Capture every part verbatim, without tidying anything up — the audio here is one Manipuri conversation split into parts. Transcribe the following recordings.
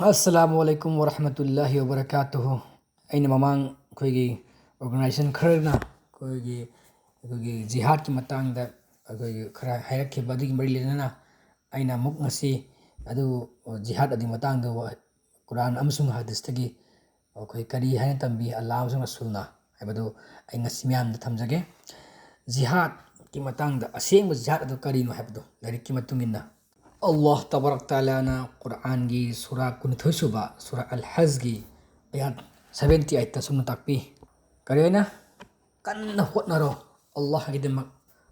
ꯑꯁꯂꯥꯃꯨ ꯑꯂꯥꯏꯀꯨꯝ ꯋꯔꯍꯃꯇꯨꯜꯂꯥꯍꯤ ꯋꯕꯔꯀꯥꯇꯨꯍꯨ꯫ ꯑꯩꯅ ꯃꯃꯥꯡ ꯑꯩꯈꯣꯏꯒꯤ organization ꯈꯔꯅ ꯑꯩꯈꯣꯏꯒꯤ, ꯑꯩꯈꯣꯏꯒꯤ ꯖꯤꯍꯥꯗꯀꯤ ꯃꯇꯥꯡꯗ ꯑꯩꯈꯣꯏꯒꯤ ꯈꯔ ꯍꯥꯏꯔꯛꯈꯤꯕ ꯑꯗꯨꯒꯤ ꯃꯔꯤ ꯂꯩꯅꯅ ꯑꯩꯅ ꯑꯃꯨꯛ ꯉꯁꯤ ꯑꯗꯨ ꯖꯤꯍꯥꯗ ꯑꯗꯨꯒꯤ ꯃꯇꯥꯡꯗ ꯀꯨꯔꯥꯟ ꯑꯃꯁꯨꯡ ꯍꯗꯤꯁꯇꯒꯤ ꯑꯩꯈꯣꯏ ꯀꯔꯤ ꯍꯥꯏꯅ ꯇꯝꯕꯤ ꯑꯜꯂꯥꯍ ꯑꯃꯁꯨꯡ ꯔꯁꯨꯜꯅ ꯍꯥꯏꯕꯗꯨ ꯑꯩ ꯉꯁꯤ ꯃꯌꯥꯝꯗ ꯊꯝꯖꯒꯦ꯫ ꯖꯤꯍꯥꯗꯀꯤ ꯃꯇꯥꯡꯗ ꯑꯁꯦꯡꯕ ꯖꯤꯍꯥꯗ ꯑꯗꯨ ꯀꯔꯤꯅꯣ ꯍꯥꯏꯕꯗꯨ ꯂꯥꯏꯔꯤꯛꯀꯤ ꯃꯇꯨꯡ ꯏꯟꯅ ꯑꯜꯂꯥꯍ ꯇꯕꯥꯔꯛ ꯇꯥꯂꯥꯅ ꯀꯨꯔꯥꯟꯒꯤ ꯁꯨꯔꯥ ꯀꯨꯟꯅꯤꯊꯣꯏ ꯁꯨꯕ ꯁꯨꯔꯥ ꯑꯜ ꯍꯖꯒꯤ ꯑꯌꯥꯠ seventy eight ꯇ ꯁꯨꯝꯅ ꯇꯥꯛꯄꯤ꯫ ꯀꯔꯤ ꯍꯥꯏꯅ? "ꯀꯟꯅ ꯍꯣꯠꯅꯔꯣ ꯑꯜꯂꯥꯍꯒꯤꯗꯃꯛ,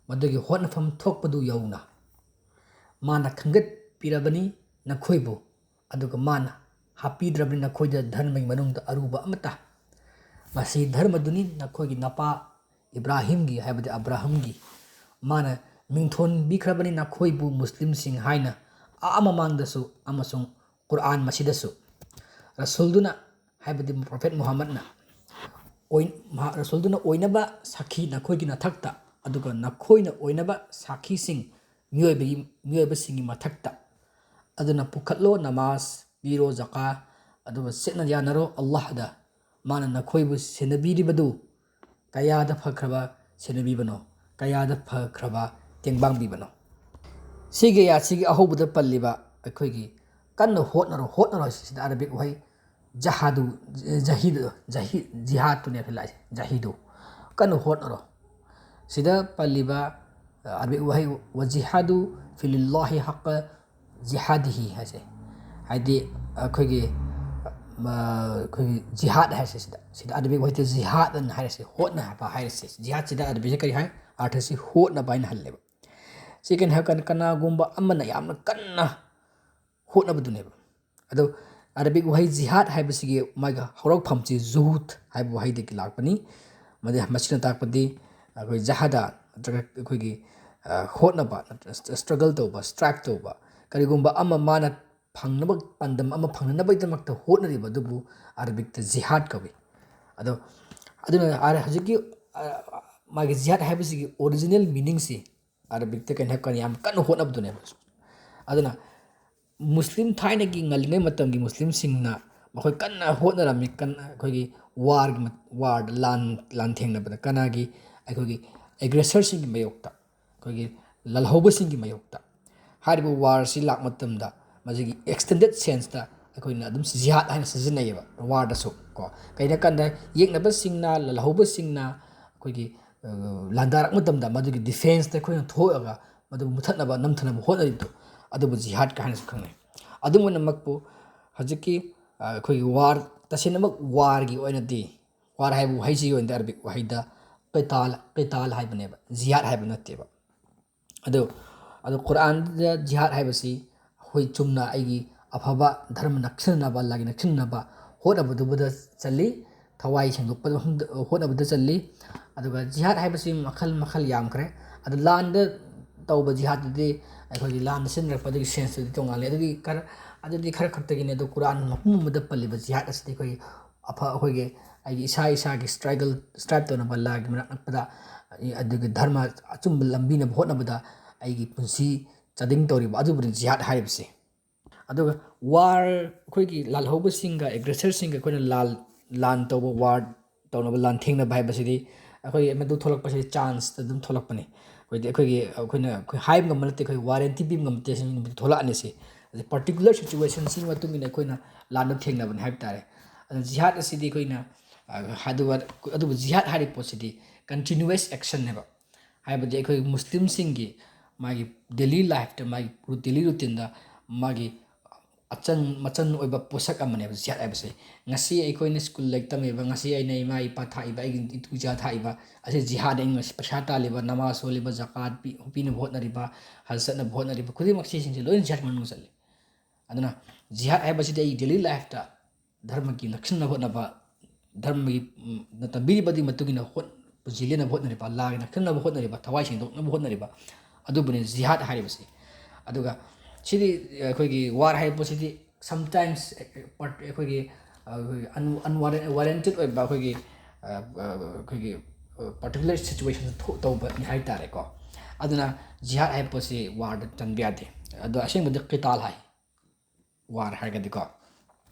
ꯃꯗꯨꯒꯤ ꯍꯣꯠꯅꯐꯝ ꯊꯣꯛꯄꯗꯨ ꯌꯧꯅ꯫ ꯃꯥꯅ ꯈꯟꯒꯠꯄꯤꯔꯕꯅꯤ ꯅꯈꯣꯏꯕꯨ, ꯑꯗꯨꯒ ꯃꯥꯅ ꯍꯥꯞꯄꯤꯗ꯭ꯔꯕꯅꯤ ꯅꯈꯣꯏꯗ ꯙꯔꯃꯒꯤ ꯃꯅꯨꯡꯗ ꯑꯔꯨꯕ ꯑꯃꯠꯇ꯫ ꯃꯁꯤ ꯙꯔꯃꯗꯨꯅꯤ ꯅꯈꯣꯏꯒꯤ ꯅꯄꯥ ꯏꯕ꯭ꯔꯥꯍꯤꯝꯒꯤ", ꯍꯥꯏꯕꯗꯤ ꯑꯕ꯭ꯔꯥꯍꯝꯒꯤ, "ꯃꯥꯅ ꯃꯤꯡꯊꯣꯟꯕꯤꯈ꯭ꯔꯕꯅꯤ ꯅꯈꯣꯏꯕꯨ ꯃꯨꯁꯂꯤꯝꯁꯤꯡ ꯍꯥꯏꯅ ꯑꯥ ꯃꯃꯥꯡꯗꯁꯨ ꯑꯃꯁꯨꯡ ꯀꯨꯔꯥꯟ ꯃꯁꯤꯗꯁꯨ꯫ ꯔꯁꯨꯜꯗꯨꯅ", ꯍꯥꯏꯕꯗꯤ ꯄ꯭ꯔꯣꯐꯦꯠ ꯃꯨꯍꯝꯃꯗꯅ, ꯑꯣꯏ-, ꯃꯍꯥꯛ ꯔꯁꯨꯜꯗꯨꯅ ꯑꯣꯏꯅꯕ ꯁꯥꯈꯤ ꯅꯈꯣꯏꯒꯤ ꯅꯊꯛꯇ, ꯑꯗꯨꯒ ꯅꯈꯣꯏꯅ ꯑꯣꯏꯅꯕ ꯁꯥꯈꯤꯁꯤꯡ ꯃꯤꯑꯣꯏꯕꯒꯤ, ꯃꯤꯑꯣꯏꯕꯁꯤꯡꯒꯤ ꯃꯊꯛꯇ꯫ ꯑꯗꯨꯅ ꯄꯨꯈꯠꯂꯣ ꯅꯃꯥꯖ, ꯄꯤꯔꯣ ꯖꯀꯥ, ꯑꯗꯨꯒ ꯆꯠꯅ ꯌꯥꯅꯔꯣ ꯑꯜꯂꯥꯍꯗ꯫ ꯃꯥꯅ ꯅꯈꯣꯏꯕꯨ ꯁꯦꯟꯅꯕꯤꯔꯤꯕꯗꯨ ꯀꯌꯥꯗ ꯐꯈ꯭ꯔꯕ ꯁꯦꯟꯅꯕꯤꯕꯅꯣ, ꯀꯌꯥꯗ ꯐꯈ꯭ꯔꯕ ꯇꯦꯡꯕꯥꯡꯕꯤꯕꯅꯣ꯫ ꯁꯤꯒꯤ ꯑꯌꯥꯠꯁꯤꯒꯤ ꯑꯍꯧꯕꯗ ꯄꯜꯂꯤꯕ ꯑꯩꯈꯣꯏꯒꯤ "ꯀꯟꯅ ꯍꯣꯠꯅꯔꯣ", ꯍꯣꯠꯅꯔꯣ ꯍꯥꯏꯁꯤꯗ ꯑꯔꯕꯤꯛ ꯋꯥꯍꯩ ꯖꯍꯥꯗꯨ, ꯖꯍꯤꯗꯨ, ꯖꯍꯤ-, ꯖꯤꯍꯥꯗꯇꯨꯅꯦ ꯑꯩꯈꯣꯏ ꯂꯥꯛꯏꯁꯦ, ꯖꯍꯤꯗꯨ꯫ "ꯀꯟꯅ ꯍꯣꯠꯅꯔꯣ"꯫ ꯁꯤꯗ ꯄꯜꯂꯤꯕ, ꯑ, ꯑꯔꯕꯤꯛ ꯋꯥꯍꯩ "ꯋꯖꯤꯍꯥꯗꯨ ꯐꯤꯂꯤꯜꯂꯥꯍꯤ ꯍꯛꯀ ꯖꯤꯍꯥꯗꯤꯍꯤ" ꯍꯥꯏꯁꯦ꯫ ꯍꯥꯏꯗꯤ ꯑꯩꯈꯣꯏꯒꯤ, ꯑ, ꯑꯩꯈꯣꯏꯒꯤ ꯖꯤꯍꯥꯗ ꯍꯥꯏꯁꯦ ꯁꯤꯗ, ꯁꯤꯗ ꯑꯔꯕꯤꯛ ꯋꯥꯍꯩꯗ ꯖꯤꯍꯥꯗ ꯑꯅ ꯍꯥꯏꯔꯁꯦ, ꯍꯣꯠꯅꯕ ꯍꯥꯏꯔꯁꯦ꯫ ꯖꯤꯍꯥꯗꯁꯤꯗ ꯑꯔꯕꯤꯛꯁꯦ ꯀꯔꯤ ꯍꯥꯏ? ꯑꯥꯔꯊꯁꯤ ꯍꯣꯠꯅꯕ ꯍꯥꯏꯅ ꯍꯜꯂꯦꯕ꯫ ꯁꯤ ꯀꯩꯅꯣ ꯍꯥꯏꯔꯀꯥꯟꯗ ꯀꯅꯥꯒꯨꯝꯕ ꯑꯃꯅ ꯌꯥꯝꯅ ꯀꯟꯅ ꯍꯣꯠꯅꯕꯗꯨꯅꯦꯕ꯫ ꯑꯗꯣ ꯑꯔꯕꯤꯛ ꯋꯥꯍꯩ ꯖꯤꯍꯥꯗ ꯍꯥꯏꯕꯁꯤꯒꯤ ꯃꯥꯒꯤ ꯍꯧꯔꯛꯐꯝꯁꯤ ꯖꯨꯍꯨꯗ ꯍꯥꯏꯕ ꯋꯥꯍꯩꯗꯒꯤ ꯂꯥꯛꯄꯅꯤ꯫ ꯃꯗꯨ, ꯃꯁꯤꯅ ꯇꯥꯛꯄꯗꯤ ꯑꯩꯈꯣꯏ ꯖꯍꯥꯗ ꯅꯠꯇ꯭ꯔꯒ ꯑꯩꯈꯣꯏꯒꯤ, ꯑ, ꯍꯣꯠꯅꯕ ꯅꯠꯇ꯭ꯔꯒ ꯁ꯭ꯇ꯭ꯔꯒꯜ ꯇꯧꯕ, ꯁ꯭ꯇ꯭ꯔꯥꯏꯛ ꯇꯧꯕ, ꯀꯔꯤꯒꯨꯝꯕ ꯑꯃ ꯃꯥꯅ ꯐꯪꯅꯕ, ꯄꯥꯟꯗꯝ ꯑꯃ ꯐꯪꯅꯅꯕꯒꯤꯗꯃꯛꯇ ꯍꯣꯠꯅꯔꯤꯕ ꯑꯗꯨꯕꯨ ꯑꯔꯕꯤꯛꯇ ꯖꯤꯍꯥꯗ ꯀꯧꯏ꯫ ꯑꯗꯣ ꯑꯗꯨꯅ ꯑꯥꯔ-, ꯍꯧꯖꯤꯛꯀꯤ, ꯑ, ꯃꯥꯒꯤ ꯖꯤꯍꯥꯗ ꯍꯥꯏꯕꯁꯤꯒꯤ original meaningꯁꯤ ꯑꯔꯕꯤꯛꯇ ꯀꯩꯅꯣ ꯍꯥꯏꯕ ꯀꯥꯟꯗ ꯌꯥꯝ ꯀꯟꯅ ꯍꯣꯠꯅꯕꯗꯨꯅꯦꯕ꯫ ꯑꯗꯨꯅ ꯃꯨꯁꯂꯤꯝ ꯊꯥꯏꯅꯒꯤ ꯉꯜꯂꯤꯉꯩ ꯃꯇꯝꯒꯤ ꯃꯨꯁꯂꯤꯝꯁꯤꯡꯅ ꯃꯈꯣꯏ ꯀꯟꯅ ꯍꯣꯠꯅꯔꯝꯃꯤ꯫ ꯀꯟꯅ ꯑꯩꯈꯣꯏꯒꯤ ꯋꯥꯔꯒꯤ ꯃ-, ꯋꯥꯔꯗ, ꯂꯥꯟ, ꯂꯥꯟ ꯊꯦꯡꯅꯕꯗ ꯀꯅꯥꯒꯤ, ꯑꯩꯈꯣꯏꯒꯤ ꯑꯦꯒ꯭ꯔꯦꯁꯔꯁꯤꯡꯒꯤ ꯃꯥꯌꯣꯛꯇ, ꯑꯩꯈꯣꯏꯒꯤ ꯂꯥꯜꯍꯧꯕꯁꯤꯡꯒꯤ ꯃꯥꯌꯣꯛꯇ꯫ ꯍꯥꯏꯔꯤꯕ ꯋꯥꯔꯁꯤ ꯂꯥꯛꯄ ꯃꯇꯝꯗ ꯃꯁꯤꯒꯤ ꯑꯦꯛꯁꯇꯦꯟꯗꯦꯠ ꯁꯦꯟꯁꯇ ꯑꯩꯈꯣꯏꯅ ꯑꯗꯨꯝ ꯖꯤꯍꯥꯗ ꯍꯥꯏꯅ ꯁꯤꯖꯤꯟꯅꯩꯌꯦꯕ ꯋꯥꯔꯗꯁꯨ ꯀꯣ꯫ ꯀꯩꯅꯣ ꯍꯥꯏꯀꯥꯟꯗ ꯌꯦꯛꯅꯕꯁꯤꯡꯅ, ꯂꯥꯜꯍꯧꯕꯁꯤꯡꯅ ꯑꯩꯈꯣꯏꯒꯤ, ꯑ, ꯂꯥꯟꯗꯥꯔꯛꯄ ꯃꯇꯝꯗ ꯃꯗꯨꯒꯤ ꯗꯤꯐꯦꯟꯁꯇ ꯑꯩꯈꯣꯏꯅ ꯊꯣꯛꯑꯒ ꯃꯗꯨꯕꯨ ꯃꯨꯊꯠꯅꯕ, ꯅꯝꯊꯅꯕ ꯍꯣꯠꯅꯔꯤꯕꯗꯣ, ꯑꯗꯨꯕꯨ ꯖꯤꯍꯥꯗꯀ ꯍꯥꯏꯅꯁꯨ ꯈꯪꯅꯩ꯫ ꯑꯗꯨꯝ ꯑꯣꯏꯅꯃꯛꯄꯨ ꯍꯧꯖꯤꯛꯀꯤ, ꯑ, ꯑꯩꯈꯣꯏꯒꯤ ꯋꯥꯔ, ꯇꯁꯦꯡꯅꯃꯛ ꯋꯥꯔꯒꯤ ꯑꯣꯏꯅꯗꯤ, ꯋꯥꯔ ꯍꯥꯏꯕ ꯋꯥꯍꯩꯁꯤꯒꯤ ꯑꯣꯏꯅꯗꯤ ꯑꯔꯕꯤꯛ ꯋꯥꯍꯩꯗ ꯀꯤꯇꯥꯜ, ꯀꯤꯇꯥꯜ ꯍꯥꯏꯕꯅꯦꯕ, ꯖꯤꯍꯥꯗ ꯍꯥꯏꯕ ꯅꯠꯇꯦꯕ꯫ ꯑꯗꯨ, ꯑꯗꯨ ꯀꯨꯔꯥꯟꯗ ꯖꯤꯍꯥꯗ ꯍꯥꯏꯕꯁꯤ ꯑꯩꯈꯣꯏ ꯆꯨꯝꯅ ꯑꯩꯒꯤ ꯑꯐꯕ ꯙꯔꯃ ꯅꯛꯁꯤꯟꯅꯕ, ꯂꯥꯏꯒꯤ ꯅꯛꯁꯤꯟꯅꯕ ꯍꯣꯠꯅꯕꯗꯨꯕꯨꯗ ꯆꯜꯂꯤ, ꯊꯋꯥꯏ ꯁꯦꯡꯗꯣꯛꯄ ꯍꯣꯠꯅꯕꯗ ꯆꯜꯂꯤ꯫ ꯑꯗꯨꯒ ꯖꯤꯍꯥꯗ ꯍꯥꯏꯕꯁꯤ ꯃꯈꯜ ꯃꯈꯜ ꯌꯥꯝꯈ꯭ꯔꯦ꯫ ꯑꯗꯨ ꯂꯥꯟꯗ ꯇꯧꯕ ꯖꯤꯍꯥꯗꯇꯨꯗꯤ ꯑꯩꯈꯣꯏꯒꯤ ꯂꯥꯟꯗ ꯁꯤꯖꯤꯟꯅꯔꯛꯄ ꯑꯗꯨꯒꯤ ꯁꯦꯟꯁꯇꯨꯗꯤ ꯇꯣꯉꯥꯜꯂꯦ꯫ ꯑꯗꯨꯒꯤ ꯈꯔ, ꯑꯗꯨꯗꯤ ꯈꯔ ꯈꯛꯇꯒꯤꯅꯦ꯫ ꯑꯗꯣ ꯀꯨꯔꯥꯟ ꯃꯄꯨꯝ ꯑꯃꯗ ꯄꯜꯂꯤꯕ ꯖꯤꯍꯥꯗ ꯑꯁꯤꯗꯤ ꯑꯩꯈꯣꯏꯒꯤ ꯑꯐ-, ꯑꯩꯈꯣꯏꯒꯤ ꯑꯩꯒꯤ ꯏꯁꯥ ꯏꯁꯥꯒꯤ ꯁ꯭ꯇ꯭ꯔꯒꯜ, ꯁ꯭ꯇ꯭ꯔꯥꯏꯞ ꯇꯧꯅꯕ ꯂꯥꯟꯒꯤ ꯃꯅꯥꯛ ꯅꯛꯄꯗ, ꯑꯗꯨꯒꯤ ꯙꯔꯃ ꯑꯆꯨꯝꯕ ꯂꯝꯕꯤꯅꯕ ꯍꯣꯠꯅꯕꯗ ꯑꯩꯒꯤ ꯄꯨꯟꯁꯤ ꯆꯥꯗꯤꯡ ꯇꯧꯔꯤꯕ ꯑꯗꯨꯕꯨꯅꯤ ꯖꯤꯍꯥꯗ ꯍꯥꯏꯔꯤꯕꯁꯤ꯫ ꯑꯗꯨꯒ ꯋꯥꯔ, ꯑꯩꯈꯣꯏꯒꯤ ꯂꯥꯜꯍꯧꯕꯁꯤꯡꯒ ꯑꯦꯒ꯭ꯔꯦꯁꯔꯁꯤꯡꯒ ꯑꯩꯈꯣꯏꯅ ꯂꯥꯜ, ꯂꯥꯟ ꯇꯧꯕ, ꯋꯥꯔ ꯇꯧꯅꯕ, ꯂꯥꯟꯊꯦꯡꯅꯕ ꯍꯥꯏꯕꯁꯤꯗꯤ ꯑꯩꯈꯣꯏꯒꯤ ꯃꯗꯨ ꯊꯣꯛꯂꯛꯄꯁꯤꯗꯤ ꯆꯥꯟꯁꯇ ꯑꯗꯨꯝ ꯊꯣꯛꯂꯛꯄꯅꯤ꯫ ꯑꯩꯈꯣꯏꯗꯤ, ꯑꯩꯈꯣꯏꯒꯤ, ꯑꯩꯈꯣꯏꯅ, ꯑꯩꯈꯣꯏ ꯍꯥꯏꯕ ꯉꯝꯕ ꯅꯠꯇꯦ, ꯑꯩꯈꯣꯏ ꯋꯥꯔꯦꯟꯇꯤ ꯄꯤꯕ ꯉꯝꯕ ꯅꯠꯇꯦ, ꯁꯤ ꯅꯨꯃꯤꯠꯇ ꯊꯣꯛꯂꯛꯑꯅꯤ ꯁꯤ꯫ ꯑꯗꯩ ꯄꯥꯔꯇꯤꯀꯨꯂꯔ ꯁꯤꯆꯨꯋꯦꯁꯟꯁꯤꯒꯤ ꯃꯇꯨꯡ ꯏꯟꯅ ꯑꯩꯈꯣꯏꯅ ꯂꯥꯟꯗ ꯊꯦꯡꯅꯕꯅꯤ ꯍꯥꯏꯕ ꯇꯥꯔꯦ꯫ ꯑꯗꯨꯅ ꯖꯤꯍꯥꯗ ꯑꯁꯤꯗꯤ ꯑꯩꯈꯣꯏꯅ, ꯑ, ꯑꯗꯨꯒ, ꯑꯗꯨꯕꯨ ꯖꯤꯍꯥꯗ ꯍꯥꯏꯔꯤꯕ ꯄꯣꯠꯁꯤꯗꯤ ꯀꯟꯇꯤꯅ꯭ꯌꯨꯋꯁ ꯑꯦꯛꯁꯟꯅꯦꯕ꯫ ꯍꯥꯏꯕꯗꯤ ꯑꯩꯈꯣꯏ ꯃꯨꯁꯂꯤꯝꯁꯤꯡꯒꯤ ꯃꯥꯒꯤ ꯗꯦꯂꯤ ꯂꯥꯏꯐꯇ, ꯃꯥꯒꯤ ꯔꯨ-, ꯗꯦꯂꯤ ꯔꯨꯇꯤꯟꯗ ꯃꯥꯒꯤ ꯑꯆꯪ ꯃꯆꯪ ꯑꯣꯏꯕ ꯄꯣꯠꯁꯛ ꯑꯃꯅꯦꯕ ꯖꯤꯍꯥꯗ ꯍꯥꯏꯕꯁꯦ꯫ ꯉꯁꯤ ꯑꯩꯈꯣꯏꯅ ꯁ꯭ꯀꯨꯜ ꯂꯥꯏꯔꯤꯛ ꯇꯝꯃꯤꯕ, ꯉꯁꯤ ꯑꯩꯅ ꯏꯃꯥ ꯏꯄꯥ ꯊꯥꯛꯏꯕ, ꯑꯩꯒꯤ ꯏꯇꯨ ꯏꯆꯥ ꯊꯥꯛꯏꯕ ꯑꯁꯤ ꯖꯤꯍꯥꯗ, ꯑꯩꯅ ꯉꯁꯤ ꯄꯩꯁꯥ ꯇꯥꯜꯂꯤꯕ, ꯅꯃꯥꯖ ꯁꯣꯜꯂꯤꯕ, ꯖꯀꯥꯠ ꯄꯤ-, ꯄꯤꯅꯕ ꯍꯣꯠꯅꯔꯤꯕ, ꯍꯖ ꯆꯠꯅꯕ ꯍꯣꯠꯅꯔꯤꯕ ꯈꯨꯗꯤꯡꯃꯛ ꯁꯤꯁꯤꯡꯁꯦ ꯂꯣꯏꯅ ꯖꯤꯍꯥꯗ ꯃꯅꯨꯡꯗ ꯆꯜꯂꯤ꯫ ꯑꯗꯨꯅ ꯖꯤꯍꯥꯗ ꯍꯥꯏꯕꯁꯤꯗꯤ ꯑꯩ ꯗꯦꯂꯤ ꯂꯥꯏꯐꯇ ꯙꯔꯃꯒꯤ ꯅꯛꯁꯤꯟꯅꯕ ꯍꯣꯠꯅꯕ, ꯙꯔꯃꯒꯤ, ꯎꯝ, ꯅ ꯇꯝꯕꯤꯔꯤꯕ ꯑꯗꯨꯒꯤ ꯃꯇꯨꯡ ꯏꯟꯅ ꯍꯣꯠ-, ꯄꯨꯟꯁꯤ ꯂꯦꯟꯅꯕ ꯍꯣꯠꯅꯔꯤꯕ, ꯂꯥꯟꯒꯤ ꯅꯛꯁꯤꯟꯅꯕ ꯍꯣꯠꯅꯔꯤꯕ, ꯊꯋꯥꯏ ꯁꯦꯡꯗꯣꯛꯅꯕ ꯍꯣꯠꯅꯔꯤꯕ, ꯑꯗꯨꯕꯨꯅꯤ ꯖꯤꯍꯥꯗ ꯍꯥꯏꯔꯤꯕꯁꯤ꯫ ꯑꯗꯨꯒ ꯁꯤꯗꯤ, ꯑꯩꯈꯣꯏꯒꯤ ꯋꯥꯔ ꯍꯥꯏꯕ ꯄꯣꯠꯁꯤꯗꯤ sometimes, ꯑꯩꯈꯣꯏꯒꯤ, ꯑ, ꯑꯟ-, unwarran-, unwarranted ꯑꯣꯏꯕ ꯑꯩꯈꯣꯏꯒꯤ, ꯑ, ꯑ, ꯑꯩꯈꯣꯏꯒꯤ, ꯑ, ꯄꯥꯔꯇꯤꯀꯨꯂꯔ ꯁꯤꯆꯨꯋꯦꯁꯟꯗ ꯊꯣꯛ-, ꯇꯧꯕꯅꯤ ꯍꯥꯏ ꯇꯥꯔꯦꯀꯣ꯫ ꯑꯗꯨꯅ ꯖꯤꯍꯥꯗ ꯍꯥꯏꯕ ꯄꯣꯠꯁꯤ ꯋꯥꯔꯗ ꯆꯟꯕ ꯌꯥꯗꯦ꯫ ꯑꯗꯣ ꯑꯁꯦꯡꯕꯗꯤ ꯀꯤꯇꯥꯜ ꯍꯥꯏ꯫ ꯋꯥꯔ ꯍꯥꯏꯔꯒꯗꯤꯀꯣ꯫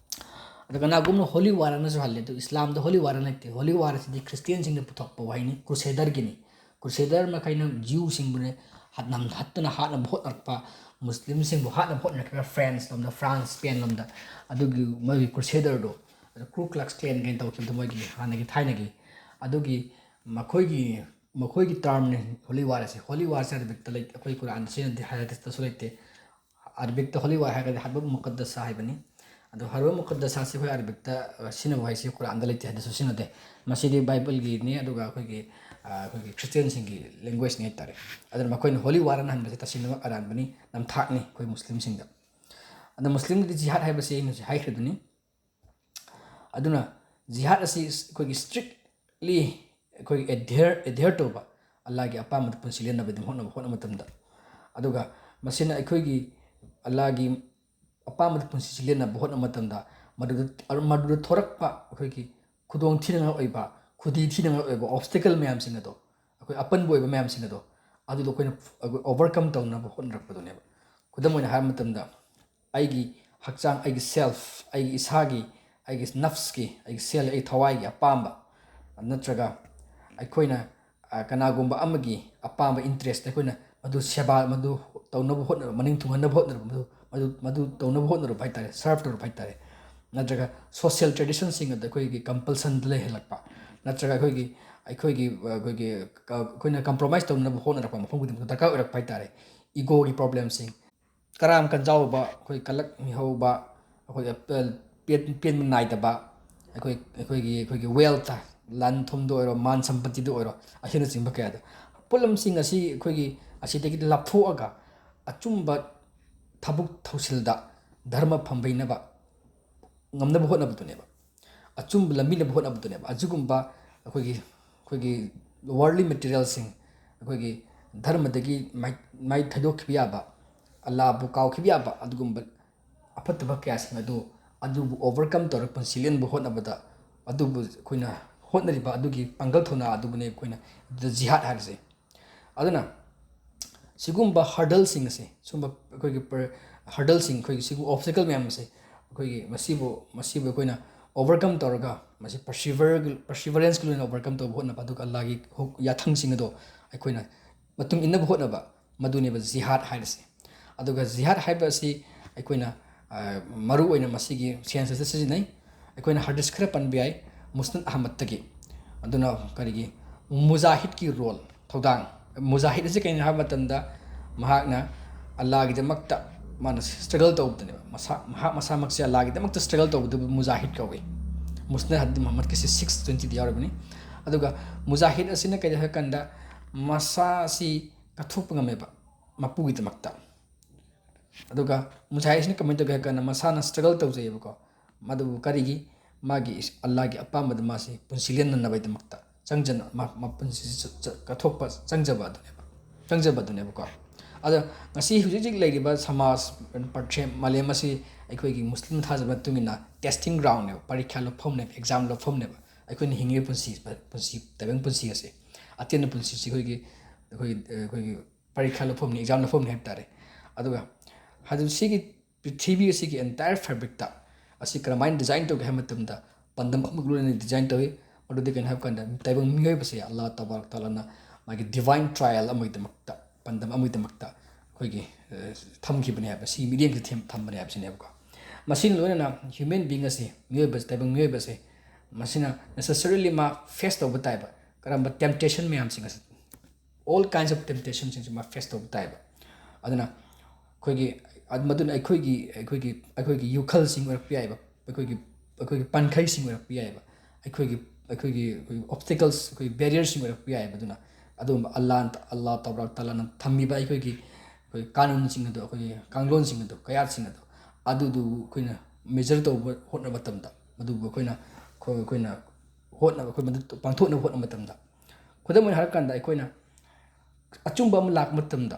ꯑꯗꯣ ꯀꯅꯥꯒꯨꯝꯕꯅ ꯍꯣꯂꯤ ꯋꯥꯔ ꯑꯅꯁꯨ ꯍꯜꯂꯦ꯫ ꯑꯗꯨ ꯏꯁꯂꯥꯝꯗ ꯍꯣꯂꯤ ꯋꯥꯔ ꯂꯩꯇꯦ꯫ ꯍꯣꯂꯤ ꯋꯥꯔ ꯑꯁꯤꯗꯤ ꯈ꯭ꯔꯤꯁꯇꯤꯌꯥꯟꯁꯤꯡꯅ ꯄꯨꯊꯣꯛꯄ ꯋꯥꯍꯩꯅꯤ, ꯀ꯭ꯔꯨꯁꯦꯗꯔꯒꯤꯅꯤ꯫ ꯀ꯭ꯔꯨꯁꯦꯗꯔ ꯃꯈꯩꯅ ꯖ꯭ꯌꯨꯁꯤꯡꯕꯨꯅꯦ ꯍꯠ-, ꯅꯝ-, ꯍꯠꯇꯅ ꯍꯥꯠꯅꯕ ꯍꯣꯠꯅꯔꯛꯄ, ꯃꯨꯁꯂꯤꯝꯁꯤꯡꯕꯨ ꯍꯥꯠꯅꯕ ꯍꯣꯠꯅꯔꯛꯄ ꯐ꯭ꯔꯦꯟꯁ ꯂꯣꯝꯗ, ꯐ꯭ꯔꯥꯟꯁ, ꯁ꯭ꯄꯦꯟ ꯂꯣꯝꯗ, ꯑꯗꯨꯒꯤ ꯃꯣꯏꯒꯤ ꯀ꯭ꯔꯨꯁꯦꯗꯔꯗꯣ, ꯑꯗ ꯀ꯭ꯔꯨ ꯀ꯭ꯂꯛꯁ ꯀ꯭ꯂꯦꯟ ꯀꯥꯏꯅ ꯇꯧꯈꯤꯕꯗꯣ ꯃꯣꯏꯒꯤ ꯍꯥꯟꯅꯒꯤ ꯊꯥꯏꯅꯒꯤ, ꯑꯗꯨꯒꯤ ꯃꯈꯣꯏꯒꯤ, ꯃꯈꯣꯏꯒꯤ ꯇꯔꯝꯅꯤ ꯍꯣꯂꯤ ꯋꯥꯔ ꯑꯁꯤ꯫ ꯍꯣꯂꯤ ꯋꯥꯔꯁꯦ ꯑꯔꯕꯤꯛꯇ ꯂꯩ-, ꯑꯩꯈꯣꯏ ꯀꯨꯔꯥꯟꯗ ꯁꯤꯖꯤꯟꯅꯗꯦ, ꯍꯗꯤꯁꯇꯁꯨ ꯂꯩꯇꯦ꯫ ꯑꯔꯕꯤꯛꯇ ꯍꯣꯂꯤ ꯋꯥꯔ ꯍꯥꯏꯔꯒꯗꯤ ꯍꯔꯕ ꯃꯨꯀꯗꯁꯥ ꯍꯥꯏꯕꯅꯤ꯫ ꯑꯗꯣ ꯍꯔꯕ ꯃꯨꯀꯗꯁꯥꯁꯤ ꯑꯩꯈꯣꯏ ꯑꯔꯕꯤꯛꯇ, ꯑ, ꯁꯤꯖꯤꯟꯅꯕ ꯍꯥꯏꯁꯤ ꯀꯨꯔꯥꯟꯗ ꯂꯩꯇꯦ, ꯍꯗꯤꯁꯇꯁꯨ ꯁꯤꯖꯤꯟꯅꯗꯦ꯫ ꯃꯁꯤꯗꯤ ꯕꯥꯏꯕꯜꯒꯤꯅꯤ, ꯑꯗꯨꯒ ꯑꯩꯈꯣꯏꯒꯤ, ꯑ, ꯑꯩꯈꯣꯏꯒꯤ ꯈ꯭ꯔꯤꯁꯇꯤꯌꯥꯟꯁꯤꯡꯒꯤ ꯂꯦꯡꯒ꯭ꯋꯦꯖꯅꯤ ꯍꯥꯏꯇꯥꯔꯦ꯫ ꯑꯗꯨꯅ ꯃꯈꯣꯏꯅ ꯍꯣꯂꯤ ꯋꯥꯔ ꯑꯅ ꯍꯟꯕꯁꯦ ꯇꯁꯦꯡꯅꯃꯛ ꯑꯔꯥꯟꯕꯅꯤ, ꯅꯝꯊꯥꯛꯅꯤ ꯑꯩꯈꯣꯏ ꯃꯨꯁꯂꯤꯝꯁꯤꯡꯗ꯫ ꯑꯗꯣ ꯃꯨꯁꯂꯤꯝꯒꯤꯗꯤ ꯖꯤꯍꯥꯗ ꯍꯥꯏꯕꯁꯤ ꯑꯩꯅ ꯍꯧꯖꯤꯛ ꯍꯥꯏꯈ꯭ꯔꯤꯗꯨꯅꯤ꯫ ꯑꯗꯨꯅ ꯖꯤꯍꯥꯗ ꯑꯁꯤ ꯑꯩꯈꯣꯏꯒꯤ ꯁ꯭ꯇ꯭ꯔꯤꯛꯂꯤ ꯑꯩꯈꯣꯏꯒꯤ ꯑꯦꯗꯤꯌꯔ, ꯑꯦꯗꯤꯌꯔ ꯇꯧꯕ, ꯑꯜꯂꯥꯍꯒꯤ ꯑꯄꯥꯝꯕꯗ ꯄꯨꯟꯁꯤ ꯂꯦꯟꯅꯕꯗꯤ ꯍꯣꯠꯅꯕ, ꯍꯣꯠꯅꯕ ꯃꯇꯝꯗ, ꯑꯗꯨꯒ ꯃꯁꯤꯅ ꯑꯩꯈꯣꯏꯒꯤ ꯑꯜꯂꯥꯍꯒꯤ ꯑꯄꯥꯝꯕꯗ ꯄꯨꯟꯁꯤꯁꯤ ꯂꯦꯟꯅꯕ ꯍꯣꯠꯅꯕ ꯃꯇꯝꯗ ꯃꯗꯨꯗ, ꯃꯗꯨꯗ ꯊꯣꯔꯛꯄ ꯑꯩꯈꯣꯏꯒꯤ ꯈꯨꯗꯣꯡ ꯊꯤꯅꯉꯥꯏ ꯑꯣꯏꯕ, ꯈꯨꯗꯤ ꯊꯤꯅꯉꯥꯏ ꯑꯣꯏꯕ ꯑꯣꯕꯁꯇꯤꯀꯜ ꯃꯌꯥꯝꯁꯤꯡ ꯑꯗꯣ, ꯑꯩꯈꯣꯏ ꯑꯄꯟꯕ ꯑꯣꯏꯕ ꯃꯌꯥꯝꯁꯤꯡ ꯑꯗꯣ, ꯑꯗꯨꯗꯣ ꯑꯩꯈꯣꯏꯅ, ꯑꯩꯈꯣꯏ ꯑꯣꯚꯔꯀꯝ ꯇꯧꯅꯕ ꯍꯣꯠꯅꯔꯛꯄꯗꯨꯅꯦꯕ꯫ ꯈꯨꯗꯝ ꯑꯣꯏꯅ ꯍꯥꯏꯕ ꯃꯇꯝꯗ, ꯑꯩꯒꯤ ꯍꯛꯆꯥꯡ, ꯑꯩꯒꯤ ꯁꯦꯜꯐ, ꯑꯩꯒꯤ ꯏꯁꯥꯒꯤ, ꯑꯩꯒꯤ ꯅꯐꯁꯀꯤ, ꯑꯩꯒꯤ ꯁꯦꯜ, ꯑꯩꯒꯤ ꯊꯋꯥꯏꯒꯤ ꯑꯄꯥꯝꯕ, ꯅꯠꯇ꯭ꯔꯒ ꯑꯩꯈꯣꯏꯅ, ꯑ, ꯀꯅꯥꯒꯨꯝꯕ ꯑꯃꯒꯤ ꯑꯄꯥꯝꯕ ꯏꯟꯇꯔꯦꯁꯇ ꯑꯩꯈꯣꯏꯅ ꯃꯗꯨ ꯁꯦꯕꯥ, ꯃꯗꯨ ꯇꯧꯅꯕ ꯍꯣꯠꯅꯕ, ꯃꯅꯤꯡ ꯊꯨꯡꯍꯟꯅꯕ ꯍꯣꯠꯅꯔꯨꯕ, ꯃꯗꯨ, ꯃꯗꯨ, ꯃꯗꯨ ꯇꯧꯅꯕ ꯍꯣꯠꯅꯔꯨꯕ ꯍꯥꯏ ꯇꯥꯔꯦ, ꯁꯔꯚ ꯇꯧꯔꯨꯕ ꯍꯥꯏ ꯇꯥꯔꯦ꯫ ꯅꯠꯇ꯭ꯔꯒ ꯁꯣꯁꯤꯌꯦꯜ ꯇ꯭ꯔꯦꯗꯤꯁꯟꯁꯤꯡ ꯑꯗ ꯑꯩꯈꯣꯏꯒꯤ ꯀꯝꯄꯜꯁꯟꯗ ꯂꯩꯍꯜꯂꯛꯄ, ꯅꯠꯇ꯭ꯔꯒ ꯑꯩꯈꯣꯏꯒꯤ, ꯑꯩꯈꯣꯏꯒꯤ, ꯑꯩꯈꯣꯏꯒꯤ, ꯑ, ꯑꯩꯈꯣꯏꯅ ꯀꯝꯄ꯭ꯔꯣꯃꯥꯏꯁ ꯇꯧꯅꯕ ꯍꯣꯠꯅꯔꯛꯄ ꯃꯐꯝ ꯈꯨꯗꯤꯡꯃꯛꯇ ꯗꯔꯀꯥꯔ ꯑꯣꯏꯔꯛꯄ ꯍꯥꯏ ꯇꯥꯔꯦ꯫ ꯏꯒꯣꯒꯤ ꯄ꯭ꯔꯣꯕ꯭ꯂꯦꯝꯁꯤꯡ, ꯀꯔꯥꯝ ꯀꯟꯖꯥꯎꯕ, ꯑꯩꯈꯣꯏ ꯀꯂꯛ ꯃꯤꯍꯧꯕ, ꯑꯩꯈꯣꯏ ꯑꯄꯦꯜ-, ꯄꯦꯟ-, ꯄꯦꯟꯕ ꯅꯥꯏꯗꯕ, ꯑꯩꯈꯣꯏ, ꯑꯩꯈꯣꯏꯒꯤ, ꯑꯩꯈꯣꯏꯒꯤ ꯋꯦꯜꯊ, ꯂꯟ ꯊꯨꯝꯗ ꯑꯣꯏꯔꯣ, ꯃꯥꯟ ꯁꯝꯄꯇꯤꯗ ꯑꯣꯏꯔꯣ, ꯑꯁꯤꯅꯆꯤꯡꯕ ꯀꯌꯥꯗ꯫ ꯄꯣꯠꯂꯝꯁꯤꯡ ꯑꯁꯤ ꯑꯩꯈꯣꯏꯒꯤ ꯑꯁꯤꯗꯒꯤ ꯂꯥꯞꯊꯣꯛꯑꯒ ꯑꯆꯨꯝꯕ ꯊꯕꯛ ꯊꯧꯁꯤꯜꯗ, ꯙꯔꯃ ꯐꯝꯕꯩꯅꯕ ꯉꯝꯅꯕ ꯍꯣꯠꯅꯕꯗꯨꯅꯦꯕ꯫ ꯑꯆꯨꯝꯕ ꯂꯝꯕꯤꯅꯕ ꯍꯣꯠꯅꯕꯗꯨꯅꯦꯕ꯫ ꯑꯁꯤꯒꯨꯝꯕ ꯑꯩꯈꯣꯏꯒꯤ, ꯑꯩꯈꯣꯏꯒꯤ ꯋꯥꯔꯜꯂꯤ ꯃꯦꯇꯤꯔꯤꯌꯦꯜꯁꯤꯡ, ꯑꯩꯈꯣꯏꯒꯤ ꯙꯔꯃꯗꯒꯤ ꯃꯥꯏ-, ꯃꯥꯏ ꯊꯩꯗꯣꯛꯈꯤꯕ ꯌꯥꯕ, ꯑꯜꯂꯥꯕꯨ ꯀꯥꯎꯈꯤꯕ ꯌꯥꯕ ꯑꯗꯨꯒꯨꯝꯕ ꯑꯐꯠꯇꯕ ꯀꯌꯥꯁꯤꯡ ꯑꯗꯨ, ꯑꯗꯨꯕꯨ ꯑꯣꯚꯔꯀꯝ ꯇꯧꯔꯒ ꯄꯨꯟꯁꯤ ꯂꯦꯟꯕ ꯍꯣꯠꯅꯕꯗ, ꯑꯗꯨꯕꯨ ꯑꯩꯈꯣꯏꯅ ꯍꯣꯠꯅꯔꯤꯕ ꯑꯗꯨꯒꯤ ꯄꯥꯡꯒꯜ ꯊꯧꯅꯥ ꯑꯗꯨꯕꯨꯅꯦ ꯑꯩꯈꯣꯏꯅ ꯖꯤꯍꯥꯗ ꯍꯥꯏꯔꯤꯁꯦ꯫ ꯑꯗꯨꯅ ꯁꯤꯒꯨꯝꯕ ꯍꯔꯗꯜꯁꯤꯡ ꯑꯁꯦ, ꯁꯨꯝꯕ ꯑꯩꯈꯣꯏꯒꯤ ꯄ꯭ꯔ-, ꯍꯔꯗꯜꯁꯤꯡ, ꯑꯩꯈꯣꯏꯒꯤ ꯁꯤꯒꯨꯝꯕ ꯑꯣꯕꯁꯇꯦꯀꯜ ꯃꯌꯥꯝ ꯑꯁꯦ ꯑꯩꯈꯣꯏꯒꯤ ꯃꯁꯤꯕꯨ ꯃꯁꯤꯕꯨ ꯑꯩꯈꯣꯏꯅ ꯑꯣꯚꯔꯀꯝ ꯇꯧꯔꯒ, ꯃꯁꯤ ꯄꯔꯁꯤꯚꯔ ꯄꯔꯁꯤꯚꯔꯦꯟꯁꯀꯤ ꯂꯣꯏꯅ ꯑꯣꯚꯔꯀꯝ ꯇꯧꯕ ꯍꯣꯠꯅꯕ, ꯑꯗꯨꯒ ꯑꯜꯂꯥꯒꯤ ꯍꯨꯛ ꯌꯥꯊꯪꯁꯤꯡ ꯑꯗꯣ ꯑꯩꯈꯣꯏꯅ ꯃꯇꯨꯡ ꯏꯟꯅꯕ ꯍꯣꯠꯅꯕ, ꯃꯗꯨꯅꯦꯕ ꯖꯤꯍꯥꯗ ꯍꯥꯏꯔꯤꯁꯦ꯫ ꯑꯗꯨꯒ ꯖꯤꯍꯥꯗ ꯍꯥꯏꯕ ꯑꯁꯤ ꯑꯩꯈꯣꯏꯅ, ꯑ, ꯃꯔꯨ ꯑꯣꯏꯅ ꯃꯁꯤꯒꯤ ꯁꯦꯟꯁ ꯑꯁꯤꯗ ꯁꯤꯖꯤꯟꯅꯩ꯫ ꯑꯩꯈꯣꯏꯅ ꯍꯗꯤꯁ ꯈꯔ ꯄꯟꯕ ꯌꯥꯏ, ꯃꯨꯁꯅꯗ ꯑꯍꯃꯗꯇꯒꯤ꯫ ꯑꯗꯨꯅ ꯀꯔꯤꯒꯤ ꯃꯨꯖꯥꯍꯤꯗꯀꯤ ꯔꯣꯜ, ꯊꯧꯗꯥꯡ, ꯃꯨꯖꯥꯍꯤꯗ ꯑꯁꯤ ꯀꯩꯅꯣ ꯍꯥꯏꯕ ꯃꯇꯝꯗ, ꯃꯍꯥꯛꯅ ꯑꯜꯂꯥꯒꯤꯗꯃꯛꯇ ꯃꯥꯅ ꯁ꯭ꯇ꯭ꯔꯒꯜ ꯇꯧꯕꯗꯨꯅꯦꯕ꯫ ꯃꯁꯥ, ꯃꯍꯥꯛ ꯃꯁꯥꯃꯛꯁꯦ ꯑꯜꯂꯥꯒꯤꯗꯃꯛꯇ ꯁ꯭ꯇ꯭ꯔꯒꯜ ꯇꯧꯕꯗꯨꯕꯨ ꯃꯨꯖꯥꯍꯤꯗ ꯀꯧꯏ꯫ ꯃꯨꯁꯅꯗ ꯍꯗꯤꯁ ꯃꯨꯍꯝꯃꯗꯀꯤꯁꯤ ꯁꯤꯛꯁ ꯇ꯭ꯋꯦꯟꯇꯤꯗ ꯌꯥꯎꯔꯤꯕꯅꯤ꯫ ꯑꯗꯨꯒ ꯃꯨꯖꯥꯍꯤꯗ ꯑꯁꯤꯅ ꯀꯩꯗꯧ ꯍꯥꯏ ꯀꯥꯟꯗ, ꯃꯁꯥꯁꯤ ꯀꯠꯊꯣꯛꯄ ꯉꯝꯃꯦꯕ ꯃꯄꯨꯒꯤꯗꯃꯛꯇ꯫ ꯑꯗꯨꯒ ꯃꯨꯖꯥꯍꯤꯗꯁꯤꯅ ꯀꯃꯥꯏꯅ ꯇꯧꯒꯦ ꯍꯥꯏ ꯀꯥꯟꯗ, ꯃꯁꯥꯅ ꯁ꯭ꯇ꯭ꯔꯒꯜ ꯇꯧꯖꯩꯑꯕꯀꯣ꯫ ꯃꯗꯨꯕꯨ ꯀꯔꯤꯒꯤ? ꯃꯥꯒꯤ ꯏꯁ-, ꯑꯜꯂꯥꯒꯤ ꯑꯄꯥꯝꯕꯗ ꯃꯥꯁꯤ ꯄꯨꯟꯁꯤ ꯂꯦꯟꯅꯅꯕꯒꯤꯗꯃꯛꯇ ꯆꯪꯖꯅ-, ꯃꯥ-, ꯃꯄꯨꯟꯁꯤꯁꯤ ꯆ-, ꯆ-, ꯀꯠꯊꯣꯛꯄ ꯆꯪꯖꯕ ꯑꯗꯨꯅꯦꯕ, ꯆꯪꯖꯕ ꯑꯗꯨꯅꯦꯕꯀꯣ꯫ ꯑꯗꯣ ꯉꯁꯤ ꯍꯧꯖꯤꯛ ꯍꯧꯖꯤꯛ ꯂꯩꯔꯤꯕ ꯁꯃꯥꯖ, ꯄ꯭ꯔꯊꯦ-, ꯃꯥꯂꯦꯝ ꯑꯁꯤ ꯑꯩꯈꯣꯏꯒꯤ ꯃꯨꯁꯂꯤꯝ ꯊꯥꯖꯕ ꯃꯇꯨꯡ ꯏꯟꯅ ꯇꯦꯁꯇꯤꯡ ꯒ꯭ꯔꯥꯎꯟꯅꯦꯕ, ꯄꯔꯤꯈ꯭ꯌꯥ ꯂꯧꯐꯝꯅꯦꯕ, ꯑꯦꯛꯖꯥꯝ ꯂꯧꯐꯝꯅꯦꯕ꯫ ꯑꯩꯈꯣꯏꯅ ꯍꯤꯡꯉꯤꯕ ꯄꯨꯟꯁꯤ, ꯄꯨꯟꯁꯤ, ꯇꯥꯏꯕꯪ ꯄꯨꯟꯁꯤ ꯑꯁꯤ, ꯑꯇꯦꯟꯕ ꯄꯨꯟꯁꯤꯁꯤ ꯑꯩꯈꯣꯏꯒꯤ, ꯑꯩꯈꯣꯏꯒꯤ, ꯑꯩꯈꯣꯏꯒꯤ ꯄꯔꯤꯈꯥ ꯂꯧꯐꯝꯅꯤ, ꯑꯦꯛꯖꯥꯝ ꯂꯧꯐꯝꯅꯤ ꯍꯥꯏꯕ ꯇꯥꯔꯦ꯫ ꯑꯗꯨꯒ ꯍꯥꯏꯗꯤ ꯁꯤꯒꯤ ꯄ꯭ꯔꯤꯊꯤꯕꯤ ꯑꯁꯤꯒꯤ ꯑꯦꯟꯇꯥꯌꯔ ꯐꯦꯕ꯭ꯔꯤꯛꯇ ꯑꯁꯤ ꯀꯔꯝꯍꯥꯏꯅ ꯗꯤꯖꯥꯏꯟ ꯇꯧꯒꯦ ꯍꯥꯏꯕ ꯃꯇꯝꯗ, ꯄꯥꯟꯗꯝ ꯑꯃꯒ ꯂꯣꯏꯅꯅ ꯗꯤꯖꯥꯏꯟ ꯇꯧꯏ꯫ ꯃꯗꯨꯗꯤ ꯀꯩꯅꯣ ꯍꯥꯏꯕ ꯀꯥꯟꯗ, ꯇꯥꯏꯕꯪ ꯃꯤꯑꯣꯏꯕꯁꯦ ꯑꯜꯂꯥꯍ ꯇꯕꯥꯔꯛ ꯇꯥꯂꯥꯅ ꯃꯥꯒꯤ ꯗꯤꯚꯥꯏꯟ ꯇ꯭ꯔꯥꯏꯌꯦꯜ ꯑꯃꯒꯤꯗꯃꯛꯇ, ꯄꯥꯟꯗꯝ ꯑꯃꯒꯤꯗꯃꯛꯇ ꯑꯩꯈꯣꯏꯒꯤ, ꯑ, ꯊꯝꯈꯤꯕꯅꯦ ꯍꯥꯏꯕ, ꯁꯤ ꯃꯤꯠꯌꯦꯡꯁꯤ ꯊꯝ-, ꯊꯝꯕꯅꯦ ꯍꯥꯏꯕꯁꯤꯅꯦꯕꯀꯣ꯫ ꯃꯁꯤꯅ ꯂꯣꯏꯅꯅ ꯍ꯭ꯌꯨꯃꯦꯟ ꯕꯤꯡ ꯑꯁꯤ, ꯃꯤꯑꯣꯏꯕ, ꯇꯥꯏꯕꯪ ꯃꯤꯑꯣꯏꯕꯁꯦ, ꯃꯁꯤꯅ ꯅꯦꯁꯦꯁꯔꯤꯂꯤ ꯃꯥ ꯐꯦꯁ ꯇꯧꯕ ꯇꯥꯏꯕ ꯀꯔꯝꯕ ꯇꯦꯝꯞꯇꯦꯁꯟ ꯃꯌꯥꯝꯁꯤꯡ ꯑꯁꯤ, all kinds of temptationꯁꯤꯡꯁꯤ ꯃꯥ ꯐꯦꯁ ꯇꯧꯕ ꯇꯥꯏꯕ꯫ ꯑꯗꯨꯅ ꯑꯩꯈꯣꯏꯒꯤ, ꯑꯗꯨ, ꯃꯗꯨꯅ ꯑꯩꯈꯣꯏꯒꯤ, ꯑꯩꯈꯣꯏꯒꯤ, ꯑꯩꯈꯣꯏꯒꯤ ꯌꯨꯈꯜꯁꯤꯡ ꯑꯣꯏꯔꯛꯄ ꯌꯥꯏꯕ, ꯑꯩꯈꯣꯏꯒꯤ, ꯑꯩꯈꯣꯏꯒꯤ ꯄꯟꯈꯩꯁꯤꯡ ꯑꯣꯏꯔꯛꯄ ꯌꯥꯏꯕ, ꯑꯩꯈꯣꯏꯒꯤ, ꯑꯩꯈꯣꯏꯒꯤ, ꯑꯩꯈꯣꯏꯒꯤ ꯑꯣꯕꯁꯇꯦꯀꯜꯁ, ꯑꯩꯈꯣꯏꯒꯤ ꯕꯦꯔꯤꯌꯔꯁꯤꯡ ꯑꯣꯏꯔꯛꯄ ꯌꯥꯏꯕ꯫ ꯑꯗꯨꯅ ꯑꯗꯨꯒꯨꯝꯕ ꯑꯜꯂꯥ, ꯑꯜꯂꯥꯍ ꯇꯕꯥꯔꯛ ꯇꯥꯂꯥꯅ ꯊꯝꯃꯤꯕ ꯑꯩꯈꯣꯏꯒꯤ, ꯑꯩꯈꯣꯏꯒꯤ ꯀꯥꯅꯨꯟꯁꯤꯡ ꯑꯗꯨ, ꯑꯩꯈꯣꯏꯒꯤ ꯀꯥꯡꯂꯣꯟꯁꯤꯡ ꯑꯗꯨ, ꯀꯌꯥꯠꯁꯤꯡ ꯑꯗꯨ, ꯑꯗꯨꯗꯨ ꯑꯩꯈꯣꯏꯅ ꯃꯦꯖꯔ ꯇꯧꯕ ꯍꯣꯠꯅꯕ ꯃꯇꯝꯗ, ꯃꯗꯨꯕꯨ ꯑꯩꯈꯣꯏꯅ, ꯑꯩꯈꯣꯏ, ꯑꯩꯈꯣꯏꯅ ꯍꯣꯠꯅꯕ, ꯑꯩꯈꯣꯏ ꯃꯗꯨ ꯄꯥꯡꯊꯣꯛꯅꯕ ꯍꯣꯠꯅꯕ ꯃꯇꯝꯗ, ꯈꯨꯗꯝ ꯑꯣꯏꯅ ꯍꯥꯏꯔꯀꯥꯟꯗ, ꯑꯩꯈꯣꯏꯅ ꯑꯆꯨꯝꯕ ꯑꯃ ꯂꯥꯛꯄ ꯃꯇꯝꯗ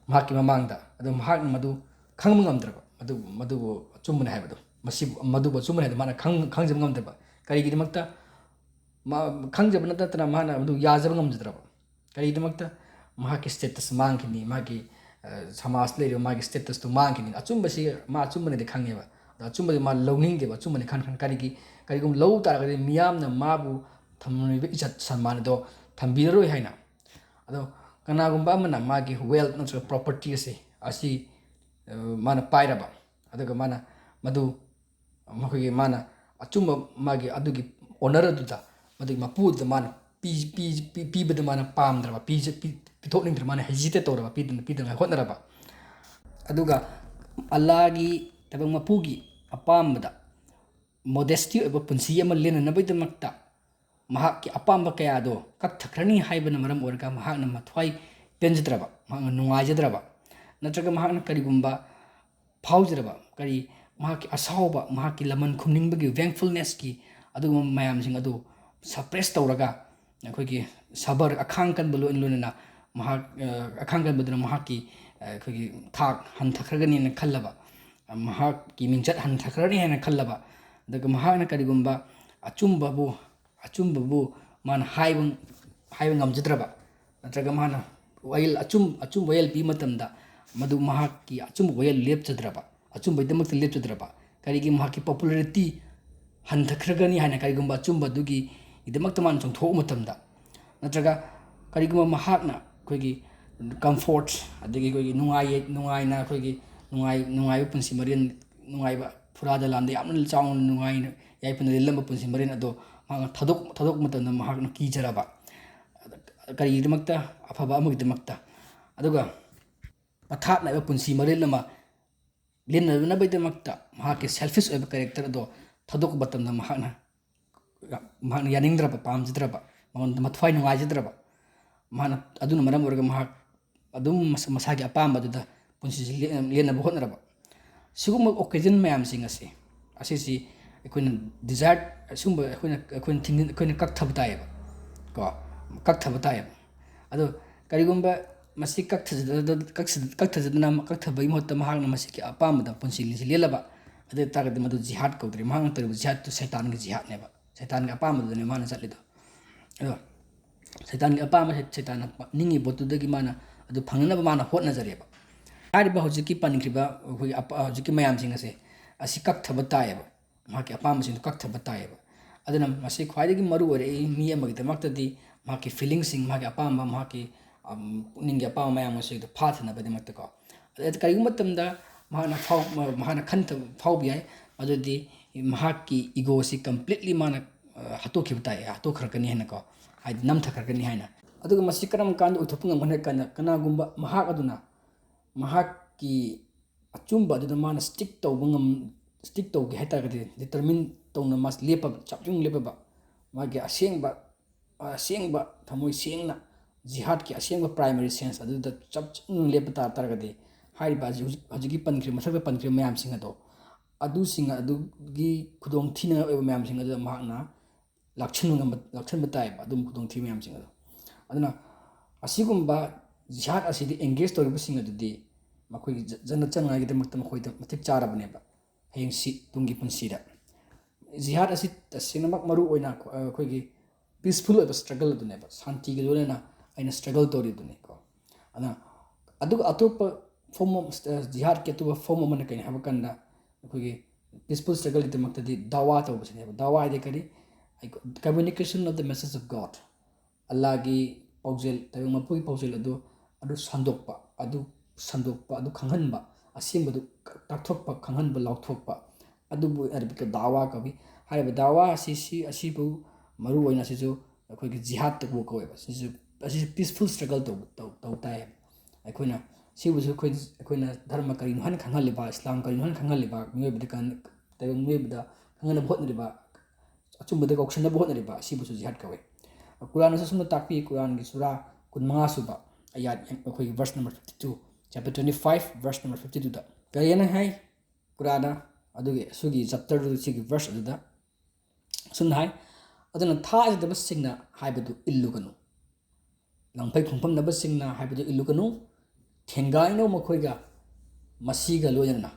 ꯃꯍꯥꯛꯀꯤ ꯃꯃꯥꯡꯗ, ꯑꯗꯨ ꯃꯍꯥꯛꯅ ꯃꯗꯨ ꯈꯪꯕ ꯉꯝꯗ꯭ꯔꯕ, ꯃꯗꯨ, ꯃꯗꯨꯕꯨ ꯑꯆꯨꯝꯕꯅꯤ ꯍꯥꯏꯕꯗꯨ, ꯃꯁꯤꯕꯨ, ꯃꯗꯨꯕꯨ ꯑꯆꯨꯝꯕꯅꯤ ꯍꯥꯏꯕꯗꯨ ꯃꯥꯅ ꯈꯪ-, ꯈꯪꯖꯕ ꯉꯝꯗ꯭ꯔꯕ꯫ ꯀꯔꯤꯒꯤꯗꯃꯛꯇ? ꯃꯥ ꯈꯪꯖꯕ ꯅꯠꯇꯅ ꯃꯥꯅ ꯃꯗꯨ ꯌꯥꯖꯕ ꯉꯝꯖꯗ꯭ꯔꯕ꯫ ꯀꯔꯤꯒꯤꯗꯃꯛꯇ? ꯃꯍꯥꯛꯀꯤ ꯁ꯭ꯇꯦꯇꯁ ꯃꯥꯡꯈꯤꯅꯤ, ꯃꯍꯥꯛꯀꯤ, ꯁꯃꯥꯖꯇ ꯂꯩꯔꯤꯕ ꯃꯥꯒꯤ statusꯇꯣ ꯃꯥꯡꯈꯤꯅꯤ꯫ ꯑꯆꯨꯝꯕꯁꯤ ꯃꯥ ꯑꯆꯨꯝꯕꯅꯦꯗꯤ ꯈꯪꯉꯦꯕ, ꯑꯗꯣ ꯑꯆꯨꯝꯕꯗꯤ ꯃꯥ ꯂꯧꯅꯤꯡꯗꯦꯕ꯫ ꯑꯆꯨꯝꯕꯅꯦ ꯈꯟ ꯈꯟ ꯀꯔꯤꯒꯤ, ꯀꯔꯤꯒꯨꯝꯕ ꯂꯧ ꯇꯥꯔꯒꯗꯤ ꯃꯤꯌꯥꯝꯅ ꯃꯥꯕꯨ ꯊꯝꯂꯝꯂꯤꯕ ꯏꯖꯠ ꯁꯟꯃꯥꯟ ꯑꯗꯣ ꯊꯝꯕꯤꯔꯔꯣꯏ ꯍꯥꯏꯅ꯫ ꯑꯗꯣ ꯀꯅꯥꯒꯨꯝꯕ ꯑꯃꯅ ꯃꯥꯒꯤ wealth ꯅꯠꯇ꯭ꯔꯒ property ꯑꯁꯤ, ꯑꯁꯤ, ꯑ, ꯃꯥꯅ ꯄꯥꯏꯔꯕ, ꯑꯗꯨꯒ ꯃꯥꯅ ꯃꯗꯨ ꯃꯈꯣꯏꯒꯤ ꯃꯥꯅ ꯑꯆꯨꯝꯕ ꯃꯥꯒꯤ ꯑꯗꯨꯒꯤ owner ꯑꯗꯨꯗ, ꯃꯗꯨꯒꯤ ꯃꯄꯨ ꯑꯗꯨꯗ ꯃꯥꯅ ꯄꯤ-, ꯄꯤ-, ꯄꯤ-, ꯄꯤꯕꯗ ꯃꯥꯅ ꯄꯥꯝꯗ꯭ꯔꯕ, ꯄꯤꯖ-, ꯄꯤ-, ꯄꯤꯊꯣꯛꯅꯤꯡꯗ꯭ꯔꯕ, ꯃꯥꯅ hesitate ꯇꯧꯔꯕ, ꯄꯤꯗꯅ-, ꯄꯤꯗꯅꯉꯥꯏ ꯍꯣꯠꯅꯔꯕ꯫ ꯑꯗꯨꯒ ꯑꯜꯂꯥꯒꯤ ꯇꯥꯏꯕꯪ ꯃꯄꯨꯒꯤ ꯑꯄꯥꯝꯕꯗ modesty ꯑꯣꯏꯕ ꯄꯨꯟꯁꯤ ꯑꯃ ꯂꯦꯟꯅꯅꯕꯒꯤꯗꯃꯛꯇ ꯃꯍꯥꯛꯀꯤ ꯑꯄꯥꯝꯕ ꯀꯌꯥꯗꯣ ꯀꯛꯊꯈ꯭ꯔꯅꯤ ꯍꯥꯏꯕꯅ ꯃꯔꯝ ꯑꯣꯏꯔꯒ ꯃꯍꯥꯛꯅ ꯃꯊ꯭ꯋꯥꯏ ꯄꯦꯟꯖꯗ꯭ꯔꯕ, ꯃꯍꯥꯛꯅ ꯅꯨꯡꯉꯥꯏꯖꯗ꯭ꯔꯕ, ꯅꯠꯇ꯭ꯔꯒ ꯃꯍꯥꯛꯅ ꯀꯔꯤꯒꯨꯝꯕ ꯐꯥꯎꯖꯔꯕ, ꯀꯔꯤ, ꯃꯍꯥꯛꯀꯤ ꯑꯁꯥꯎꯕ, ꯃꯍꯥꯛꯀꯤ ꯂꯃꯟ ꯈꯨꯝꯅꯤꯡꯕꯒꯤ vengefulnessꯀꯤ ꯑꯗꯨꯒꯨꯝꯕ ꯃꯌꯥꯝꯁꯤꯡ ꯑꯗꯨ suppress ꯇꯧꯔꯒ, ꯑꯩꯈꯣꯏꯒꯤ ꯁꯕꯔ, ꯑꯈꯥꯡ ꯀꯟꯕ ꯂꯣꯏꯅ ꯂꯣꯏꯅꯅ ꯃꯍꯥꯛ, ꯑ, ꯑꯈꯥꯡ ꯀꯟꯕꯗꯨꯅ ꯃꯍꯥꯛꯀꯤ, ꯑ, ꯑꯩꯈꯣꯏꯒꯤ ꯊꯥꯛ ꯍꯟꯊꯈ꯭ꯔꯒꯅꯤꯅ ꯈꯜꯂꯕ, ꯃꯍꯥꯛꯀꯤ ꯃꯤꯡꯆꯠ ꯍꯟꯊꯈ꯭ꯔꯅꯤ ꯍꯥꯏꯅ ꯈꯜꯂꯕ, ꯑꯗꯨꯒ ꯃꯍꯥꯛꯅ ꯀꯔꯤꯒꯨꯝꯕ ꯑꯆꯨꯝꯕꯕꯨ, ꯑꯆꯨꯝꯕꯕꯨ ꯃꯥꯅ ꯍꯥꯏꯕ, ꯍꯥꯏꯕ ꯉꯝꯖꯗ꯭ꯔꯕ, ꯅꯠꯇ꯭ꯔꯒ ꯃꯥꯅ ꯋꯥꯌꯦꯜ ꯑꯆꯨꯝ-, ꯑꯆꯨꯝꯕ ꯋꯥꯌꯦꯜ ꯄꯤꯕ ꯃꯇꯝꯗ ꯃꯗꯨ ꯃꯍꯥꯛꯀꯤ ꯑꯆꯨꯝꯕ ꯋꯥꯌꯦꯜ ꯂꯦꯞꯆꯗ꯭ꯔꯕ, ꯑꯆꯨꯝꯕꯒꯤꯗꯃꯛꯇ ꯂꯦꯞꯆꯗ꯭ꯔꯕ, ꯀꯔꯤꯒꯤ? ꯃꯍꯥꯛꯀꯤ popularity ꯍꯟꯊꯈ꯭ꯔꯒꯅꯤ ꯍꯥꯏꯅ ꯀꯔꯤꯒꯨꯝꯕ ꯑꯆꯨꯝꯕꯗꯨꯒꯤꯗꯃꯛꯇ ꯃꯥꯅ ꯆꯣꯡꯊꯣꯛꯄ ꯃꯇꯝꯗ, ꯅꯠꯇ꯭ꯔꯒ ꯀꯔꯤꯒꯨꯝꯕ ꯃꯍꯥꯛꯅ ꯑꯩꯈꯣꯏꯒꯤ comfort, ꯑꯗꯒꯤ ꯑꯩꯈꯣꯏꯒꯤ ꯅꯨꯡꯉꯥꯏ-, ꯅꯨꯡꯉꯥꯏꯅ ꯑꯩꯈꯣꯏꯒꯤ ꯅꯨꯡꯉꯥꯏ-, ꯅꯨꯡꯉꯥꯏꯕ ꯄꯨꯟꯁꯤ ꯃꯔꯦꯜ, ꯅꯨꯡꯉꯥꯏꯕ ꯐꯨꯔꯥꯗ ꯂꯥꯟꯗ ꯌꯥꯝꯅ ꯆꯥꯎꯅ ꯅꯨꯡꯉꯥꯏꯅ ꯌꯥꯏꯐꯅ ꯂꯦꯜꯂꯝꯕ ꯄꯨꯟꯁꯤ ꯃꯔꯦꯜ ꯑꯗꯣ ꯃꯍꯥꯛꯅ ꯊꯥꯗꯣꯛ-, ꯊꯥꯗꯣꯛꯄ ꯃꯇꯝꯗ ꯃꯍꯥꯛꯅ ꯀꯤꯖꯔꯕ, ꯀꯔꯤꯒꯤꯗꯃꯛꯇ? ꯑꯐꯕ ꯑꯃꯒꯤꯗꯃꯛꯇ꯫ ꯑꯗꯨꯒ ꯄꯊꯥꯞ ꯅꯥꯏꯕ ꯄꯨꯟꯁꯤ ꯃꯔꯦꯜ ꯑꯃ ꯂꯦꯟꯅꯅꯕꯒꯤꯗꯃꯛꯇ ꯃꯍꯥꯛꯀꯤ selfish ꯑꯣꯏꯕ character ꯑꯗꯣ ꯊꯥꯗꯣꯛꯄ ꯃꯇꯝꯗ ꯃꯍꯥꯛꯅ, ꯃꯍꯥꯛꯅ ꯌꯥꯅꯤꯡꯗ꯭ꯔꯕ, ꯄꯥꯝꯖꯗ꯭ꯔꯕ, ꯃꯉꯣꯟꯗ ꯃꯊ꯭ꯋꯥꯏ ꯅꯨꯡꯉꯥꯏꯖꯗ꯭ꯔꯕ, ꯃꯍꯥꯛꯅ, ꯑꯗꯨꯅ ꯃꯔꯝ ꯑꯣꯏꯔꯒ ꯃꯍꯥꯛ ꯑꯗꯨꯝ ꯃꯁꯥ-, ꯃꯁꯥꯒꯤ ꯑꯄꯥꯝꯕꯗꯨꯗ ꯄꯨꯟꯁꯤꯁꯤ ꯂꯦꯟ-, ꯂꯦꯟꯅꯕ ꯍꯣꯠꯅꯔꯕ꯫ ꯁꯤꯒꯨꯝꯕ occasion ꯃꯌꯥꯝꯁꯤꯡ ꯑꯁꯤ, ꯑꯁꯤꯁꯤ ꯑꯩꯈꯣꯏꯅ desire, ꯑꯁꯤꯒꯨꯝꯕ ꯑꯩꯈꯣꯏꯅ, ꯑꯩꯈꯣꯏꯅ ꯊꯤꯡꯖꯤꯟ-, ꯑꯩꯈꯣꯏꯅ ꯀꯛꯊꯕ ꯇꯥꯏꯌꯦꯕ, ꯀꯣ, ꯀꯛꯊꯕ ꯇꯥꯏꯌꯦꯕ꯫ ꯑꯗꯣ ꯀꯔꯤꯒꯨꯝꯕ ꯃꯁꯤ ꯀꯛꯊꯖꯗ-, ꯀꯛꯊ-, ꯀꯛꯊꯖꯗꯅ, ꯀꯛꯊꯕꯒꯤ ꯃꯍꯨꯠꯇ ꯃꯍꯥꯛꯅ ꯃꯁꯤꯒꯤ ꯑꯄꯥꯝꯕꯗ ꯄꯨꯟꯁꯤ ꯂꯦꯜꯂꯕ, ꯑꯗꯨ ꯑꯣꯏ ꯇꯥꯔꯒꯗꯤ ꯃꯗꯨ ꯖꯤꯍꯥꯗ ꯀꯧꯗ꯭ꯔꯦ꯫ ꯃꯍꯥꯛꯅ ꯇꯧꯔꯤꯕ ꯖꯤꯍꯥꯗꯇꯨ ꯁꯩꯇꯥꯟꯒꯤ ꯖꯤꯍꯥꯗꯅꯦꯕ, ꯁꯩꯇꯥꯟꯒꯤ ꯑꯄꯥꯝꯕꯗꯨꯗꯅꯦ ꯃꯥꯅ ꯆꯠꯂꯤꯗꯣ꯫ ꯑꯗꯣ ꯁꯩꯇꯥꯟꯒꯤ ꯑꯄꯥꯝꯕ, ꯁꯩ-, ꯁꯩꯇꯥꯟꯅ ꯄ-, ꯅꯤꯡꯉꯤ ꯄꯣꯠꯇꯨꯗꯒꯤ ꯃꯥꯅ ꯑꯗꯨ ꯐꯪꯅꯅꯕ ꯃꯥꯅ ꯍꯣꯠꯅꯖꯔꯦꯕ꯫ ꯍꯥꯏꯔꯤꯕ ꯍꯧꯖꯤꯛꯀꯤ ꯄꯟꯈ꯭ꯔꯤꯕ ꯑꯩꯈꯣꯏꯒꯤ ꯑꯄ-, ꯍꯧꯖꯤꯛꯀꯤ ꯃꯌꯥꯝꯁꯤꯡ ꯑꯁꯦ, ꯑꯁꯤ ꯀꯛꯊꯕ ꯇꯥꯏꯌꯦꯕ꯫ ꯃꯍꯥꯛꯀꯤ ꯑꯄꯥꯝꯕꯁꯤꯡꯗꯨ ꯀꯛꯊꯕ ꯇꯥꯏꯌꯦꯕ꯫ ꯑꯗꯨꯅ ꯃꯁꯤ ꯈ꯭ꯋꯥꯏꯗꯒꯤ ꯃꯔꯨ ꯑꯣꯏꯔꯛꯏ ꯃꯤ ꯑꯃꯒꯤꯗꯃꯛꯇꯗꯤ, ꯃꯍꯥꯛꯀꯤ feelingꯁꯤꯡ, ꯃꯍꯥꯛꯀꯤ ꯑꯄꯥꯝꯕ, ꯃꯍꯥꯛꯀꯤ, ꯑꯝ, ꯄꯨꯛꯅꯤꯡꯒꯤ ꯑꯄꯥꯝꯕ ꯃꯌꯥꯝ ꯑꯁꯤꯗ ꯐꯥꯊꯅꯕꯒꯤꯗꯃꯛꯇꯀꯣ꯫ ꯑꯗ ꯀꯔꯤꯒꯨꯝꯕ ꯃꯇꯝꯗ ꯃꯍꯥꯛꯅ ꯐꯥꯎ-, ꯃ-, ꯃꯍꯥꯛꯅ ꯈꯟꯊ-, ꯐꯥꯎꯕ ꯌꯥꯏ, ꯃꯗꯨꯗꯤ ꯃꯍꯥꯛꯀꯤ egoꯁꯤ completely ꯃꯥꯅ, ꯑ, ꯍꯥꯠꯇꯣꯛꯈꯤꯕ ꯇꯥꯏ, ꯍꯥꯠꯇꯣꯛꯈ꯭ꯔꯒꯅꯤ ꯍꯥꯏꯅꯀꯣ, ꯍꯥꯏꯗꯤ ꯅꯝꯊꯈ꯭ꯔꯒꯅꯤ ꯍꯥꯏꯅ꯫ ꯑꯗꯨꯒ ꯃꯁꯤ ꯀꯔꯝ ꯀꯥꯟꯗ ꯑꯣꯏꯊꯣꯛꯄ ꯉꯝꯒꯅꯤ ꯍꯥꯏ ꯀꯥꯟꯗ, ꯀꯅꯥꯒꯨꯝꯕ ꯃꯍꯥꯛ ꯑꯗꯨꯅ ꯃꯍꯥꯛꯀꯤ ꯑꯆꯨꯝꯕ ꯑꯗꯨꯗ ꯃꯥꯅ stick ꯇꯧꯕ ꯉꯝ-, stick ꯇꯧꯒꯦ ꯍꯥꯏ ꯇꯥꯔꯒꯗꯤ, determine ꯇꯧꯅ ꯃꯥꯁꯤ ꯂꯦꯞꯄꯕ, ꯆꯞ ꯌꯨꯡ ꯂꯦꯞꯄꯕ, ꯃꯥꯒꯤ ꯑꯁꯦꯡꯕ, ꯑꯁꯦꯡꯕ ꯊꯃꯣꯏ ꯁꯦꯡꯅ ꯖꯤꯍꯥꯗꯀꯤ ꯑꯁꯦꯡꯕ primary sense ꯑꯗꯨꯗ ꯆꯞ ꯌꯨꯡ ꯂꯦꯞꯄ ꯇꯥ ꯇꯥꯔꯒꯗꯤ, ꯍꯥꯏꯔꯤꯕ ꯍꯧꯖꯤꯛ, ꯍꯧꯖꯤꯛ, ꯍꯧꯖꯤꯛꯀꯤ ꯄꯟꯈ꯭ꯔꯤꯕ, ꯃꯊꯛꯇ ꯄꯟꯈ꯭ꯔꯤꯕ ꯃꯌꯥꯝꯁꯤꯡ ꯑꯗꯣ, ꯑꯗꯨꯁꯤꯡ ꯑꯗꯨꯒꯤ ꯈꯨꯗꯣꯡ ꯊꯤꯅꯤꯡꯉꯥꯏ ꯑꯣꯏꯕ ꯃꯌꯥꯝꯁꯤꯡ ꯑꯗꯨꯗ ꯃꯍꯥꯛꯅ ꯂꯥꯛꯁꯤꯟꯕ ꯉꯝꯕ, ꯂꯥꯛꯁꯤꯟꯕ ꯇꯥꯏꯌꯦꯕ, ꯑꯗꯨꯝꯕ ꯈꯨꯗꯣꯡꯊꯤꯕ ꯃꯌꯥꯝꯁꯤꯡ ꯑꯗꯣ꯫ ꯑꯗꯨꯅ ꯑꯁꯤꯒꯨꯝꯕ ꯖꯤꯍꯥꯗ ꯑꯁꯤꯗ engage ꯇꯧꯔꯤꯕꯁꯤꯡ ꯑꯗꯨꯗꯤ ꯃꯈꯣꯏꯒꯤ ꯖ-, ꯖꯟꯅꯠ ꯆꯪꯅꯉꯥꯏꯒꯤꯗꯃꯛꯇ ꯃꯈꯣꯏꯗ ꯃꯇꯤꯛ ꯆꯥꯔꯕꯅꯦꯕ, ꯍꯌꯦꯡ ꯁꯤ ꯇꯨꯡꯒꯤ ꯄꯨꯟꯁꯤꯗ꯫ ꯖꯤꯍꯥꯗ ꯑꯁꯤ ꯇꯁꯦꯡꯅꯃꯛ ꯃꯔꯨ ꯑꯣꯏꯅ ꯑꯩꯈꯣꯏꯒꯤ peaceful ꯑꯣꯏꯕ struggle ꯑꯗꯨꯅꯦꯕ, ꯁꯥꯟꯇꯤꯒꯤ ꯂꯣꯏꯅꯅ ꯑꯩꯅ struggle ꯇꯧꯔꯤꯕꯗꯨꯅꯤꯀꯣ꯫ ꯑꯗꯨꯅ ꯑꯗꯨꯒ ꯑꯇꯣꯞꯄ form of, ꯑ, ꯖꯤꯍꯥꯗꯀꯤ ꯑꯇꯣꯞꯄ form ꯑꯃꯅ ꯀꯩꯅꯣ ꯍꯥꯏꯕ ꯀꯥꯟꯗ, ꯑꯩꯈꯣꯏꯒꯤ peaceful struggleꯒꯤꯗꯃꯛꯇꯗꯤ ꯗꯥꯋꯥ ꯇꯧꯕꯁꯤꯅꯦꯕ꯫ ꯗꯥꯋꯥ ꯍꯥꯏꯗꯤ ꯀꯔꯤ? Communication of the message of God꯫ ꯑꯜꯂꯥꯒꯤ ꯄꯥꯎꯖꯦꯜ, ꯇꯥꯏꯕꯪ ꯃꯄꯨꯒꯤ ꯄꯥꯎꯖꯦꯜ ꯑꯗꯨ, ꯑꯗꯨ ꯁꯟꯗꯣꯛꯄ, ꯑꯗꯨ ꯁꯟꯗꯣꯛꯄ, ꯑꯗꯨ ꯈꯪꯍꯟꯕ, ꯑꯁꯦꯡꯕꯗꯨ ꯇꯥꯛꯊꯣꯛꯄ, ꯈꯪꯍꯟꯕ, ꯂꯥꯎꯊꯣꯛꯄ, ꯑꯗꯨꯕꯨ ꯑꯔꯕꯤꯛꯇ ꯗꯥꯋꯥ ꯀꯧꯏ꯫ ꯍꯥꯏꯔꯤꯕ ꯗꯥꯋꯥ ꯑꯁꯤ, ꯁꯤ, ꯑꯁꯤꯕꯨ ꯃꯔꯨ ꯑꯣꯏꯅ ꯑꯁꯤꯁꯨ ꯑꯩꯈꯣꯏꯒꯤ ꯖꯤꯍꯥꯗꯇꯕꯨ ꯀꯧꯋꯦꯕ꯫ ꯁꯤꯁꯨ, ꯑꯁꯤꯁꯨ peaceful struggle ꯇꯧ-, ꯇꯧ-, ꯇꯧ ꯇꯥꯏ꯫ ꯑꯩꯈꯣꯏꯅ, ꯁꯤꯕꯨꯁꯨ ꯑꯩꯈꯣꯏ, ꯑꯩꯈꯣꯏꯅ ꯙꯔꯃ ꯀꯔꯤꯅꯣ ꯍꯥꯏꯅ ꯈꯪꯍꯜꯂꯤꯕ, ꯏꯁꯂꯥꯝ ꯀꯔꯤꯅꯣ ꯍꯥꯏꯅ ꯈꯪꯍꯜꯂꯤꯕ, ꯃꯤꯑꯣꯏꯕꯗ ꯀꯟ-, ꯇꯥꯏꯕꯪ ꯃꯤꯑꯣꯏꯕꯗ ꯈꯪꯍꯟꯅꯕ ꯍꯣꯠꯅꯔꯤꯕ, ꯑꯆꯨꯝꯕꯗ ꯀꯧꯁꯤꯟꯅꯕ ꯍꯣꯠꯅꯔꯤꯕ, ꯑꯁꯤꯕꯨꯁꯨ ꯖꯤꯍꯥꯗ ꯀꯧꯋꯦ꯫ ꯀꯨꯔꯥꯟ ꯑꯁꯤꯁꯨ ꯑꯁꯨꯝꯅ ꯇꯥꯛꯄꯤ, ꯀꯨꯔꯥꯟꯒꯤ ꯁꯨꯔꯥ ꯀꯨꯟꯃꯉꯥ ꯁꯨꯕ ꯑꯌꯥꯠ, ꯑꯩꯈꯣꯏꯒꯤ verse number fifty two, chapter twenty five, verse number fifty twoꯗ ꯀꯔꯤꯅ ꯍꯥꯏ? ꯀꯨꯔꯥꯟꯅ ꯑꯗꯨꯒꯤ, ꯑꯁꯤꯒꯤ chapterꯗꯨ, ꯁꯤꯒꯤ verse ꯑꯗꯨꯗ ꯑꯁꯨꯝꯅ ꯍꯥꯏ, "ꯑꯗꯨꯅ ꯊꯥꯖꯗꯕꯁꯤꯡꯅ ꯍꯥꯏꯕꯗꯨ ꯏꯜꯂꯨꯒꯅꯨ, ꯂꯪꯐꯩ ꯈꯣꯡꯐꯝꯅꯕꯁꯤꯡꯅ ꯍꯥꯏꯕꯗꯨ ꯏꯜꯂꯨꯒꯅꯨ, ꯊꯦꯡꯒꯥꯏꯅꯧ ꯃꯈꯣꯏꯒ, ꯃꯁꯤꯒ ꯂꯣꯏꯅꯅ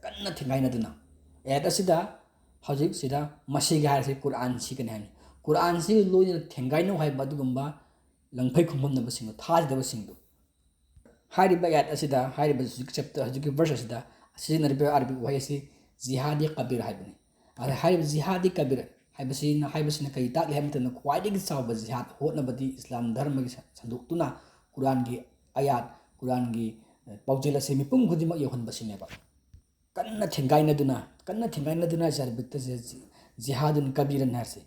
ꯀꯟꯅ ꯊꯦꯡꯒꯥꯏꯅꯗꯨꯅ"꯫ ꯑꯥꯌꯠ ꯑꯁꯤꯗ, ꯍꯧꯖꯤꯛꯁꯤꯗ "ꯃꯁꯤꯒ" ꯍꯥꯏꯔꯤꯁꯤ ꯀꯨꯔꯥꯟꯁꯤꯒꯅꯤ ꯍꯥꯏꯅꯤ꯫ ꯀꯨꯔꯥꯟꯁꯤꯒ ꯂꯣꯏꯅꯅ ꯊꯦꯡꯒꯥꯏꯅꯧ ꯍꯥꯏꯕ ꯑꯗꯨꯒꯨꯝꯕ ꯂꯪꯐꯩ ꯈꯣꯡꯐꯝꯅꯕꯁꯤꯡꯗꯨ, ꯊꯥꯖꯗꯕꯁꯤꯡꯗꯨ꯫ ꯍꯥꯏꯔꯤꯕ ꯑꯥꯌꯥꯠ ꯑꯁꯤꯗ, ꯍꯥꯏꯔꯤꯕ ꯍꯧꯖꯤꯛꯀꯤ ꯆꯦꯞꯇꯔ, ꯍꯧꯖꯤꯛꯀꯤ ꯚꯔꯁ ꯑꯁꯤꯗ ꯁꯤꯖꯤꯟꯅꯔꯤꯕ ꯑꯥꯔꯕꯤꯛ ꯋꯥꯍꯩ ꯑꯁꯤ ꯖꯤꯍꯥꯗꯤ ꯀꯕꯤꯔ ꯍꯥꯏꯕꯅꯤ꯫ ꯑꯗ ꯍꯥꯏꯔꯤꯕ ꯖꯤꯍꯥꯗꯤ ꯀꯕꯤꯔ ꯍꯥꯏꯕꯁꯤꯅ, ꯍꯥꯏꯕꯁꯤꯅ ꯀꯔꯤ ꯇꯥꯛꯂꯤ ꯍꯥꯏꯕ ꯃꯇꯝꯗ, ꯈ꯭ꯋꯥꯏꯗꯒꯤ ꯆꯥꯎꯕ ꯖꯤꯍꯥꯗ, ꯍꯣꯠꯅꯕꯗꯤ ꯏꯁꯂꯥꯝ ꯙꯔꯃꯒꯤ ꯁ-, ꯁꯟꯗꯣꯛꯇꯨꯅ ꯀꯨꯔꯥꯟꯒꯤ ꯑꯥꯌꯥꯠ, ꯀꯨꯔꯥꯟꯒꯤ, ꯑ, ꯄꯥꯎꯖꯦꯜ ꯑꯁꯦ ꯃꯤꯄꯨꯝ ꯈꯨꯗꯤꯡꯃꯛ ꯌꯧꯍꯟꯕꯁꯤꯅꯦꯕ꯫ ꯀꯟꯅ ꯊꯦꯡꯒꯥꯏꯅꯗꯨꯅ, ꯀꯟꯅ ꯊꯦꯡꯒꯥꯏꯅꯗꯨꯅ ꯍꯥꯏꯁꯦ ꯑꯥꯔꯕꯤꯛꯇ ꯖꯤ-, ꯖꯤ-, ꯖꯤꯍꯥꯗꯨꯟ ꯀꯕꯤꯔꯟ ꯍꯥꯏꯁꯦ꯫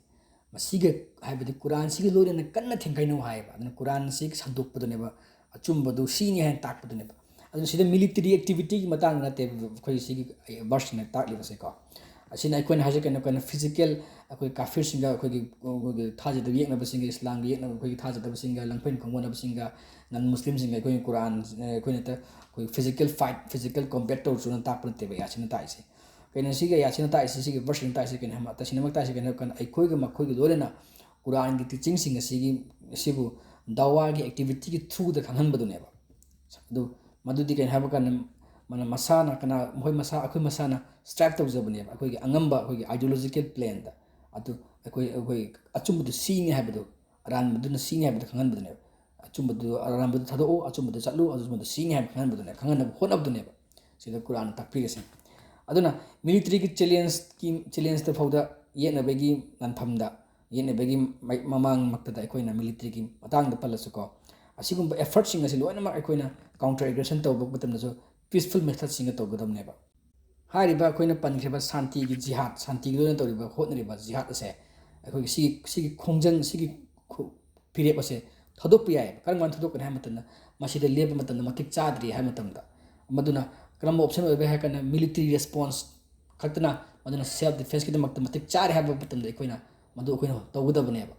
ꯃꯁꯤꯒ, ꯍꯥꯏꯕꯗꯤ ꯀꯨꯔꯥꯟꯁꯤꯒ ꯂꯣꯏꯅꯅ ꯀꯟꯅ ꯊꯦꯡꯒꯥꯏꯅꯧ ꯍꯥꯏꯌꯦꯕ꯫ ꯑꯗꯨꯅ ꯀꯨꯔꯥꯟꯁꯤ ꯁꯟꯗꯣꯛꯄꯗꯨꯅꯦꯕ, ꯑꯆꯨꯝꯕꯗꯨ ꯁꯤꯅꯤ ꯍꯥꯏꯅ ꯇꯥꯛꯄꯗꯨꯅꯦꯕ꯫ ꯑꯗꯨꯅ ꯁꯤꯗ ꯃꯤꯂꯤꯇꯔꯤ ꯑꯦꯛꯇꯤꯚꯤꯇꯤꯒꯤ ꯃꯇꯥꯡꯗ ꯅꯠꯇꯦꯕ ꯑꯩꯈꯣꯏ ꯁꯤꯒꯤ ꯚꯔꯁꯁꯤꯅ ꯇꯥꯛꯂꯤꯕꯁꯦꯀꯣ꯫ ꯑꯁꯤꯅ ꯑꯩꯈꯣꯏꯅ ꯍꯥꯏꯁꯦ ꯀꯩꯅꯣ, ꯀꯩꯅꯣ, ꯐꯤꯖꯤꯀꯦꯜ, ꯑꯩꯈꯣꯏ ꯀꯥꯐꯤꯔꯁꯤꯡꯒ ꯑꯩꯈꯣꯏꯒꯤ, ꯑꯩꯈꯣꯏꯒꯤ ꯊꯥꯖꯗꯕ ꯌꯦꯛꯅꯕꯁꯤꯡꯒ, ꯏꯁꯂꯥꯝꯒꯤ ꯌꯦꯛꯅꯕ, ꯑꯩꯈꯣꯏꯒꯤ ꯊꯥꯖꯗꯕꯁꯤꯡꯒ, ꯂꯪꯐꯩ ꯈꯣꯡꯒꯣꯟꯅꯕꯁꯤꯡꯒ, ꯅꯟ ꯃꯨꯁꯂꯤꯝꯁꯤꯡꯒ ꯑꯩꯈꯣꯏꯅ ꯀꯨꯔꯥꯟ, ꯑꯩꯈꯣꯏꯅ ꯍꯦꯛꯇ ꯑꯩꯈꯣꯏ ꯐꯤꯖꯤꯀꯦꯜ ꯐꯥꯏꯠ, ꯐꯤꯖꯤꯀꯦꯜ ꯀꯣꯝꯕꯦꯠ ꯇꯧꯔꯁꯨꯅ ꯇꯥꯛꯄ ꯅꯠꯇꯦꯕ ꯑꯥꯌꯥꯠꯁꯤꯅ ꯇꯥꯛꯏꯁꯦ꯫ ꯀꯩꯅꯣ ꯁꯤꯒꯤ ꯑꯥꯌꯥꯠꯁꯤꯅ ꯇꯥꯛꯏꯁꯦ, ꯁꯤꯒꯤ ꯚꯔꯁꯁꯤꯅ ꯇꯥꯛꯏꯁꯦ ꯀꯩꯅꯣ ꯍꯥꯏꯕ, ꯇꯁꯦꯡꯅꯃꯛ ꯇꯥꯛꯏꯁꯦ ꯀꯩꯅꯣ ꯍꯥꯏꯕ ꯀꯥꯟꯗ, ꯑꯩꯈꯣꯏꯒ ꯃꯈꯣꯏꯒ ꯂꯣꯏꯅꯅ ꯀꯨꯔꯥꯟꯒꯤ ꯇꯤꯆꯤꯡꯁꯤꯡ ꯑꯁꯤꯒꯤ, ꯑꯁꯤꯕꯨ ꯗꯋꯥꯒꯤ ꯑꯦꯛꯇꯤꯚꯤꯇꯤꯒꯤ ꯊ꯭ꯔꯨꯗ ꯈꯪꯍꯟꯕꯗꯨꯅꯦꯕ꯫ ꯑꯗꯨ ꯃꯗꯨꯗꯤ ꯀꯩꯅꯣ ꯍꯥꯏꯕ ꯀꯥꯟꯗ, ꯃꯥꯅ ꯃꯁꯥꯅ ꯀꯅꯥ, ꯃꯈꯣꯏ ꯃꯁꯥ, ꯑꯩꯈꯣꯏ ꯃꯁꯥꯅ ꯁ꯭ꯇ꯭ꯔꯥꯏꯞ ꯇꯧꯖꯕꯅꯦꯕ, ꯑꯩꯈꯣꯏꯒꯤ ꯑꯉꯝꯕ, ꯑꯩꯈꯣꯏꯒꯤ ꯑꯥꯏꯗꯤꯌꯣꯂꯣꯖꯤꯀꯦꯜ ꯄ꯭ꯂꯦꯟꯗ꯫ ꯑꯗꯨ ꯑꯩꯈꯣꯏ, ꯑꯩꯈꯣꯏ ꯑꯆꯨꯝꯕꯗꯨ ꯁꯤꯅꯤ ꯍꯥꯏꯕꯗꯨ, ꯑꯔꯥꯟꯕꯗꯨꯅ ꯁꯤꯅꯤ ꯍꯥꯏꯕꯗꯨ ꯈꯪꯍꯟꯕꯗꯨꯅꯦꯕ꯫ ꯑꯆꯨꯝꯕꯗꯨ, ꯑꯔꯥꯟꯕꯗꯨ ꯊꯥꯗꯣꯛꯎ, ꯑꯆꯨꯝꯕꯗꯨ ꯆꯠꯂꯨ, ꯑꯆꯨꯝꯕꯗꯨ ꯁꯤꯅꯤ ꯍꯥꯏꯕ ꯈꯪꯍꯟꯕꯗꯨꯅꯦ, ꯈꯪꯍꯟꯅꯕ ꯍꯣꯠꯅꯕꯗꯨꯅꯦꯕ ꯁꯤꯗ ꯀꯨꯔꯥꯟꯅ ꯇꯥꯛꯄꯤꯔꯤꯁꯦ꯫ ꯑꯗꯨꯅ ꯃꯤꯂꯤꯇꯔꯤꯒꯤ ꯆꯦꯂꯦꯟꯖꯀꯤ, ꯆꯦꯂꯦꯟꯖꯇ ꯐꯥꯎꯗ ꯌꯦꯠꯅꯕꯒꯤ ꯂꯥꯟꯐꯝꯗ, ꯌꯦꯠꯅꯕꯒꯤ ꯃꯥꯏ-, ꯃꯃꯥꯡꯃꯛꯇꯗ ꯑꯩꯈꯣꯏꯅ ꯃꯤꯂꯤꯇꯔꯤꯒꯤ ꯃꯇꯥꯡꯗ ꯄꯜꯂꯁꯨꯀꯣ, ꯑꯁꯤꯒꯨꯝꯕ ꯑꯦꯐꯔꯠꯁꯤꯡ ꯑꯁꯤ ꯂꯣꯏꯅꯃꯛ ꯑꯩꯈꯣꯏꯅ ꯀꯥꯎꯟꯇꯔ ꯑꯦꯒ꯭ꯔꯦꯁꯟ ꯇꯧꯕ ꯃꯇꯝꯗꯁꯨ ꯄꯤꯁꯐꯨꯜ ꯃꯦꯊꯠꯁꯤꯡꯒ ꯇꯧꯒꯗꯕꯅꯦꯕ꯫ ꯍꯥꯏꯔꯤꯕ ꯑꯩꯈꯣꯏꯅ ꯄꯟꯈ꯭ꯔꯤꯕ ꯁꯥꯟꯇꯤꯒꯤ ꯖꯤꯍꯥꯗ, ꯁꯥꯟꯇꯤꯒꯤ ꯑꯣꯏꯅ ꯇꯧꯔꯤꯕ, ꯍꯣꯠꯅꯔꯤꯕ ꯖꯤꯍꯥꯗ ꯑꯁꯦ, ꯑꯩꯈꯣꯏꯒꯤ ꯁꯤꯒꯤ, ꯁꯤꯒꯤ ꯈꯣꯡꯖꯪ, ꯁꯤꯒꯤ ꯈꯨ-, ꯐꯤꯔꯦꯞ ꯑꯁꯦ ꯊꯥꯗꯣꯛꯄ ꯌꯥꯏꯑꯕ꯫ ꯀꯔꯝ ꯀꯥꯟꯗ ꯊꯥꯗꯣꯛꯀꯅꯤ ꯍꯥꯏꯕ ꯃꯇꯝꯗ, ꯃꯁꯤꯗ ꯂꯦꯞꯄ ꯃꯇꯝꯗ ꯃꯇꯤꯛ ꯆꯥꯗ꯭ꯔꯤ ꯍꯥꯏꯕ ꯃꯇꯝꯗ꯫ ꯃꯗꯨꯅ ꯀꯔꯝꯕ ꯑꯣꯞꯁꯟ ꯑꯣꯏꯕ ꯍꯥꯏꯔ ꯀꯥꯟꯗ, ꯃꯤꯂꯤꯇꯔꯤ ꯔꯦꯁꯄꯣꯟꯁ ꯈꯛꯇꯅ, ꯃꯗꯨꯅ ꯁꯦꯜꯐ ꯗꯤꯐꯦꯟꯁꯀꯤꯗꯃꯛꯇ ꯃꯇꯤꯛ ꯆꯥꯔꯦ ꯍꯥꯏꯕ ꯃꯇꯝꯗ ꯑꯩꯈꯣꯏꯅ ꯃꯗꯨ ꯑꯩꯈꯣꯏꯅ ꯇꯧꯒꯗꯕꯅꯦꯕ꯫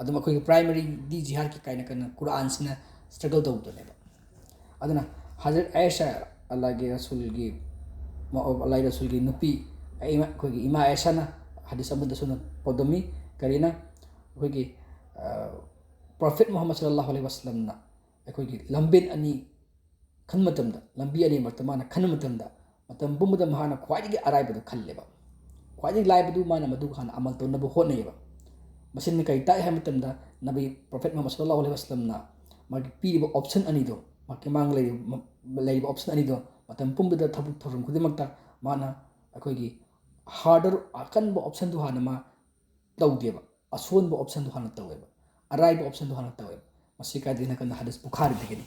ꯑꯗꯨꯝ ꯑꯩꯈꯣꯏꯒꯤ ꯄ꯭ꯔꯥꯏꯃꯔꯤꯗꯤ ꯖꯤꯍꯥꯗꯀꯤ ꯀꯥꯏꯅ ꯀꯟꯅ ꯀꯨꯔꯥꯟꯁꯤꯅ ꯁ꯭ꯇ꯭ꯔꯒꯜ ꯇꯧꯕꯗꯨꯅꯦꯕ꯫ ꯑꯗꯨꯅ ꯍꯖꯔꯠ ꯑꯥꯏꯁꯥ, ꯑꯜꯂꯥꯍꯒꯤ ꯔꯁꯨꯜꯒꯤ, ꯑꯜꯂꯥꯍꯒꯤ ꯔꯁꯨꯜꯒꯤ ꯅꯨꯄꯤ, ꯏꯃꯥ, ꯑꯩꯈꯣꯏꯒꯤ ꯏꯃꯥ ꯑꯥꯏꯁꯥꯅ ꯍꯗꯤꯁ ꯑꯃꯗꯁꯨ ꯄꯥꯎꯗꯝꯃꯤ꯫ ꯀꯔꯤꯅ? ꯑꯩꯈꯣꯏꯒꯤ, ꯑ, ꯄ꯭ꯔꯣꯐꯦꯠ ꯃꯨꯍꯝꯃꯗ ꯁꯜꯂꯜꯂꯥꯍꯨ ꯑꯂꯩꯍꯤ ꯋꯥꯁꯂꯝꯅ ꯑꯩꯈꯣꯏꯒꯤ ꯂꯝꯕꯦꯟ ꯑꯅꯤ ꯈꯟꯕ ꯃꯇꯝꯗ, ꯂꯝꯕꯤ ꯑꯅꯤ ꯃꯔꯛꯇ ꯃꯥꯅ ꯈꯟꯕ ꯃꯇꯝꯗ, ꯃꯇꯝ ꯄꯨꯝꯕꯗ ꯃꯍꯥꯛꯅ ꯈ꯭ꯋꯥꯏꯗꯒꯤ ꯑꯔꯥꯏꯕꯗꯨ ꯈꯜꯂꯦꯕ꯫ ꯈ꯭ꯋꯥꯏꯗꯒꯤ ꯂꯥꯏꯕꯗꯨ ꯃꯥꯅ ꯃꯗꯨ ꯍꯥꯟꯅ ꯑꯃꯜ ꯇꯧꯅꯕ ꯍꯣꯠꯅꯩꯌꯦꯕ꯫ ꯃꯁꯤꯅ ꯀꯔꯤ ꯇꯥꯛꯏ ꯍꯥꯏꯕ ꯃꯇꯝꯗ, ꯅꯕꯤ ꯄ꯭ꯔꯣꯐꯦꯠ ꯃꯨꯍꯝꯃꯗ ꯁꯜꯂꯜꯂꯥꯍꯨ ꯑꯂꯩꯍꯤ ꯋꯥꯁꯂꯝꯅ ꯃꯥꯒꯤ ꯄꯤꯔꯤꯕ ꯑꯣꯞꯁꯟ ꯑꯅꯤꯗꯣ, ꯃꯥꯡ ꯂꯩꯔꯤꯕ, ꯂꯩꯔꯤꯕ option ꯑꯅꯤꯗꯣ ꯃꯇꯝ ꯄꯨꯝꯕꯗ ꯊꯕꯛ ꯊꯧꯔꯝ ꯈꯨꯗꯤꯡꯃꯛꯇ ꯃꯥꯅ ꯑꯩꯈꯣꯏꯒꯤ harder, ꯑꯀꯟꯕ optionꯗꯨ ꯍꯥꯟꯅ ꯃꯥ ꯇꯧꯗꯦꯕ, ꯑꯁꯣꯟꯕ optionꯗꯨ ꯍꯥꯟꯅ ꯇꯧꯋꯦꯕ, ꯑꯔꯥꯏꯕ optionꯗꯨ ꯍꯥꯟꯅ ꯇꯧꯋꯦꯕ꯫ ꯃꯁꯤ ꯀꯥꯏꯗꯒꯤꯅ ꯀꯟꯅ ꯍꯗꯤꯁ ꯕꯨꯈꯥꯔꯤꯗꯒꯤꯅꯤ꯫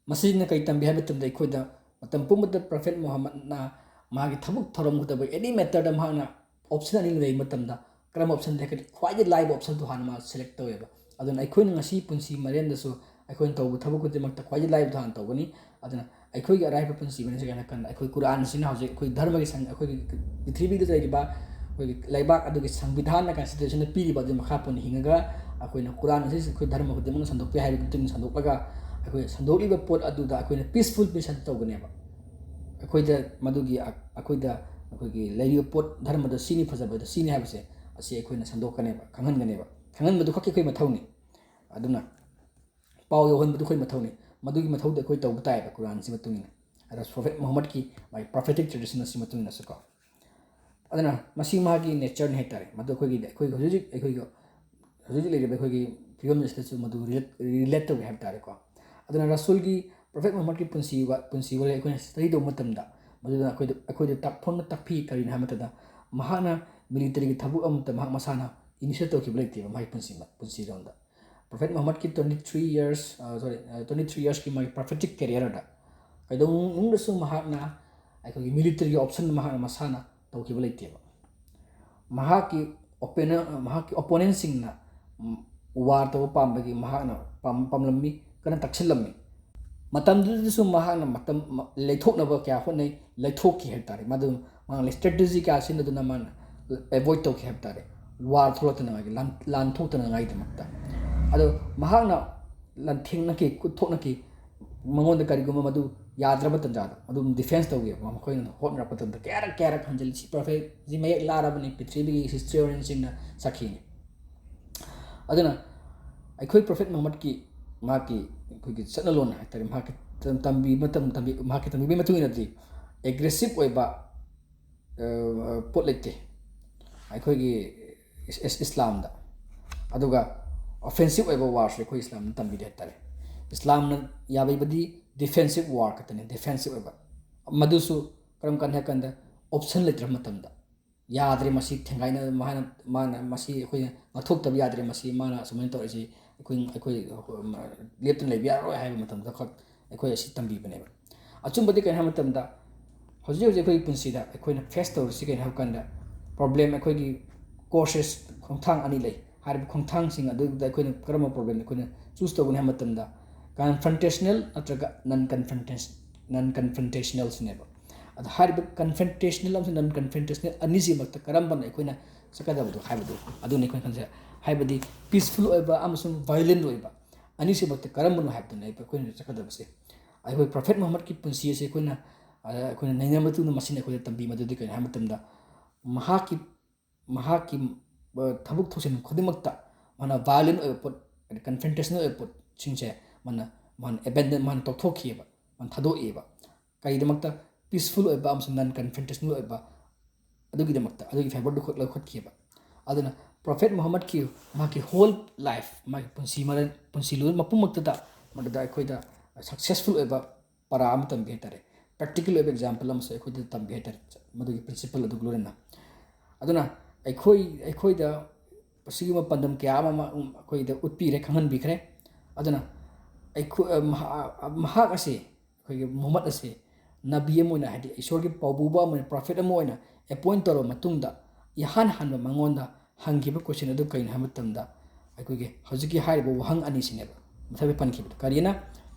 ꯃꯁꯤꯅ ꯀꯔꯤ ꯇꯝꯕꯤ ꯍꯥꯏꯕ ꯃꯇꯝꯗ, ꯑꯩꯈꯣꯏꯗ ꯃꯇꯝ ꯄꯨꯝꯕꯗ Prophet ꯃꯨꯍꯝꯃꯗꯅ ꯃꯥꯒꯤ ꯊꯕꯛ ꯊꯧꯔꯝ ꯈꯨꯗꯤꯡꯃꯛ, any matterꯗ ꯃꯍꯥꯛꯅ option ꯑꯅꯤ ꯂꯩꯕ ꯃꯇꯝꯗ ꯀꯔꯝꯕ option ꯍꯥꯏꯔꯒꯗꯤ ꯈ꯭ꯋꯥꯏꯗꯒꯤ ꯂꯥꯏꯕ optionꯗꯨ ꯍꯥꯟꯅ ꯃꯥ select ꯇꯧꯋꯦꯕ꯫ ꯑꯗꯨꯅ ꯑꯩꯈꯣꯏꯅ ꯉꯁꯤ ꯄꯨꯟꯁꯤ ꯃꯔꯦꯟꯗꯁꯨ ꯑꯩꯈꯣꯏꯅ ꯇꯧꯕ ꯊꯕꯛ ꯈꯨꯗꯤꯡꯃꯛꯇ ꯈ꯭ꯋꯥꯏꯗꯒꯤ ꯂꯥꯏꯕꯗꯨ ꯍꯥꯟꯅ ꯇꯧꯒꯅꯤ꯫ ꯑꯗꯨꯅ ꯑꯩꯈꯣꯏꯒꯤ ꯑꯔꯥꯏꯕ ꯄꯨꯟꯁꯤ ꯃꯔꯦꯟꯁꯤ ꯀꯩꯅꯣ ꯍꯥꯏꯔꯀꯥꯟꯗ ꯑꯩꯈꯣꯏ ꯀꯨꯔꯥꯟꯁꯤꯅ ꯍꯧꯖꯤꯛ ꯑꯩꯈꯣꯏ ꯙꯔꯃꯒꯤ ꯁꯪ-, ꯑꯩꯈꯣꯏꯒꯤ ꯄ꯭ꯔꯤꯊꯤꯕꯤꯗ ꯂꯩꯔꯤꯕ ꯑꯩꯈꯣꯏꯒꯤ ꯂꯩꯕꯥꯛ ꯑꯗꯨꯒꯤ ꯁꯪꯕꯤꯙꯥꯟꯅ, constitutionꯅ ꯄꯤꯔꯤꯕ ꯑꯗꯨꯒꯤ ꯃꯈꯥ ꯄꯣꯟꯅ ꯍꯤꯡꯉꯒ ꯑꯩꯈꯣꯏꯅ ꯀꯨꯔꯥꯟ ꯑꯁꯤ ꯑꯩꯈꯣꯏ ꯙꯔꯃ ꯈꯨꯗꯤꯡꯃꯛꯅ ꯁꯟꯗꯣꯛꯄ ꯌꯥꯏ ꯍꯥꯏꯕꯒꯤ ꯃꯇꯨꯡ ꯏꯟꯅ ꯁꯟꯗꯣꯛꯂꯒ ꯑꯩꯈꯣꯏ ꯁꯟꯗꯣꯛꯂꯤꯕ ꯄꯣꯠ ꯑꯗꯨꯗ ꯑꯩꯈꯣꯏꯅ peaceful mission ꯇꯧꯒꯅꯦꯕ꯫ ꯑꯩꯈꯣꯏꯗ ꯃꯗꯨꯒꯤ ꯑ-, ꯑꯩꯈꯣꯏꯗ ꯑꯩꯈꯣꯏꯒꯤ ꯂꯩꯔꯤꯕ ꯄꯣꯠ ꯙꯔꯃꯗ ꯁꯤꯅꯤ ꯐꯖꯕꯗ ꯁꯤꯅꯤ ꯍꯥꯏꯕꯁꯦ ꯑꯁꯤ ꯑꯩꯈꯣꯏꯅ ꯁꯟꯗꯣꯛꯀꯅꯦꯕ, ꯈꯪꯍꯟꯒꯅꯦꯕ꯫ ꯈꯪꯍꯟꯕꯗꯨ ꯈꯛꯀꯤ ꯑꯩꯈꯣꯏ ꯃꯊꯧꯅꯤ꯫ ꯑꯗꯨꯅ ꯄꯥꯎ ꯌꯧꯍꯟꯕꯗꯨ ꯑꯩꯈꯣꯏ ꯃꯊꯧꯅꯤ꯫ ꯃꯗꯨꯒꯤ ꯃꯊꯧꯗꯤ ꯑꯩꯈꯣꯏ ꯇꯧꯕ ꯇꯥꯏꯌꯦꯕ ꯀꯨꯔꯥꯟꯁꯤ ꯃꯇꯨꯡ ꯏꯟꯅ꯫ ꯑꯗ Prophet ꯃꯨꯍꯝꯃꯗꯀꯤ ꯃꯥꯒꯤ prophetic tradition ꯑꯁꯤ ꯃꯇꯨꯡ ꯏꯟꯅꯁꯨꯀꯣ꯫ ꯑꯗꯨꯅ ꯃꯁꯤ ꯃꯥꯒꯤ natureꯅꯤ ꯍꯥꯏꯇꯥꯔꯦ꯫ ꯃꯗꯨ ꯑꯩꯈꯣꯏꯒꯤ, ꯑꯩꯈꯣꯏꯒꯤ ꯍꯧꯖꯤꯛ ꯍꯧꯖꯤꯛ ꯑꯩꯈꯣꯏꯒꯤ ꯍꯧꯖꯤꯛ ꯍꯧꯖꯤꯛ ꯂꯩꯔꯤꯕ ꯑꯩꯈꯣꯏꯒꯤ ꯐꯤꯕꯝ ꯑꯁꯤꯗꯁꯨ ꯃꯗꯨ relate, relate ꯇꯧꯏ ꯍꯥꯏꯕ ꯇꯥꯔꯦꯀꯣ꯫ ꯑꯗꯨꯅ ꯔꯁꯨꯜꯒꯤ, Prophet ꯃꯨꯍꯝꯃꯗꯀꯤ ꯄꯨꯟꯁꯤ ꯋꯥ-, ꯄꯨꯟꯁꯤ ꯋꯥꯔꯤ ꯑꯩꯈꯣꯏꯅ study ꯇꯧꯕ ꯃꯇꯝꯗ ꯃꯗꯨꯅ ꯑꯩꯈꯣꯏꯗ, ꯑꯩꯈꯣꯏꯗ ꯇꯥꯛꯐꯝ, ꯇꯥꯛꯄꯤ ꯀꯔꯤꯅꯣ ꯍꯥꯏꯕ ꯃꯇꯝꯗ ꯃꯍꯥꯛꯅ militaryꯒꯤ ꯊꯕꯛ ꯑꯃꯠꯇ ꯃꯍꯥꯛ ꯃꯁꯥꯅ initiate ꯇꯧꯈꯤꯕ ꯂꯩꯇꯦꯕ ꯃꯍꯥꯛꯀꯤ ꯄꯨꯟꯁꯤ, ꯄꯨꯟꯁꯤꯔꯣꯝꯗ꯫ Prophet ꯃꯨꯍꯝꯃꯗꯀꯤ twenty three years, ꯑ, sorry, ꯑ, twenty three yearsꯀꯤ ꯃꯥꯒꯤ prophetic careerꯗ ꯀꯩꯗꯧꯅꯨꯡꯗꯁꯨ ꯃꯍꯥꯛꯅ ꯑꯩꯈꯣꯏꯒꯤ militaryꯒꯤ option ꯃꯍꯥꯛꯅ ꯃꯁꯥꯅ ꯇꯧꯈꯤꯕ ꯂꯩꯇꯦꯕ꯫ ꯃꯍꯥꯛꯀꯤ opponent, ꯃꯍꯥꯛꯀꯤ opponentꯁꯤꯡꯅ, ꯎꯝ, war ꯇꯧꯕ ꯄꯥꯝꯕꯒꯤ ꯃꯍꯥꯛꯅ ꯄꯥꯝ-, ꯄꯥꯝꯂꯝꯃꯤ, ꯀꯟꯅ ꯇꯛꯁꯤꯜꯂꯝꯃꯤ꯫ ꯃꯇꯝꯗꯨꯗꯁꯨ ꯃꯍꯥꯛꯅ ꯃꯇꯝ, ꯃ-, ꯂꯩꯊꯣꯛꯅꯕ ꯀꯌꯥ ꯍꯣꯠꯅꯩ, ꯂꯩꯊꯣꯛꯈꯤ ꯍꯥꯏꯕ ꯇꯥꯔꯦ꯫ ꯃꯗꯨ ꯃꯥꯅ strategy ꯀꯌꯥ ꯁꯤꯖꯤꯟꯅꯗꯨꯅ ꯃꯥꯅ avoid ꯇꯧꯈꯤ ꯍꯥꯏꯕ ꯇꯥꯔꯦ, war ꯊꯣꯛꯂꯛꯇꯅꯉꯥꯏꯒꯤ, ꯂꯥꯟ, ꯂꯥꯟ ꯊꯣꯛꯇꯅꯉꯥꯏꯒꯤꯗꯃꯛꯇ꯫ ꯑꯗꯣ ꯃꯍꯥꯛꯅ ꯂꯥꯟꯊꯦꯡꯅꯈꯤ, ꯈꯨꯠ ꯊꯣꯛꯅꯈꯤ, ꯃꯉꯣꯟꯗ ꯀꯔꯤꯒꯨꯝꯕ ꯃꯗꯨ ꯌꯥꯗ꯭ꯔꯕ ꯇꯥꯟꯖꯥꯗ ꯑꯗꯨꯝ defence ꯇꯧꯈꯤꯕ ꯃꯈꯣꯏꯅ ꯍꯣꯠꯅꯔꯛꯄ ꯃꯇꯝꯗ ꯀꯌꯥꯔꯛ ꯀꯌꯥꯔꯛ ꯍꯟꯖꯤꯜꯂꯤ꯫ ꯁꯤ Prophetꯁꯤ ꯃꯌꯦꯛ ꯂꯥꯔꯕꯅꯤ, ꯄ꯭ꯔꯤꯊꯤꯕꯤꯒꯤ historianꯁꯤꯡꯅ ꯁꯥꯈꯤꯅꯤ꯫ ꯑꯗꯨꯅ ꯑꯩꯈꯣꯏ Prophet ꯃꯨꯍꯝꯃꯗꯀꯤ ꯃꯍꯥꯛꯀꯤ ꯑꯩꯈꯣꯏꯒꯤ ꯆꯠꯅꯂꯣꯟ ꯍꯥꯏꯇꯥꯔꯦ, ꯃꯍꯥꯛꯀꯤ ꯇꯝ-, ꯇꯝꯕꯤ ꯃꯇꯝ, ꯇꯝꯕꯤ-, ꯃꯍꯥꯛꯀꯤ ꯇꯝꯕꯤꯕꯒꯤ ꯃꯇꯨꯡ ꯏꯟꯅꯗꯤ aggressive ꯑꯣꯏꯕ, ꯑ, ꯄꯣꯠ ꯂꯩꯇꯦ ꯑꯩꯈꯣꯏꯒꯤ ꯏꯁ-, ꯏꯁ-, ꯏꯁꯂꯥꯝꯗ꯫ ꯑꯗꯨꯒ offensive ꯑꯣꯏꯕ warꯁꯨ ꯑꯩꯈꯣꯏ ꯏꯁꯂꯥꯝꯅ ꯇꯝꯕꯤꯗꯦ ꯍꯥꯏꯇꯥꯔꯦ꯫ ꯏꯁꯂꯥꯝꯅ ꯌꯥꯕꯤꯕꯗꯤ defensive war ꯈꯛꯇꯅꯤ, defensive ꯑꯣꯏꯕ꯫ ꯃꯗꯨꯁꯨ ꯀꯔꯝ ꯀꯥꯟꯗ ꯍꯥꯏ ꯀꯥꯟꯗ option ꯂꯩꯇ꯭ꯔꯕ ꯃꯇꯝꯗ, ꯌꯥꯗ꯭ꯔꯦ ꯃꯁꯤ ꯊꯦꯡꯒꯥꯏꯅ, ꯃꯥꯅ, ꯃꯥꯅ ꯃꯁꯤ ꯑꯩꯈꯣꯏꯅ ꯉꯥꯛꯊꯣꯛꯇꯕ ꯌꯥꯗ꯭ꯔꯦ, ꯃꯁꯤ ꯃꯥꯅ ꯑꯁꯨꯃꯥꯏꯅ ꯇꯧꯔꯛꯏꯁꯤ ꯑꯩꯈꯣꯏ, ꯑꯩꯈꯣꯏ ꯂꯦꯞꯇꯅ ꯂꯩꯕ ꯌꯥꯔꯔꯣꯏ ꯍꯥꯏꯕ ꯃꯇꯝꯗ ꯈꯛ ꯑꯩꯈꯣꯏ ꯑꯁꯤ ꯇꯝꯕꯤꯕꯅꯦꯕ꯫ ꯑꯆꯨꯝꯕꯗꯤ ꯀꯩꯅꯣ ꯍꯥꯏꯕ ꯃꯇꯝꯗ, ꯍꯧꯖꯤꯛ ꯍꯧꯖꯤꯛ ꯑꯩꯈꯣꯏꯒꯤ ꯄꯨꯟꯁꯤꯗ ꯑꯩꯈꯣꯏꯅ face ꯇꯧꯔꯤꯁꯤ ꯀꯩꯅꯣ ꯍꯥꯏꯕ ꯀꯥꯟꯗ, problem ꯑꯩꯈꯣꯏꯒꯤ courses ꯈꯣꯡꯊꯥꯡ ꯑꯅꯤ ꯂꯩ꯫ ꯍꯥꯏꯔꯤꯕ ꯈꯣꯡꯊꯥꯡꯁꯤꯡ ꯑꯗꯨꯗ ꯑꯩꯈꯣꯏꯅ ꯀꯔꯝꯕ problem ꯑꯩꯈꯣꯏꯅ choose ꯇꯧꯒꯅꯤ ꯍꯥꯏꯕ ꯃꯇꯝꯗ, confrontational ꯅꯠꯇ꯭ꯔꯒ non confrontation, non confrontational ꯁꯤꯅꯦꯕ꯫ ꯑꯗꯣ ꯍꯥꯏꯔꯤꯕ confrontational ꯑꯃꯁꯨꯡ non confrontational ꯑꯅꯤꯁꯤꯃꯛꯇ ꯀꯔꯝꯕꯅ ꯑꯩꯈꯣꯏꯅ ꯆꯠꯀꯗꯕꯗꯣ ꯍꯥꯏꯕꯗꯣ ꯑꯗꯨꯅꯤ ꯑꯩꯈꯣꯏꯅ ꯈꯟꯖꯩ꯫ ꯍꯥꯏꯕꯗꯤ peaceful ꯑꯣꯏꯕ ꯑꯃꯁꯨꯡ violent ꯑꯣꯏꯕ ꯑꯅꯤꯁꯤꯃꯛꯇ ꯀꯔꯝꯕꯅꯣ ꯍꯥꯏꯕꯗꯨꯅꯤ ꯑꯩꯈꯣꯏꯅ ꯆꯠꯀꯗꯕꯁꯦ꯫ ꯑꯩꯈꯣꯏ Prophet Muhammad ꯀꯤ ꯄꯨꯟꯁꯤ ꯑꯁꯤ ꯑꯩꯈꯣꯏꯅ, ꯑ, ꯑꯩꯈꯣꯏꯅ ꯅꯩꯅꯕ ꯃꯇꯨꯡꯗ ꯃꯁꯤꯅ ꯑꯩꯈꯣꯏꯗ ꯇꯝꯕꯤ ꯃꯗꯨꯗꯤ ꯀꯩꯅꯣ ꯍꯥꯏꯕ ꯃꯇꯝꯗ, ꯃꯍꯥꯛꯀꯤ, ꯃꯍꯥꯛꯀꯤ, ꯑ, ꯊꯕꯛ ꯊꯧꯁꯤꯜ ꯈꯨꯗꯤꯡꯃꯛꯇ ꯃꯥꯅ violent ꯑꯣꯏꯕ ꯄꯣꯠ, ꯍꯥꯏꯗꯤ confrontational ꯑꯣꯏꯕ ꯄꯣꯠꯁꯤꯡꯁꯦ ꯃꯥꯅ, ꯃꯥꯅ abandon, ꯃꯥꯅ ꯇꯣꯛꯊꯣꯛꯈꯤꯑꯕ, ꯃꯥꯅ ꯊꯥꯗꯣꯛꯑꯦꯕ꯫ ꯀꯔꯤꯒꯤꯗꯃꯛꯇ? Peaceful ꯑꯣꯏꯕ ꯑꯃꯁꯨꯡ non confrontational ꯑꯣꯏꯕ ꯑꯗꯨꯒꯤꯗꯃꯛꯇ, ꯑꯗꯨꯒꯤ favour ꯗꯨ ꯈꯛ ꯂꯧꯈꯠꯈꯤꯑꯕ꯫ ꯑꯗꯨꯅ Prophet Muhammad ꯀꯤ ꯃꯍꯥꯛꯀꯤ whole life, ꯃꯥꯒꯤ ꯄꯨꯟꯁꯤ ꯃꯔꯦꯜ, ꯄꯨꯟꯁꯤ ꯂꯣꯏ ꯃꯄꯨꯝꯃꯛꯇꯗ ꯃꯗꯨꯗ ꯑꯩꯈꯣꯏꯗ successful ꯑꯣꯏꯕ ꯄꯔꯥ ꯑꯃ ꯇꯝꯕꯤ ꯍꯥꯏꯇꯥꯔꯦ꯫ Practical ꯑꯣꯏꯕ example ꯑꯃꯁꯨ ꯑꯩꯈꯣꯏꯗ ꯇꯝꯕꯤ ꯍꯥꯏꯇꯥꯔꯦ, ꯃꯗꯨꯒꯤ principle ꯑꯗꯨꯒ ꯂꯣꯏꯅꯅ꯫ ꯑꯗꯨꯅ ꯑꯩꯈꯣꯏ, ꯑꯩꯈꯣꯏꯗ ꯑꯁꯤꯒꯨꯝꯕ ꯄꯥꯟꯗꯝ ꯀꯌꯥ ꯑꯃ ꯑꯃ ꯑꯩꯈꯣꯏꯗ ꯎꯠꯄꯤꯔꯦ, ꯈꯪꯍꯟꯕꯤꯈ꯭ꯔꯦ꯫ ꯑꯗꯨꯅ ꯑꯩꯈꯣꯏ, ꯃꯍꯥꯛ ꯑꯁꯤ, ꯑꯩꯈꯣꯏꯒꯤ ꯃꯨꯍꯝꯃꯗ ꯑꯁꯤ ꯅꯕꯤ ꯑꯃ ꯑꯣꯏꯅ, ꯍꯥꯏꯗꯤ ꯏꯁꯣꯔꯒꯤ ꯄꯥꯎꯕꯨꯕ ꯑꯃ ꯑꯣꯏꯅ, prophet ꯑꯃ ꯑꯣꯏꯅ appoint ꯇꯧꯔꯕ ꯃꯇꯨꯡꯗ, ꯏꯍꯥꯟ ꯍꯥꯟꯕ ꯃꯉꯣꯟꯗ ꯍꯪꯈꯤꯕ question ꯑꯗꯨ ꯀꯔꯤꯅꯣ ꯍꯥꯏꯕ ꯃꯇꯝꯗ, ꯑꯩꯈꯣꯏꯒꯤ ꯍꯧꯖꯤꯛꯀꯤ ꯍꯥꯏꯔꯤꯕ ꯋꯥꯍꯪ ꯑꯅꯤꯁꯤꯅꯦꯕ ꯃꯊꯛꯇ ꯄꯟꯈꯤꯕꯗꯣ꯫ ꯀꯔꯤꯅ?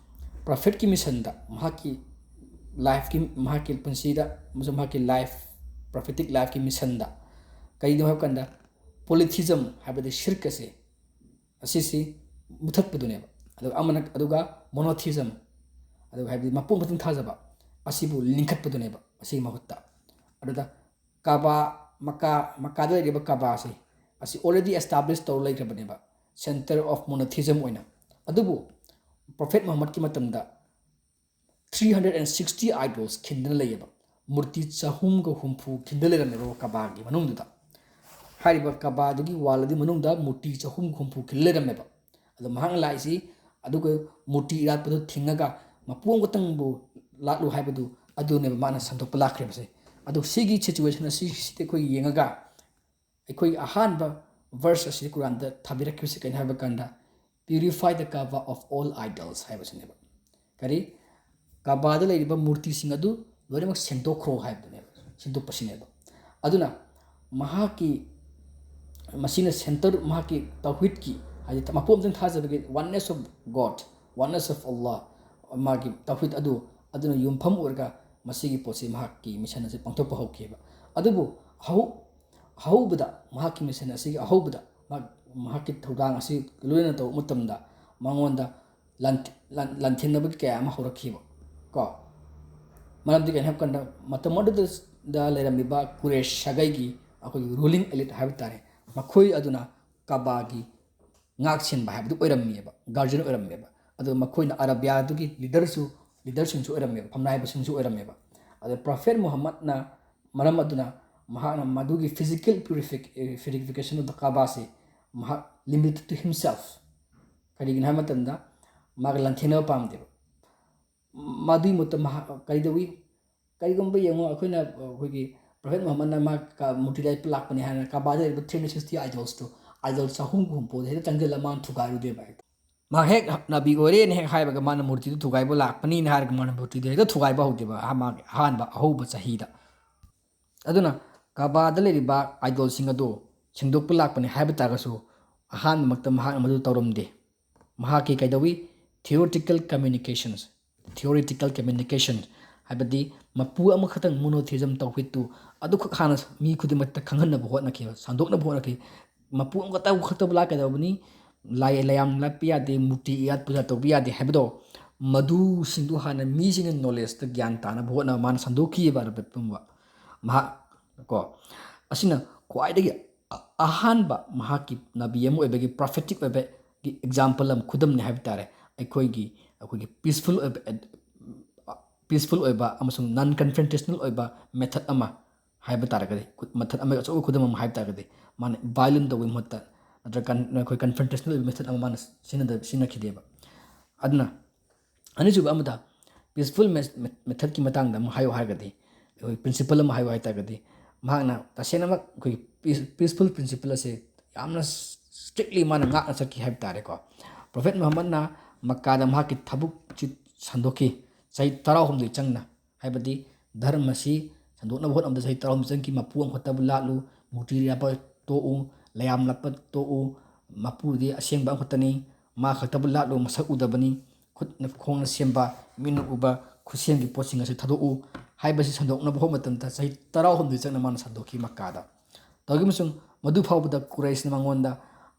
Prophet ꯀꯤ mission ꯗ, ꯃꯍꯥꯛꯀꯤ life ꯀꯤ, ꯃꯍꯥꯛꯀꯤ ꯄꯨꯟꯁꯤꯗ ꯑꯃꯁꯨꯡ ꯃꯍꯥꯛꯀꯤ life, prophetic life ꯀꯤ mission ꯗ ꯀꯔꯤꯅꯣ ꯍꯥꯏꯕ ꯀꯥꯟꯗ, polytheism ꯍꯥꯏꯕꯗꯤ shirk ꯑꯁꯤ, ꯑꯁꯤꯁꯤ ꯃꯨꯊꯠꯄꯗꯨꯅꯦꯕ꯫ ꯑꯗꯨꯒ ꯑꯃꯅ, ꯑꯗꯨꯒ monotheism, ꯑꯗꯨꯒ ꯍꯥꯏꯕꯗꯤ ꯃꯄꯨ ꯃꯊꯨꯝ ꯊꯥꯖꯕ ꯑꯁꯤꯕꯨ ꯂꯤꯡꯈꯠꯄꯗꯨꯅꯦꯕ ꯑꯁꯤꯒꯤ ꯃꯍꯨꯠꯇ꯫ ꯑꯗꯨꯗ ꯀꯥꯕꯥ, ꯃꯀꯥ, ꯃꯀꯥꯗ ꯂꯩꯔꯤꯕ ꯀꯥꯕꯥ ꯑꯁꯤ, ꯑꯁꯤ already establish ꯇꯧꯔ ꯂꯩꯈ꯭ꯔꯕꯅꯦꯕ, center of monotheism ꯑꯣꯏꯅ꯫ ꯑꯗꯨꯕꯨ Prophet ꯃꯨꯍꯝꯃꯗꯀꯤ ꯃꯇꯝꯗ three hundred and sixty idols ꯈꯤꯟꯗꯨꯅ ꯂꯩꯌꯦꯕ꯫ ꯃꯨꯔꯇꯤ ꯆꯍꯨꯝꯒ ꯍꯨꯝꯐꯨ ꯈꯤꯟꯗ ꯂꯩꯔꯝꯃꯦꯕ ꯀꯕꯥꯒꯤ ꯃꯅꯨꯡꯗꯨꯗ꯫ ꯍꯥꯏꯔꯤꯕ ꯀꯕꯥꯗꯨꯒꯤ wall ꯑꯗꯨꯒꯤ ꯃꯅꯨꯡꯗ ꯃꯨꯔꯇꯤ ꯆꯍꯨꯝ ꯍꯨꯝꯐꯨ ꯈꯤꯜ ꯂꯩꯔꯝꯃꯦꯕ꯫ ꯑꯗꯣ ꯃꯍꯥꯛꯅ ꯂꯥꯛꯏꯁꯤ ꯑꯗꯨꯒ ꯃꯨꯔꯇꯤ ꯏꯔꯥꯠꯄꯗꯨ ꯊꯤꯡꯉꯒ ꯃꯄꯨ ꯑꯃꯈꯛꯇꯪꯕꯨ ꯂꯥꯠꯂꯨ ꯍꯥꯏꯕꯗꯨ ꯑꯗꯨꯅꯦꯕ ꯃꯥꯅ ꯁꯟꯗꯣꯛꯄ ꯂꯥꯛꯈ꯭ꯔꯤꯕꯁꯦ꯫ ꯑꯗꯣ ꯁꯤꯒꯤ situation ꯑꯁꯤꯁꯤꯗ ꯑꯩꯈꯣꯏ ꯌꯦꯡꯉꯒ ꯑꯩꯈꯣꯏ ꯑꯍꯥꯟꯕ verse ꯑꯁꯤ ꯀꯨꯔꯥꯟꯗ ꯊꯥꯕꯤꯔꯛꯈꯤꯕꯁꯤ ꯀꯩꯅꯣ ꯍꯥꯏꯕ ꯀꯥꯟꯗ, "Purify the Kaaba of all idols" ꯍꯥꯏꯕꯁꯤꯅꯦꯕ꯫ ꯀꯔꯤ? ꯀꯕꯥꯗ ꯂꯩꯔꯤꯕ ꯃꯨꯔꯇꯤꯁꯤꯡ ꯑꯗꯨ ꯂꯣꯏꯅꯃꯛ ꯁꯦꯡꯗꯣꯛꯈ꯭ꯔꯣ ꯍꯥꯏꯕꯗꯨꯅꯦꯕ, ꯁꯦꯡꯗꯣꯛꯄꯁꯤꯅꯦꯕ꯫ ꯑꯗꯨꯅ ꯃꯍꯥꯛꯀꯤ, ꯃꯁꯤꯅ centre, ꯃꯍꯥꯛꯀꯤ ꯇꯧꯍꯤꯗꯀꯤ, ꯍꯥꯏꯗꯤ ꯃꯄꯨ ꯑꯃꯇꯪ ꯊꯥꯖꯕꯒꯤ oneness of God, oneness of Allah, ꯃꯥꯒꯤ ꯇꯧꯍꯤꯗ ꯑꯗꯨ, ꯑꯗꯨꯅ ꯌꯨꯝꯐꯝ ꯑꯣꯏꯔꯒ ꯃꯁꯤꯒꯤ ꯄꯣꯠꯁꯤ, ꯃꯍꯥꯛꯀꯤ mission ꯑꯁꯤ ꯄꯥꯡꯊꯣꯛꯄ ꯍꯧꯈꯤꯕ꯫ ꯑꯗꯨꯕꯨ ꯍꯧ-, ꯑꯍꯧꯕꯗ ꯃꯍꯥꯛꯀꯤ mission ꯑꯁꯤꯒꯤ ꯑꯍꯧꯕꯗ ꯃꯍꯥꯛ, ꯃꯍꯥꯛꯀꯤ ꯊꯧꯗꯥꯡ ꯑꯁꯤ ꯂꯣꯏꯅ ꯇꯧꯕ ꯃꯇꯝꯗ ꯃꯉꯣꯟꯗ ꯂꯥꯟ-, ꯂꯥꯟ-, ꯂꯥꯟꯊꯦꯡꯅꯕꯒꯤ ꯀꯌꯥ ꯑꯃ ꯍꯧꯔꯛꯈꯤꯕ ꯀꯣ꯫ ꯃꯔꯝꯗꯤ ꯀꯩꯅꯣ ꯍꯥꯏꯕ ꯀꯥꯟꯗ, ꯃꯇꯝ ꯑꯗꯨꯗ ꯂꯩꯔꯝꯃꯤꯕ ꯀꯨꯔꯦꯁ ꯁꯥꯒꯩꯒꯤ ꯑꯩꯈꯣꯏꯒꯤ ruling elite ꯍꯥꯏꯕ ꯇꯥꯔꯦ, ꯃꯈꯣꯏ ꯑꯗꯨꯅ ꯀꯕꯥꯒꯤ ꯉꯥꯛ ꯁꯦꯟꯕ ꯍꯥꯏꯕꯗꯨ ꯑꯣꯏꯔꯝꯃꯤꯑꯕ, guardian ꯑꯣꯏꯔꯝꯃꯦꯕ꯫ ꯑꯗꯨ ꯃꯈꯣꯏꯅ ꯑꯔꯥꯕꯤꯌꯥꯗꯨꯒꯤ leaderꯁꯨ, leaderꯁꯤꯡꯁꯨ ꯑꯣꯏꯔꯝꯃꯦꯕ, ꯐꯝꯅꯥꯏꯕꯁꯤꯡꯁꯨ ꯑꯣꯏꯔꯝꯃꯦꯕ꯫ ꯑꯗꯨ Prophet ꯃꯨꯍꯝꯃꯗꯅ ꯃꯔꯝ ꯑꯗꯨꯅ ꯃꯍꯥꯛꯅ ꯃꯗꯨꯒꯤ physical purific-, purification of the Kaaba ꯁꯤ ꯃꯍꯥꯛ limited to himself꯫ ꯀꯔꯤꯒꯤꯅꯣ ꯍꯥꯏꯕ ꯃꯇꯝꯗ ꯃꯥꯒ ꯂꯥꯟꯊꯦꯡꯅꯕ ꯄꯥꯝꯗꯦꯕ꯫ ꯃꯗꯨꯒꯤ ꯃꯍꯨꯠꯇ ꯃꯍꯥꯛ ꯀꯔꯤꯗꯧꯏ? ꯀꯔꯤꯒꯨꯝꯕ ꯌꯦꯡꯉꯣ, ꯑꯩꯈꯣꯏꯅ, ꯑꯩꯈꯣꯏꯒꯤ Prophet ꯃꯨꯍꯝꯃꯗꯅ ꯃꯥ ꯀ-, ꯃꯨꯔꯇꯤ ꯂꯥꯠꯄ ꯂꯥꯛꯄꯅꯤ ꯍꯥꯏꯅ ꯀꯕꯥꯗ ꯂꯩꯔꯤꯕ three hundred sixty idolsꯇꯨ, idol ꯆꯍꯨꯝ ꯍꯨꯝꯐꯨꯗ ꯍꯦꯛꯇ ꯆꯪꯁꯤꯜꯂ ꯃꯥꯅ ꯊꯨꯒꯥꯏꯔꯨꯗꯦꯕ ꯍꯦꯛꯇ꯫ ꯃꯥ ꯍꯦꯛ ꯅꯕꯤ ꯑꯣꯏꯔꯦꯅ ꯍꯦꯛ ꯍꯥꯏꯕꯒ ꯃꯥꯅ ꯃꯨꯔꯇꯤꯗꯨ ꯊꯨꯒꯥꯏꯕ ꯂꯥꯛꯄꯅꯤꯅ ꯍꯥꯏꯔꯒ ꯃꯥꯅ ꯃꯨꯔꯇꯤꯗꯨ ꯍꯦꯛꯇ ꯊꯨꯒꯥꯏꯕ ꯍꯧꯗꯦꯕ ꯑꯍ-, ꯃꯥꯒꯤ ꯑꯍꯥꯟꯕ ꯑꯍꯧꯕ ꯆꯍꯤꯗ꯫ ꯑꯗꯨꯅ ꯀꯕꯥꯗ ꯂꯩꯔꯤꯕ idolꯁꯤꯡ ꯑꯗꯨ ꯁꯦꯡꯗꯣꯛꯄ ꯂꯥꯛꯄꯅꯤ ꯍꯥꯏꯕ ꯇꯥꯔꯒꯁꯨ, ꯑꯍꯥꯟꯕꯃꯛꯇ ꯃꯍꯥꯛꯅ ꯃꯗꯨ ꯇꯧꯔꯝꯗꯦ꯫ ꯃꯍꯥꯛꯀꯤ ꯀꯩꯗꯧꯏ? Theoretical communications, theoretical communication, ꯍꯥꯏꯕꯗꯤ ꯃꯄꯨ ꯑꯃꯈꯛꯇꯪ, monotheism ꯇꯧꯍꯤꯗꯇꯨ ꯑꯗꯨꯈꯛ ꯍꯥꯟꯅ ꯃꯤ ꯈꯨꯗꯤꯡꯃꯛꯇ ꯈꯪꯍꯟꯅꯕ ꯍꯣꯠꯅꯈꯤꯕ, ꯁꯟꯗꯣꯛꯅꯕ ꯍꯣꯠꯅꯈꯤ꯫ ꯃꯄꯨ ꯑꯃꯈꯛꯇ ꯈꯛꯇꯕꯨ ꯂꯥꯠꯀꯗꯧꯕꯅꯤ, ꯂꯥꯏ ꯂꯥꯏꯌꯥꯝ ꯂꯥꯠꯄ ꯌꯥꯗꯦ, ꯃꯨꯔꯇꯤ ꯏꯔꯥꯠ ꯄꯨꯖꯥ ꯇꯧꯕ ꯌꯥꯗꯦ ꯍꯥꯏꯕꯗꯣ, ꯃꯗꯨꯁꯤꯡꯗꯨ ꯍꯥꯟꯅ ꯃꯤꯁꯤꯡꯅ knowledgeꯇ ꯒ꯭ꯌꯥꯟ ꯇꯥꯅꯕ ꯍꯣꯠꯅꯕ ꯃꯥꯅ ꯁꯟꯗꯣꯛꯈꯤꯑꯕ ꯑꯔꯕ ꯄꯨꯝꯕ꯫ ꯃꯍꯥꯛ ꯀꯣ, ꯑꯁꯤꯅ ꯈ꯭ꯋꯥꯏꯗꯒꯤ ꯑ-, ꯑꯍꯥꯟꯕ ꯃꯍꯥꯛꯀꯤ ꯅꯕꯤ ꯑꯃ ꯑꯣꯏꯕꯒꯤ, prophetic ꯑꯣꯏꯕꯒꯤ example ꯑꯃ, ꯈꯨꯗꯝꯅꯤ ꯍꯥꯏꯕ ꯇꯥꯔꯦ꯫ ꯑꯩꯈꯣꯏꯒꯤ, ꯑꯩꯈꯣꯏꯒꯤ peaceful ꯑꯣꯏꯕ, peaceful ꯑꯣꯏꯕ ꯑꯃꯁꯨꯡ non confrontational ꯑꯣꯏꯕ method ꯑꯃ ꯍꯥꯏꯕ ꯇꯥꯔꯒꯗꯤ, ꯈꯨ-, method ꯑꯃ, ꯑꯆꯧꯕ ꯈꯨꯗꯝ ꯑꯃ ꯍꯥꯏꯕ ꯇꯥꯔꯒꯗꯤ, ꯃꯥꯅ violent ꯇꯧꯕꯒꯤ ꯃꯍꯨꯠꯇ ꯅꯠꯇ꯭ꯔꯒ ꯀꯟ-, ꯑꯩꯈꯣꯏ confrontational ꯑꯣꯏꯕ method ꯑꯃ ꯃꯥꯅ ꯁꯤꯖꯤꯟꯅꯗ-, ꯁꯤꯖꯤꯟꯅꯈꯤꯗꯦꯕ꯫ ꯑꯗꯨꯅ ꯑꯅꯤꯁꯨꯕ ꯑꯃꯗ peaceful methodꯀꯤ ꯃꯇꯥꯡꯗ ꯑꯃꯨꯛ ꯍꯥꯏꯌꯨ ꯍꯥꯏꯔꯒꯗꯤ, ꯑꯩꯈꯣꯏ principle ꯑꯃ ꯍꯥꯏꯌꯨ ꯍꯥꯏ ꯇꯥꯔꯒꯗꯤ, ꯃꯍꯥꯛꯅ ꯇꯁꯦꯡꯅꯃꯛ ꯑꯩꯈꯣꯏꯒꯤ peaceful principle ꯑꯁꯦ ꯌꯥꯝꯅ strictly ꯃꯥꯅ ꯉꯥꯛꯅ ꯆꯠꯈꯤ ꯍꯥꯏꯕ ꯇꯥꯔꯦꯀꯣ꯫ Prophet ꯃꯨꯍꯝꯃꯗꯅ ꯃꯛꯀꯥꯗ ꯃꯍꯥꯛꯀꯤ ꯊꯕꯛꯁꯤ ꯁꯟꯗꯣꯛꯈꯤ, ꯆꯍꯤ ꯇꯔꯥꯍꯨꯝꯗꯣꯏ ꯆꯪꯅ꯫ ꯍꯥꯏꯕꯗꯤ ꯙꯔꯃꯁꯤ ꯁꯟꯗꯣꯛꯅꯕ ꯍꯣꯠꯅꯕꯗ ꯆꯍꯤ ꯇꯔꯥꯍꯨꯝꯗꯣꯏ ꯆꯪꯈꯤ꯫ ꯃꯄꯨ ꯑꯃꯈꯛꯇꯕꯨ ꯂꯥꯠꯂꯨ, ꯃꯨꯔꯇꯤ ꯂꯥꯠꯄ ꯇꯣꯛꯎ, ꯂꯥꯏꯌꯥꯝ ꯂꯥꯠꯄ ꯇꯣꯛꯎ, ꯃꯄꯨꯗꯤ ꯑꯁꯦꯡꯕ ꯑꯃꯈꯛꯇꯅꯤ, ꯃꯥ ꯈꯛꯇꯕꯨ ꯂꯥꯠꯂꯨ, ꯃꯁꯛ ꯎꯗꯕꯅꯤ, ꯈꯨꯠꯅ ꯈꯣꯡꯅ ꯁꯦꯝꯕ, ꯃꯤꯠꯅ ꯎꯕ ꯈꯨꯠꯁꯦꯝꯒꯤ ꯄꯣꯠꯁꯤꯡ ꯑꯁꯤ ꯊꯥꯗꯣꯛꯎ ꯍꯥꯏꯕꯁꯤ ꯁꯟꯗꯣꯛꯅꯕ ꯍꯣꯠꯅꯕ ꯃꯇꯝꯗ ꯆꯍꯤ ꯇꯔꯥꯍꯨꯝꯗꯣꯏ ꯆꯪꯅ ꯃꯥꯅ ꯁꯟꯗꯣꯛꯈꯤ ꯃꯛꯀꯥꯗ꯫ ꯇꯧꯈꯤꯕ ꯑꯃꯁꯨꯡ ꯃꯗꯨ ꯐꯥꯎꯕꯗ ꯀꯨꯔꯩꯁꯅ ꯃꯉꯣꯟꯗ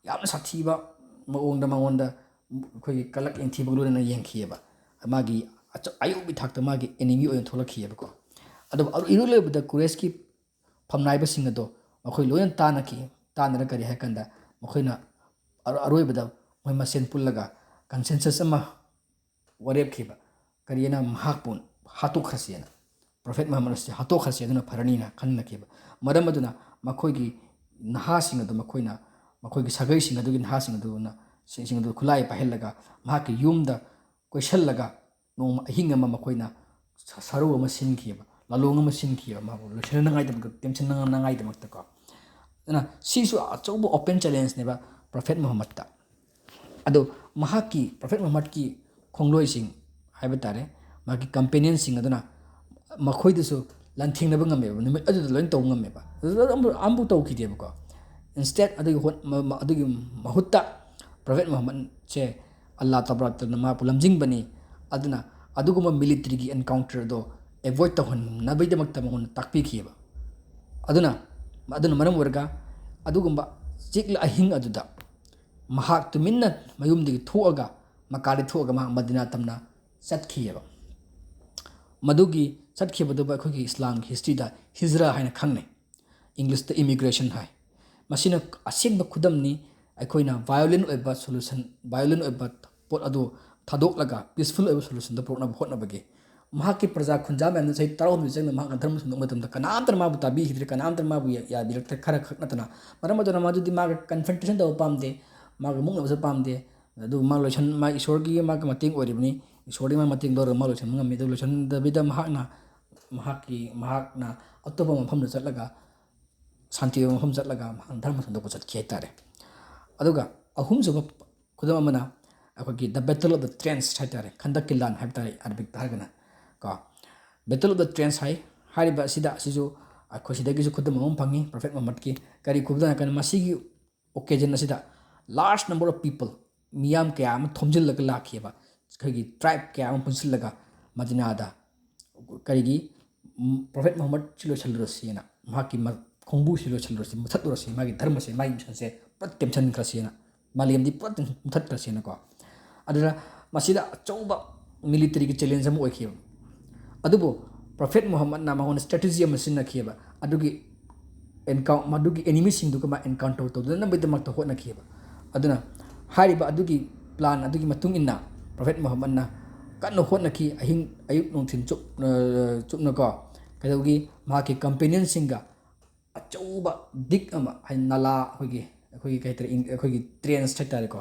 ꯌꯥꯝꯅ ꯁꯥꯊꯤꯕ ꯃꯑꯣꯡꯗ ꯃꯉꯣꯟꯗ ꯑꯩꯈꯣꯏꯒꯤ ꯀꯂꯛ ꯌꯦꯡꯊꯤꯕꯒ ꯂꯣꯏꯅꯅ ꯌꯦꯡꯈꯤꯑꯕ꯫ ꯃꯥꯒꯤ ꯑꯆ-, ꯑꯌꯧꯕꯒꯤ ꯊꯥꯛꯇ ꯃꯥꯒꯤ enemy ꯑꯣꯏꯅ ꯊꯣꯛꯂꯛꯈꯤꯑꯕꯀꯣ꯫ ꯑꯗꯨꯕꯨ ꯑꯔꯣ-, ꯏꯔꯣꯏ ꯂꯣꯏꯕꯗ ꯀꯨꯔꯦꯁꯀꯤ ꯐꯝꯅꯥꯏꯕꯁꯤꯡ ꯑꯗꯣ ꯃꯈꯣꯏ ꯂꯣꯏꯅ ꯇꯥꯟꯅꯈꯤ꯫ ꯇꯥꯟꯅꯔ ꯀꯔꯤ ꯍꯥꯏ ꯀꯥꯟꯗ ꯃꯈꯣꯏꯅ ꯑꯔꯣ-, ꯑꯔꯣꯏꯕꯗ ꯃꯣꯏ ꯃꯁꯦꯟ ꯄꯨꯜꯂꯒ consensus ꯑꯃ ꯋꯥꯔꯦꯞꯈꯤꯕ꯫ ꯀꯔꯤꯅ ꯃꯍꯥꯛꯄꯨ ꯍꯥꯠꯇꯣꯛꯈ꯭ꯔꯁꯦꯅ, Prophet ꯃꯨꯍꯝꯃꯗ ꯑꯁꯤ ꯍꯥꯠꯇꯣꯛꯈ꯭ꯔꯁꯦ, ꯑꯗꯨꯅ ꯐꯔꯅꯤꯅ ꯈꯟꯅꯈꯤꯕ꯫ ꯃꯔꯝ ꯑꯗꯨꯅ ꯃꯈꯣꯏꯒꯤ ꯅꯍꯥꯁꯤꯡ ꯑꯗꯨ ꯃꯈꯣꯏꯅ, ꯃꯈꯣꯏꯒꯤ ꯁꯥꯒꯩꯁꯤꯡ ꯑꯗꯨꯒꯤ ꯅꯍꯥꯁꯤꯡ ꯑꯗꯨꯅ, ꯁꯤꯡ ꯑꯗꯨ ꯈꯨꯠꯂꯥꯏ ꯄꯥꯏꯍꯜꯂꯒ ꯃꯍꯥꯛꯀꯤ ꯌꯨꯝꯗ ꯀꯣꯏꯁꯜꯂꯒ ꯅꯣꯡꯃ ꯑꯍꯤꯡ ꯑꯃ ꯃꯈꯣꯏꯅ ꯁ-, ꯁꯔꯧ ꯑꯃ ꯁꯤꯟꯈꯤꯑꯕ, ꯂꯥꯂꯣꯡ ꯑꯃ ꯁꯤꯟꯈꯤꯑꯕ, ꯃꯥꯕꯨ ꯂꯣꯏꯁꯤꯟꯅꯉꯥꯏꯗꯃꯛꯇ, ꯇꯦꯝꯁꯤꯟꯅꯉꯥꯏꯗꯃꯛꯇꯀꯣ꯫ ꯑꯗꯨꯅ ꯁꯤꯁꯨ ꯑꯆꯧꯕ open challengeꯅꯦꯕ Prophet ꯃꯨꯍꯝꯃꯗꯇ꯫ ꯑꯗꯣ ꯃꯍꯥꯛꯀꯤ, Prophet ꯃꯨꯍꯝꯃꯗꯀꯤ ꯈꯣꯡꯂꯣꯏꯁꯤꯡ ꯍꯥꯏꯕ ꯇꯥꯔꯦ, ꯃꯥꯒꯤ companionꯁꯤꯡ ꯑꯗꯨꯅ ꯃꯈꯣꯏꯗꯁꯨ ꯂꯥꯟꯊꯦꯡꯅꯕ ꯉꯝꯃꯦꯕ, ꯅꯨꯃꯤꯠ ꯑꯗꯨꯗ ꯂꯣꯏꯅ ꯇꯧꯕ ꯉꯝꯃꯦꯕ꯫ ꯑꯗꯨꯗ ꯑꯃꯕꯨ-, ꯑꯃꯕꯨ ꯇꯧꯈꯤꯗꯦꯕꯀꯣ꯫ Instead, ꯑꯗꯨꯒꯤ ꯍꯣꯠ-, ꯃ-, ꯃ-, ꯑꯗꯨꯒꯤ ꯃꯍꯨꯠꯇ Prophet ꯃꯨꯍꯝꯃꯗꯁꯦ ꯑꯜꯂꯥ ꯇꯕꯥꯔꯛ ꯇꯥꯂꯥꯅ ꯃꯍꯥꯛꯄꯨ ꯂꯝꯖꯤꯡꯕꯅꯤ꯫ ꯑꯗꯨꯅ ꯑꯗꯨꯒꯨꯝꯕ militaryꯒꯤ encounter ꯑꯗꯣ avoid ꯇꯧꯍꯟꯅꯕꯒꯤꯗꯃꯛꯇ ꯃꯉꯣꯟꯗ ꯇꯥꯛꯄꯤꯈꯤꯑꯕ꯫ ꯑꯗꯨꯅ, ꯑꯗꯨꯅ ꯃꯔꯝ ꯑꯣꯏꯔꯒ ꯑꯗꯨꯒꯨꯝꯕ ꯆꯤꯛꯂ ꯑꯍꯤꯡ ꯑꯗꯨꯗ ꯃꯍꯥꯛ ꯇꯨꯃꯤꯟꯅ ꯃꯌꯨꯝꯗꯒꯤ ꯊꯣꯛꯑꯒ, ꯃꯛꯀꯥꯗꯒꯤ ꯊꯣꯛꯑꯒ ꯃꯍꯥꯛ ꯃꯗꯤꯅꯥ ꯇꯝꯅ ꯆꯠꯈꯤꯑꯕ꯫ ꯃꯗꯨꯒꯤ ꯆꯠꯈꯤꯕꯗꯨꯕꯨ ꯑꯩꯈꯣꯏꯒꯤ ꯏꯁꯂꯥꯝꯒꯤ historyꯗ ꯍꯤꯖ꯭ꯔꯥ ꯍꯥꯏꯅ ꯈꯪꯅꯩ꯫ Englishꯇ immigration ꯍꯥꯏ꯫ ꯃꯁꯤꯅ ꯑꯁꯦꯡꯕ ꯈꯨꯗꯝꯅꯤ꯫ ꯑꯩꯈꯣꯏꯅ violent ꯑꯣꯏꯕ solution, violent ꯑꯣꯏꯕ ꯄꯣꯠ ꯑꯗꯨ ꯊꯥꯗꯣꯛꯂꯒ peaceful ꯑꯣꯏꯕ solutionꯗ ꯄꯨꯔꯛꯅꯕ ꯍꯣꯠꯅꯕꯒꯤ꯫ ꯃꯍꯥꯛꯀꯤ ꯄ꯭ꯔꯖꯥ ꯈꯨꯟꯖꯥ ꯃꯌꯥꯝꯅ ꯆꯍꯤ ꯇꯔꯥꯍꯨꯝꯗꯣꯏ ꯆꯪꯅ ꯃꯍꯥꯛꯅ ꯙꯔꯃ ꯁꯟꯗꯣꯛꯄ ꯃꯇꯝꯗ ꯀꯅꯥꯝꯇꯅ ꯃꯥꯕꯨ ꯇꯥꯕꯤꯈꯤꯗ꯭ꯔꯦ, ꯀꯅꯥꯝꯇꯅ ꯃꯥꯕꯨ ꯌꯥ-, ꯌꯥꯕꯤꯔꯛꯇ꯭ꯔꯦ, ꯈꯔ ꯈꯛ ꯅꯠꯇꯅ꯫ ꯃꯔꯝ ꯑꯗꯨꯅ ꯃꯗꯨꯗꯤ ꯃꯥꯒ confrontation ꯇꯧꯕ ꯄꯥꯝꯗꯦ, ꯃꯥꯒ ꯃꯨꯛꯅꯕꯁꯨ ꯄꯥꯝꯗꯦ, ꯑꯗꯨ ꯃꯥ ꯂꯣꯏꯁꯟ ꯃꯥ ꯏꯁꯣꯔꯒꯤ ꯃꯥꯒꯤ ꯃꯇꯦꯡ ꯑꯣꯏꯔꯤꯕꯅꯤ꯫ ꯏꯁꯣꯔꯗꯒꯤ ꯃꯥ ꯃꯇꯦꯡ ꯂꯧꯔꯒ ꯃꯥ ꯂꯣꯏꯁꯟꯕ ꯉꯝꯃꯤ꯫ ꯑꯗꯨ ꯂꯣꯏꯁꯟꯗꯕꯤꯗ ꯃꯍꯥꯛꯅ ꯃꯍꯥꯛꯀꯤ ꯃꯍꯥꯛꯅ ꯑꯇꯣꯞꯄ ꯃꯐꯝꯗ ꯆꯠꯂꯒ ꯁꯥꯟꯇꯤ ꯑꯣꯏꯕ ꯃꯐꯝ ꯆꯠꯂꯒ ꯃꯍꯥꯛꯅ ꯙꯔꯃ ꯁꯟꯗꯣꯛꯄ ꯆꯠꯈꯤ ꯍꯥꯏꯇꯥꯔꯦ꯫ ꯑꯗꯨꯒ ꯑꯍꯨꯝꯁꯨꯕ ꯈꯨꯗꯝ ꯑꯃꯅ ꯑꯩꯈꯣꯏꯒꯤ The Battle of the Trench ꯍꯥꯏꯇꯥꯔꯦ, ꯈꯟꯗꯛꯀꯤ ꯂꯥꯟ ꯍꯥꯏꯕ ꯇꯥꯔꯦ ꯑꯔꯕꯤꯛꯇ ꯍꯥꯏꯔꯒꯅ ꯀꯣ꯫ Battle of the Trench ꯍꯥꯏ꯫ ꯍꯥꯏꯔꯤꯕ ꯑꯁꯤꯗ ꯑꯁꯤꯁꯨ ꯑꯩꯈꯣꯏ ꯁꯤꯗꯒꯤꯁꯨ ꯈꯨꯗꯝ ꯑꯃ ꯐꯪꯉꯤ ꯄ꯭ꯔꯣꯐꯦꯠ ꯃꯨꯍꯝꯃꯗꯀꯤ꯫ ꯀꯔꯤ ꯈꯨꯗꯝ ꯍꯥꯏꯔꯀꯥꯟꯗ ꯃꯁꯤꯒꯤ occasion ꯑꯁꯤꯗ large number of people, ꯃꯤꯌꯥꯝ ꯀꯌꯥ ꯑꯃ ꯊꯣꯝꯖꯤꯜꯂꯒ ꯂꯥꯛꯈꯤꯑꯕ꯫ ꯑꯩꯈꯣꯏꯒꯤ tribe ꯀꯌꯥ ꯑꯃ ꯄꯨꯟꯁꯤꯜꯂꯒ ꯃꯗꯤꯅꯥꯗ ꯀꯔꯤꯒꯤ ꯄ꯭ꯔꯣꯐꯦꯠ ꯃꯨꯍꯝꯃꯗꯁꯤ ꯂꯣꯏꯁꯤꯜꯂꯨꯔꯁꯤꯅ, ꯃꯍꯥꯛꯀꯤ ꯃ- ꯈꯣꯡꯕꯨꯁꯤ ꯂꯣꯏꯁꯤꯜꯂꯨꯔꯁꯤ, ꯃꯨꯊꯠꯂꯨꯔꯁꯤ, ꯃꯥꯒꯤ ꯙꯔꯃꯁꯦ, ꯃꯥꯒꯤ ꯃꯤꯁꯟꯁꯦ ꯄꯨꯂꯞ ꯇꯦꯝꯁꯤꯟꯈ꯭ꯔꯁꯤꯅ, ꯃꯥꯂꯦꯝꯗꯤ ꯄꯨꯂꯞ ꯃꯨꯊꯠꯈ꯭ꯔꯁꯤꯅꯀꯣ꯫ ꯑꯗꯨꯅ ꯃꯁꯤꯗ ꯑꯆꯧꯕ militaryꯒꯤ challenge ꯑꯃ ꯑꯣꯏꯈꯤꯕ꯫ ꯑꯗꯨꯕꯨ ꯄ꯭ꯔꯣꯐꯦꯠ ꯃꯨꯍꯝꯃꯗꯅ ꯃꯉꯣꯟꯗ strategy ꯑꯃ ꯁꯤꯖꯤꯟꯅꯈꯤꯑꯕ꯫ ꯑꯗꯨꯒꯤ encou- ꯃꯗꯨꯒꯤ enemyꯁꯤꯡꯗꯨꯒ ꯃꯥ encounter ꯇꯧꯗꯅꯕꯒꯤꯗꯃꯛꯇ ꯍꯣꯠꯅꯈꯤꯑꯕ꯫ ꯑꯗꯨꯅ ꯍꯥꯏꯔꯤꯕ ꯑꯗꯨꯒꯤ plan ꯑꯗꯨꯒꯤ ꯃꯇꯨꯡ ꯏꯟꯅ ꯄ꯭ꯔꯣꯐꯦꯠ ꯃꯨꯍꯝꯃꯗꯅ ꯀꯟꯅ ꯍꯣꯠꯅꯈꯤ꯫ ꯑꯍꯤꯡ ꯑꯌꯨꯛ ꯅꯨꯡꯊꯤꯜ ꯆꯨꯞ ꯑ, ꯆꯨꯞꯅꯀꯣ꯫ ꯀꯩꯗꯧꯒꯤ ꯃꯍꯥꯛꯀꯤ companionꯁꯤꯡꯒ ꯑꯆꯧꯕ ꯗꯤꯛ ꯑꯃ, ꯍꯥꯏꯗꯤ ꯅꯂꯥ, ꯑꯩꯈꯣꯏꯒꯤ ꯑꯩꯈꯣꯏꯒꯤ ꯀꯩ ꯍꯥꯏꯇꯥꯔꯦ, ꯏꯪ- ꯑꯩꯈꯣꯏꯒꯤ trench ꯍꯥꯏꯇꯥꯔꯦꯀꯣ꯫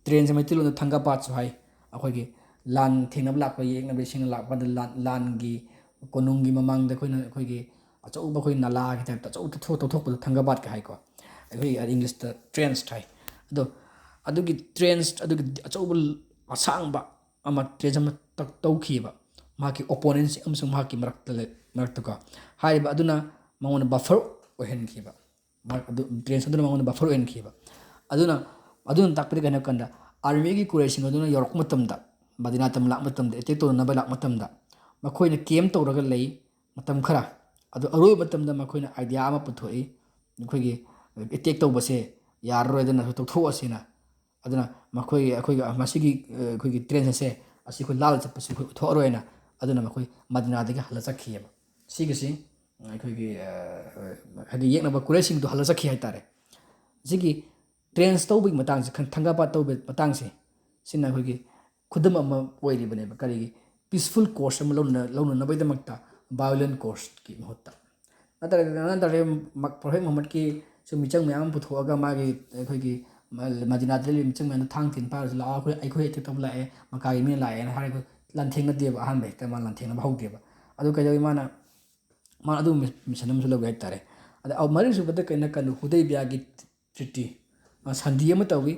Trench ꯃꯩꯇꯩꯂꯣꯟꯗ ꯊꯪꯒꯥꯄꯥꯠꯁꯨ ꯍꯥꯏ꯫ ꯑꯩꯈꯣꯏꯒꯤ ꯂꯥꯟ ꯊꯦꯡꯅꯕ ꯂꯥꯛꯄ, ꯌꯦꯛꯅꯕꯁꯤꯡꯅ ꯂꯥꯛꯄꯗ ꯂꯥꯟ ꯂꯥꯟꯒꯤ ꯀꯣꯅꯨꯡꯒꯤ ꯃꯃꯥꯡꯗ ꯑꯩꯈꯣꯏꯅ ꯑꯩꯈꯣꯏꯒꯤ ꯑꯆꯧꯕ ꯑꯩꯈꯣꯏ ꯅꯂꯥꯒꯤ typeꯇ ꯑꯆꯧꯕ ꯇꯧꯊꯣꯛ- ꯇꯧꯊꯣꯛꯄꯗꯣ ꯊꯪꯒꯥꯄꯥꯠꯀ ꯍꯥꯏꯀꯣ꯫ ꯑꯩꯈꯣꯏꯒꯤ Englishꯇ trench ꯍꯥꯏ꯫ ꯑꯗꯣ ꯑꯗꯨꯒꯤ trench, ꯑꯗꯨꯒꯤ ꯑꯆꯧꯕ ꯑꯁꯥꯡꯕ ꯑꯃ trench ꯑꯃ ꯇꯧ- ꯇꯧꯈꯤꯕ ꯃꯍꯥꯛꯀꯤ opponentꯁꯤꯡ ꯑꯃꯁꯨꯡ ꯃꯍꯥꯛꯀꯤ ꯃꯔꯛꯇ ꯂꯩ- ꯃꯔꯛꯇꯀꯣ꯫ ꯍꯥꯏꯔꯤꯕ ꯑꯗꯨꯅ ꯃꯉꯣꯟꯗ buffer ꯑꯣꯏꯍꯟꯈꯤꯕ꯫ ꯃꯍꯥꯛ ꯑꯗꯨ trench ꯑꯗꯨꯅ ꯃꯉꯣꯟꯗ buffer ꯑꯣꯏꯍꯟꯈꯤꯕ꯫ ꯑꯗꯨꯅ ꯑꯗꯨꯅ ꯇꯥꯛꯄꯗꯤ ꯀꯩꯅꯣ ꯍꯥꯏ ꯀꯥꯟꯗ armyꯒꯤ ꯀꯨꯔꯦꯁꯤꯡ ꯑꯗꯨꯅ ꯌꯧꯔꯛꯄ ꯃꯇꯝꯗ, ꯃꯗꯤꯅꯥ ꯇꯝ ꯂꯥꯛꯄ ꯃꯇꯝꯗ, attack ꯇꯧꯅꯅꯕ ꯂꯥꯛꯄ ꯃꯇꯝꯗ ꯃꯈꯣꯏꯅ camp ꯇꯧꯔꯒ ꯂꯩ ꯃꯇꯝ ꯈꯔ꯫ ꯑꯗꯨ ꯑꯔꯣꯏꯕ ꯃꯇꯝꯗ ꯃꯈꯣꯏꯅ idea ꯑꯃ ꯄꯨꯊꯣꯛꯏ, ꯑꯩꯈꯣꯏꯒꯤ attack ꯇꯧꯕꯁꯦ ꯌꯥꯔꯔꯣꯏꯗꯅ ꯇꯣꯛꯊꯣꯛꯑꯁꯤꯅ꯫ ꯑꯗꯨꯅ ꯃꯈꯣꯏ ꯑꯩꯈꯣꯏꯒꯤ ꯃꯁꯤꯒꯤ ꯑꯩꯈꯣꯏꯒꯤ trench ꯑꯁꯦ ꯑꯁꯤ ꯑꯩꯈꯣꯏ ꯂꯥꯜꯂ ꯆꯠꯄꯁꯤ ꯑꯩꯈꯣꯏ ꯎꯠꯊꯣꯛꯑꯔꯣꯏꯅ꯫ ꯑꯗꯨꯅ ꯃꯈꯣꯏ ꯃꯗꯤꯅꯥꯗꯒꯤ ꯍꯜꯂ ꯆꯠꯈꯤꯑꯕ꯫ ꯁꯤꯒꯤꯁꯤ ꯑꯩꯈꯣꯏꯒꯤ ꯍꯥꯏꯗꯤ ꯌꯦꯛꯅꯕ ꯀꯨꯔꯦꯁꯤꯡꯗꯣ ꯍꯜꯂ ꯆꯠꯈꯤ ꯍꯥꯏꯇꯥꯔꯦ꯫ ꯁꯤꯒꯤ trench ꯇꯧꯕꯒꯤ ꯃꯇꯥꯡꯁꯦ, ꯈꯟ- ꯊꯪꯒꯥꯄꯥꯠ ꯇꯧꯕꯒꯤ ꯃꯇꯥꯡꯁꯦ, ꯁꯤꯅ ꯑꯩꯈꯣꯏꯒꯤ ꯈꯨꯗꯝ ꯑꯃ ꯑꯣꯏꯔꯤꯕꯅꯦꯕ꯫ ꯀꯔꯤꯒꯤ peaceful course ꯑꯃ ꯂꯧꯅ- ꯂꯧꯅꯅꯕꯒꯤꯗꯃꯛꯇ violent courseꯀꯤ ꯃꯍꯨꯠꯇ꯫ ꯅꯠꯇ꯭ꯔꯒ ꯅꯠꯇ꯭ꯔꯒ ꯃ- ꯄ꯭ꯔꯣꯐꯦꯠ ꯃꯨꯍꯝꯃꯗꯀꯤ ꯁꯨꯝ ꯃꯤꯆꯪ ꯃꯌꯥꯝ ꯑꯃ ꯄꯨꯊꯣꯛꯑꯒ ꯃꯥꯒꯤ ꯑꯩꯈꯣꯏꯒꯤ ꯃ-, ꯃꯗꯤꯅꯥꯗ ꯂꯩꯔꯤꯕ ꯃꯤꯆꯪ ꯃꯌꯥꯝꯗꯣ ꯊꯥꯡ ꯊꯤꯟ ꯄꯥꯏꯔꯁꯨ ꯂꯥꯛꯑꯣ, ꯑꯩꯈꯣꯏ, ꯑꯩꯈꯣꯏ attack ꯇꯧꯕ ꯂꯥꯛꯑꯦ, ꯃꯀꯥꯒꯤ ꯃꯤꯅ ꯂꯥꯛꯑꯦꯅ ꯍꯥꯏꯔꯒ ꯂꯥꯟꯊꯦꯡꯅꯗꯦꯕ꯫ ꯑꯍꯥꯟꯕ ꯍꯦꯛꯇ ꯃꯥ ꯂꯥꯟꯊꯦꯡꯅꯕ ꯍꯧꯗꯦꯕ꯫ ꯑꯗꯨ ꯀꯩꯗꯧꯋꯤ? ꯃꯥꯅ, ꯃꯥꯅ ꯑꯗꯨ ꯃꯤ-, mission ꯑꯃꯁꯨ ꯂꯧꯋꯤ ꯍꯥꯏꯇꯥꯔꯦ꯫ ꯑꯗ, ꯑ, ꯃꯔꯤꯁꯨꯕꯗ ꯀꯩꯅꯣ, ꯀꯩꯅꯣ, ꯍꯨꯗꯩꯕꯤꯌꯥꯒꯤ treaty, ꯑ, ꯁꯟꯙꯤ ꯑꯃ ꯇꯧꯋꯤ꯫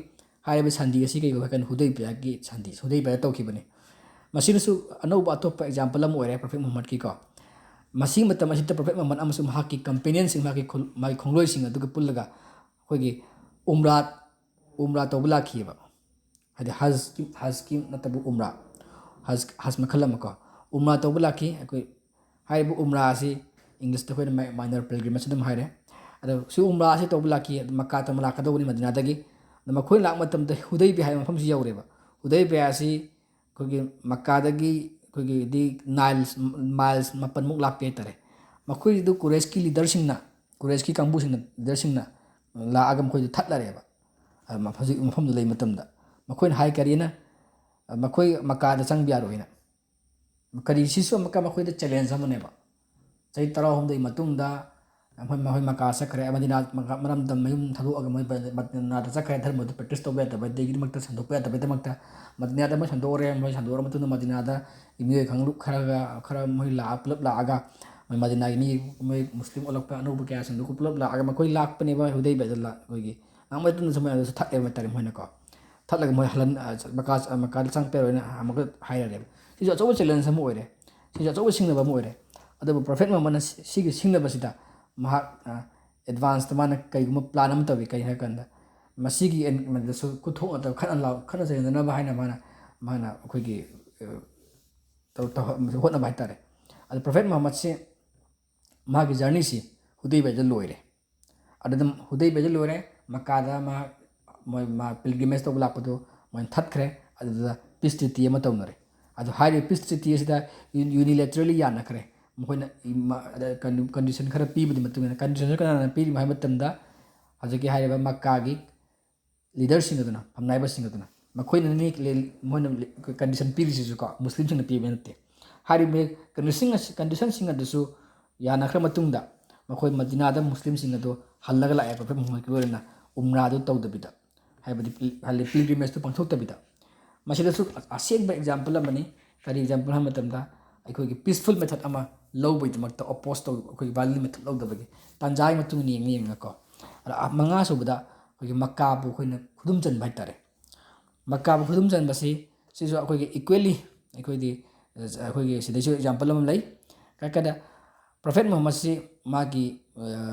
ꯍꯥꯏꯔꯤꯕ ꯁꯟꯙꯤ ꯑꯁꯤ ꯀꯩꯒꯤꯅꯣ ꯍꯥꯏ ꯀꯥꯟꯗ ꯍꯨꯗꯩꯕꯤꯌꯥꯒꯤ ꯁꯟꯙꯤ, ꯍꯨꯗꯩꯕꯤꯌꯥꯗ ꯇꯧꯈꯤꯕꯅꯤ꯫ ꯃꯁꯤꯅꯁꯨ ꯑꯅꯧꯕ ꯑꯇꯣꯞꯄ example ꯑꯃ ꯑꯣꯏꯔꯦ Prophet ꯃꯨꯍꯝꯃꯗꯀꯤꯀꯣ꯫ ꯃꯁꯤꯒꯤ ꯃꯇꯝ ꯑꯁꯤꯗ Prophet ꯃꯨꯍꯝꯃꯗ ꯑꯃꯁꯨꯡ ꯃꯍꯥꯛꯀꯤ companionꯁꯤꯡ, ꯃꯍꯥꯛꯀꯤ ꯈꯨꯜ-, ꯃꯥꯒꯤ ꯈꯣꯡꯂꯣꯏꯁꯤꯡ ꯑꯗꯨꯒ ꯄꯨꯜꯂꯒ ꯑꯩꯈꯣꯏꯒꯤ ꯎꯝꯔꯥ, ꯎꯝꯔꯥ ꯇꯧꯕ ꯂꯥꯛꯈꯤꯑꯕ꯫ ꯍꯥꯏꯗꯤ ꯍꯖꯀꯤ, ꯍꯖꯀꯤ ꯅꯠꯇꯕ ꯎꯝꯔꯥ, ꯍꯖ, ꯍꯖ ꯃꯈꯜ ꯑꯃꯀꯣ, ꯎꯝꯔꯥ ꯇꯧꯕ ꯂꯥꯛꯈꯤ꯫ ꯑꯩꯈꯣꯏ ꯍꯥꯏꯔꯤꯕ ꯎꯝꯔꯥ ꯑꯁꯤ Englishꯇ ꯑꯩꯈꯣꯏꯅ ꯃ-, minor pilgrimage ꯑꯗꯨꯝ ꯍꯥꯏꯔꯦ꯫ ꯑꯗꯣ ꯁꯤ ꯎꯝꯔꯥ ꯑꯁꯤ ꯇꯧꯕ ꯂꯥꯛꯈꯤ, ꯑꯗꯨ ꯃꯛꯀꯥ ꯇꯝꯕ ꯂꯥꯛꯀꯗꯧꯕꯅꯤ ꯃꯗꯤꯅꯥꯗꯒꯤ꯫ ꯑꯗꯣ ꯃꯈꯣꯏꯅ ꯂꯥꯛꯄ ꯃꯇꯝꯗ ꯍꯨꯗꯩꯕꯤꯌꯥ ꯍꯥꯏꯕ ꯃꯐꯝꯁꯤ ꯌꯧꯔꯦꯕ꯫ ꯍꯨꯗꯩꯕꯤꯌꯥ ꯑꯁꯤ ꯑꯩꯈꯣꯏꯒꯤ ꯃꯛꯀꯥꯗꯒꯤ ꯑꯩꯈꯣꯏꯒꯤꯗꯤ ꯅꯥꯏꯜꯁ, miles ꯃꯥꯄꯟꯃꯨꯛ ꯂꯥꯞꯄꯤ ꯍꯥꯏꯇꯥꯔꯦ꯫ ꯃꯈꯣꯏꯗꯨ ꯀꯨꯔꯦꯁꯀꯤ leaderꯁꯤꯡꯅ, ꯀꯨꯔꯦꯁꯀꯤ ꯀꯥꯡꯕꯨꯁꯤꯡꯅ, leaderꯁꯤꯡꯅ ꯂꯥꯛꯑꯒ ꯃꯈꯣꯏꯗꯨ ꯊꯠꯂꯔꯦꯕ꯫ ꯑ, ꯃ-, ꯍꯧꯖꯤꯛ ꯃꯐꯝꯗꯨ ꯂꯩ ꯃꯇꯝꯗ ꯃꯈꯣꯏꯅ ꯍꯥꯏ ꯀꯔꯤꯅ? ꯑ, ꯃꯈꯣꯏ ꯃꯀꯥꯗ ꯆꯪꯕ ꯌꯥꯔꯣꯏꯅ꯫ ꯀꯔꯤ, ꯁꯤꯁꯨ ꯑꯃꯨꯛꯀ ꯃꯈꯣꯏꯗ challenge ꯑꯃꯅꯦꯕ꯫ ꯆꯍꯤ ꯇꯔꯥꯍꯨꯝꯗꯣꯏ ꯃꯇꯨꯡꯗ ꯃꯈꯣꯏ, ꯃꯈꯣꯏ ꯃꯀꯥ ꯆꯠꯈ꯭ꯔꯦ, ꯃꯗꯤꯅꯥ, ꯃꯀꯥ, ꯃꯔꯝꯗꯝ ꯃꯌꯨꯝ ꯊꯥꯗꯣꯛꯑꯒ ꯃꯣꯏ ꯃꯗꯤꯅꯥꯗ ꯆꯠꯈ꯭ꯔꯦ, ꯙꯔꯃꯗꯨ practice ꯇꯧꯕ ꯌꯥꯗꯕꯗꯒꯤꯗꯃꯛꯇ, ꯁꯟꯗꯣꯛꯄ ꯌꯥꯗꯕꯒꯤꯗꯃꯛꯇ꯫ ꯃꯗꯤꯅꯥꯗ ꯃꯣꯏ ꯁꯟꯗꯣꯛꯑꯔꯦ, ꯃꯣꯏ ꯁꯟꯗꯣꯛꯑ ꯃꯇꯨꯡꯗ ꯃꯗꯤꯅꯥꯗ ꯃꯤꯑꯣꯏ ꯀꯥꯡꯂꯨꯞ ꯈꯔꯒ, ꯈꯔ ꯃꯣꯏ ꯂꯥꯛꯑ, ꯄꯨꯂꯞ ꯂꯥꯛꯑꯒ ꯃꯣꯏ ꯃꯗꯤꯅꯥꯒꯤ ꯃꯤ, ꯃꯣꯏ ꯃꯨꯁꯂꯤꯝ ꯑꯣꯜꯂꯛꯄ ꯑꯅꯧꯕ ꯀꯌꯥꯁꯤꯡꯗꯨ ꯄꯨꯂꯞ ꯂꯥꯛꯑꯒ ꯃꯈꯣꯏ ꯂꯥꯛꯄꯅꯦꯕ ꯍꯨꯗꯩꯕꯤꯌꯥꯗ ꯂꯥꯛ-, ꯑꯩꯈꯣꯏꯒꯤ ꯂꯥꯛꯄ ꯃꯇꯨꯡꯗꯁꯨ ꯃꯣꯏ ꯑꯗꯨꯁꯨ ꯊꯠꯂꯦꯕ ꯍꯥꯏꯇꯥꯔꯦ ꯃꯣꯏꯅꯀꯣ꯫ ꯊꯠꯂꯒ ꯃꯣꯏ ꯍꯜꯂꯟ-, ꯑ, ꯃꯀꯥ, ꯃꯀꯥꯗ ꯆꯪꯉꯛꯄ ꯌꯥꯔꯣꯏꯅ ꯑꯃꯨꯛꯀ ꯍꯥꯏꯔꯛꯑꯦꯕ꯫ ꯁꯤꯁꯨ ꯑꯆꯧꯕ challenge ꯑꯃ ꯑꯣꯏꯔꯦ꯫ ꯁꯤꯁꯨ ꯑꯆꯧꯕ ꯁꯤꯡꯅꯕ ꯑꯃ ꯑꯣꯏꯔꯦ꯫ ꯑꯗꯨꯕꯨ Prophet ꯃꯨꯍꯝꯃꯗꯅ ꯁꯤ-, ꯁꯤꯒꯤ ꯁꯤꯡꯅꯕꯁꯤꯗ ꯃꯍꯥꯛ, ꯑ, advanceꯇ ꯃꯥꯅ ꯀꯩꯒꯨꯝꯕ plan ꯑꯃ ꯇꯧꯏ꯫ ꯀꯩ ꯍꯥꯏ ꯀꯥꯟꯗ, ꯃꯁꯤꯒꯤ ꯑꯦꯟ-, ꯃꯗꯁꯨ ꯈꯨꯠꯊꯣꯛꯅꯗꯕ, ꯈꯠꯅ ꯂꯥꯎ-, ꯈꯠꯅ ꯆꯩꯅꯗꯅꯕ ꯍꯥꯏꯅ ꯃꯥꯅ, ꯃꯥꯅ ꯑꯩꯈꯣꯏꯒꯤ, ꯑ, ꯇꯧ-, ꯇꯧ-, ꯍꯣꯠꯅꯕ ꯍꯥꯏꯇꯥꯔꯦ꯫ ꯑꯗꯨ Prophet ꯃꯨꯍꯝꯃꯗꯁꯤ ꯃꯥꯒꯤ journeyꯁꯤ ꯍꯨꯗꯩꯕꯤꯌꯥꯗ ꯂꯣꯏꯔꯦ꯫ ꯑꯗꯨꯗ ꯍꯨꯗꯩꯕꯤꯌꯥꯗ ꯂꯣꯏꯔꯦ, ꯃꯀꯥꯗ ꯃꯥ, ꯃꯣꯏ, ꯃꯥ pilgrimage ꯇꯧꯕ ꯂꯥꯛꯄꯗꯣ ꯃꯣꯏꯅ ꯊꯠꯈ꯭ꯔꯦ꯫ ꯑꯗꯨꯗ peace treaty ꯑꯃ ꯇꯧꯅꯔꯦ꯫ ꯑꯗꯨ ꯍꯥꯏꯔꯤꯕ peace treaty ꯑꯁꯤꯗ uni-, unilaterally ꯌꯥꯅꯈ꯭ꯔꯦ꯫ ꯃꯈꯣꯏꯅ ꯏ-, ꯃ-, ꯑꯗ ꯀꯟ-, condition ꯈꯔ ꯄꯤꯕꯗꯤ ꯃꯇꯨꯡ ꯏꯟꯅ, condition ꯀꯅꯥꯅ ꯄꯤꯔꯤꯕ ꯍꯥꯏꯕ ꯃꯇꯝꯗ, ꯍꯧꯖꯤꯛꯀꯤ ꯍꯥꯏꯔꯤꯕ ꯃꯀꯥꯒꯤ leaderꯁꯤꯡ ꯑꯗꯨꯅ, ꯐꯝꯅꯥꯏꯕꯁꯤꯡ ꯑꯗꯨꯅ, ꯃꯈꯣꯏꯅꯅꯤ ꯂꯦ-, ꯃꯣꯏꯅ ꯂꯦ-, condition ꯄꯤꯔꯤꯁꯤꯁꯨꯀꯣ, ꯃꯨꯁꯂꯤꯝꯁꯤꯡꯅ ꯄꯤꯕ ꯅꯠꯇꯦ꯫ ꯍꯥꯏꯔꯤꯕ condition ꯑꯁꯤ, conditionꯁꯤꯡ ꯑꯗꯨꯁꯨ ꯌꯥꯅꯈ꯭ꯔ ꯃꯇꯨꯡꯗ, ꯃꯈꯣꯏ ꯃꯗꯤꯅꯥꯗ ꯃꯨꯁꯂꯤꯝꯁꯤꯡ ꯑꯗꯨ ꯍꯜꯂꯒ ꯂꯥꯛꯑꯦ, Prophet ꯃꯨꯍꯝꯃꯗꯀꯤ ꯂꯣꯏꯅꯅ ꯎꯝꯔꯥꯗꯨ ꯇꯧꯗꯕꯤꯗ꯫ ꯍꯥꯏꯕꯗꯤ ꯄꯤꯜ- ꯍꯥꯏꯗꯤ ꯄꯤꯜꯒ꯭ꯔꯤꯃꯦꯖꯇꯨ ꯄꯥꯡꯊꯣꯛꯇꯕꯤꯗ꯫ ꯃꯁꯤꯗꯁꯨ ꯑꯁꯦꯡꯕ ꯑꯦꯛꯖꯥꯝꯄꯜ ꯑꯃꯅꯤ꯫ ꯀꯔꯤ ꯑꯦꯛꯖꯥꯝꯄꯜ ꯍꯥꯏꯕ ꯃꯇꯝꯗ, ꯑꯩꯈꯣꯏꯒꯤ ꯄꯤꯁꯐꯨꯜ ꯃꯦꯊꯠ ꯑꯃ ꯂꯧꯕꯒꯤꯗꯃꯛꯇ ꯑꯣꯄꯣꯁ ꯇꯧ, ꯑꯩꯈꯣꯏꯒꯤ ꯚꯥꯏꯑꯣꯂꯤꯟ ꯃꯦꯊꯠ ꯂꯧꯗꯕꯒꯤ ꯇꯥꯟꯖꯥꯒꯤ ꯃꯇꯨꯡ ꯏꯟꯅ ꯌꯦꯡꯉ ꯌꯦꯡꯉꯒꯀꯣ꯫ ꯑꯗ ꯃꯉꯥꯁꯨꯕꯗ ꯑꯩꯈꯣꯏꯒꯤ ꯃꯀꯥꯕꯨ ꯑꯩꯈꯣꯏꯅ ꯈꯨꯗꯨꯝ ꯆꯟꯕ ꯍꯥꯏꯇꯥꯔꯦ꯫ ꯃꯀꯥꯕꯨ ꯈꯨꯗꯨꯝ ꯆꯟꯕꯁꯤ ꯁꯤꯁꯨ ꯑꯩꯈꯣꯏꯒꯤ ꯏꯀ꯭ꯋꯦꯂꯤ ꯑꯩꯈꯣꯏꯗꯤ, ꯑꯩꯈꯣꯏꯒꯤ ꯁꯤꯗꯩꯁꯨ ꯑꯦꯛꯖꯥꯝꯄꯜ ꯑꯃ ꯂꯩ꯫ ꯀꯥꯏ ꯀꯥꯏꯗ ꯄ꯭ꯔꯣꯐꯦꯠ ꯃꯨꯍꯝꯃꯗꯁꯤ ꯃꯥꯒꯤ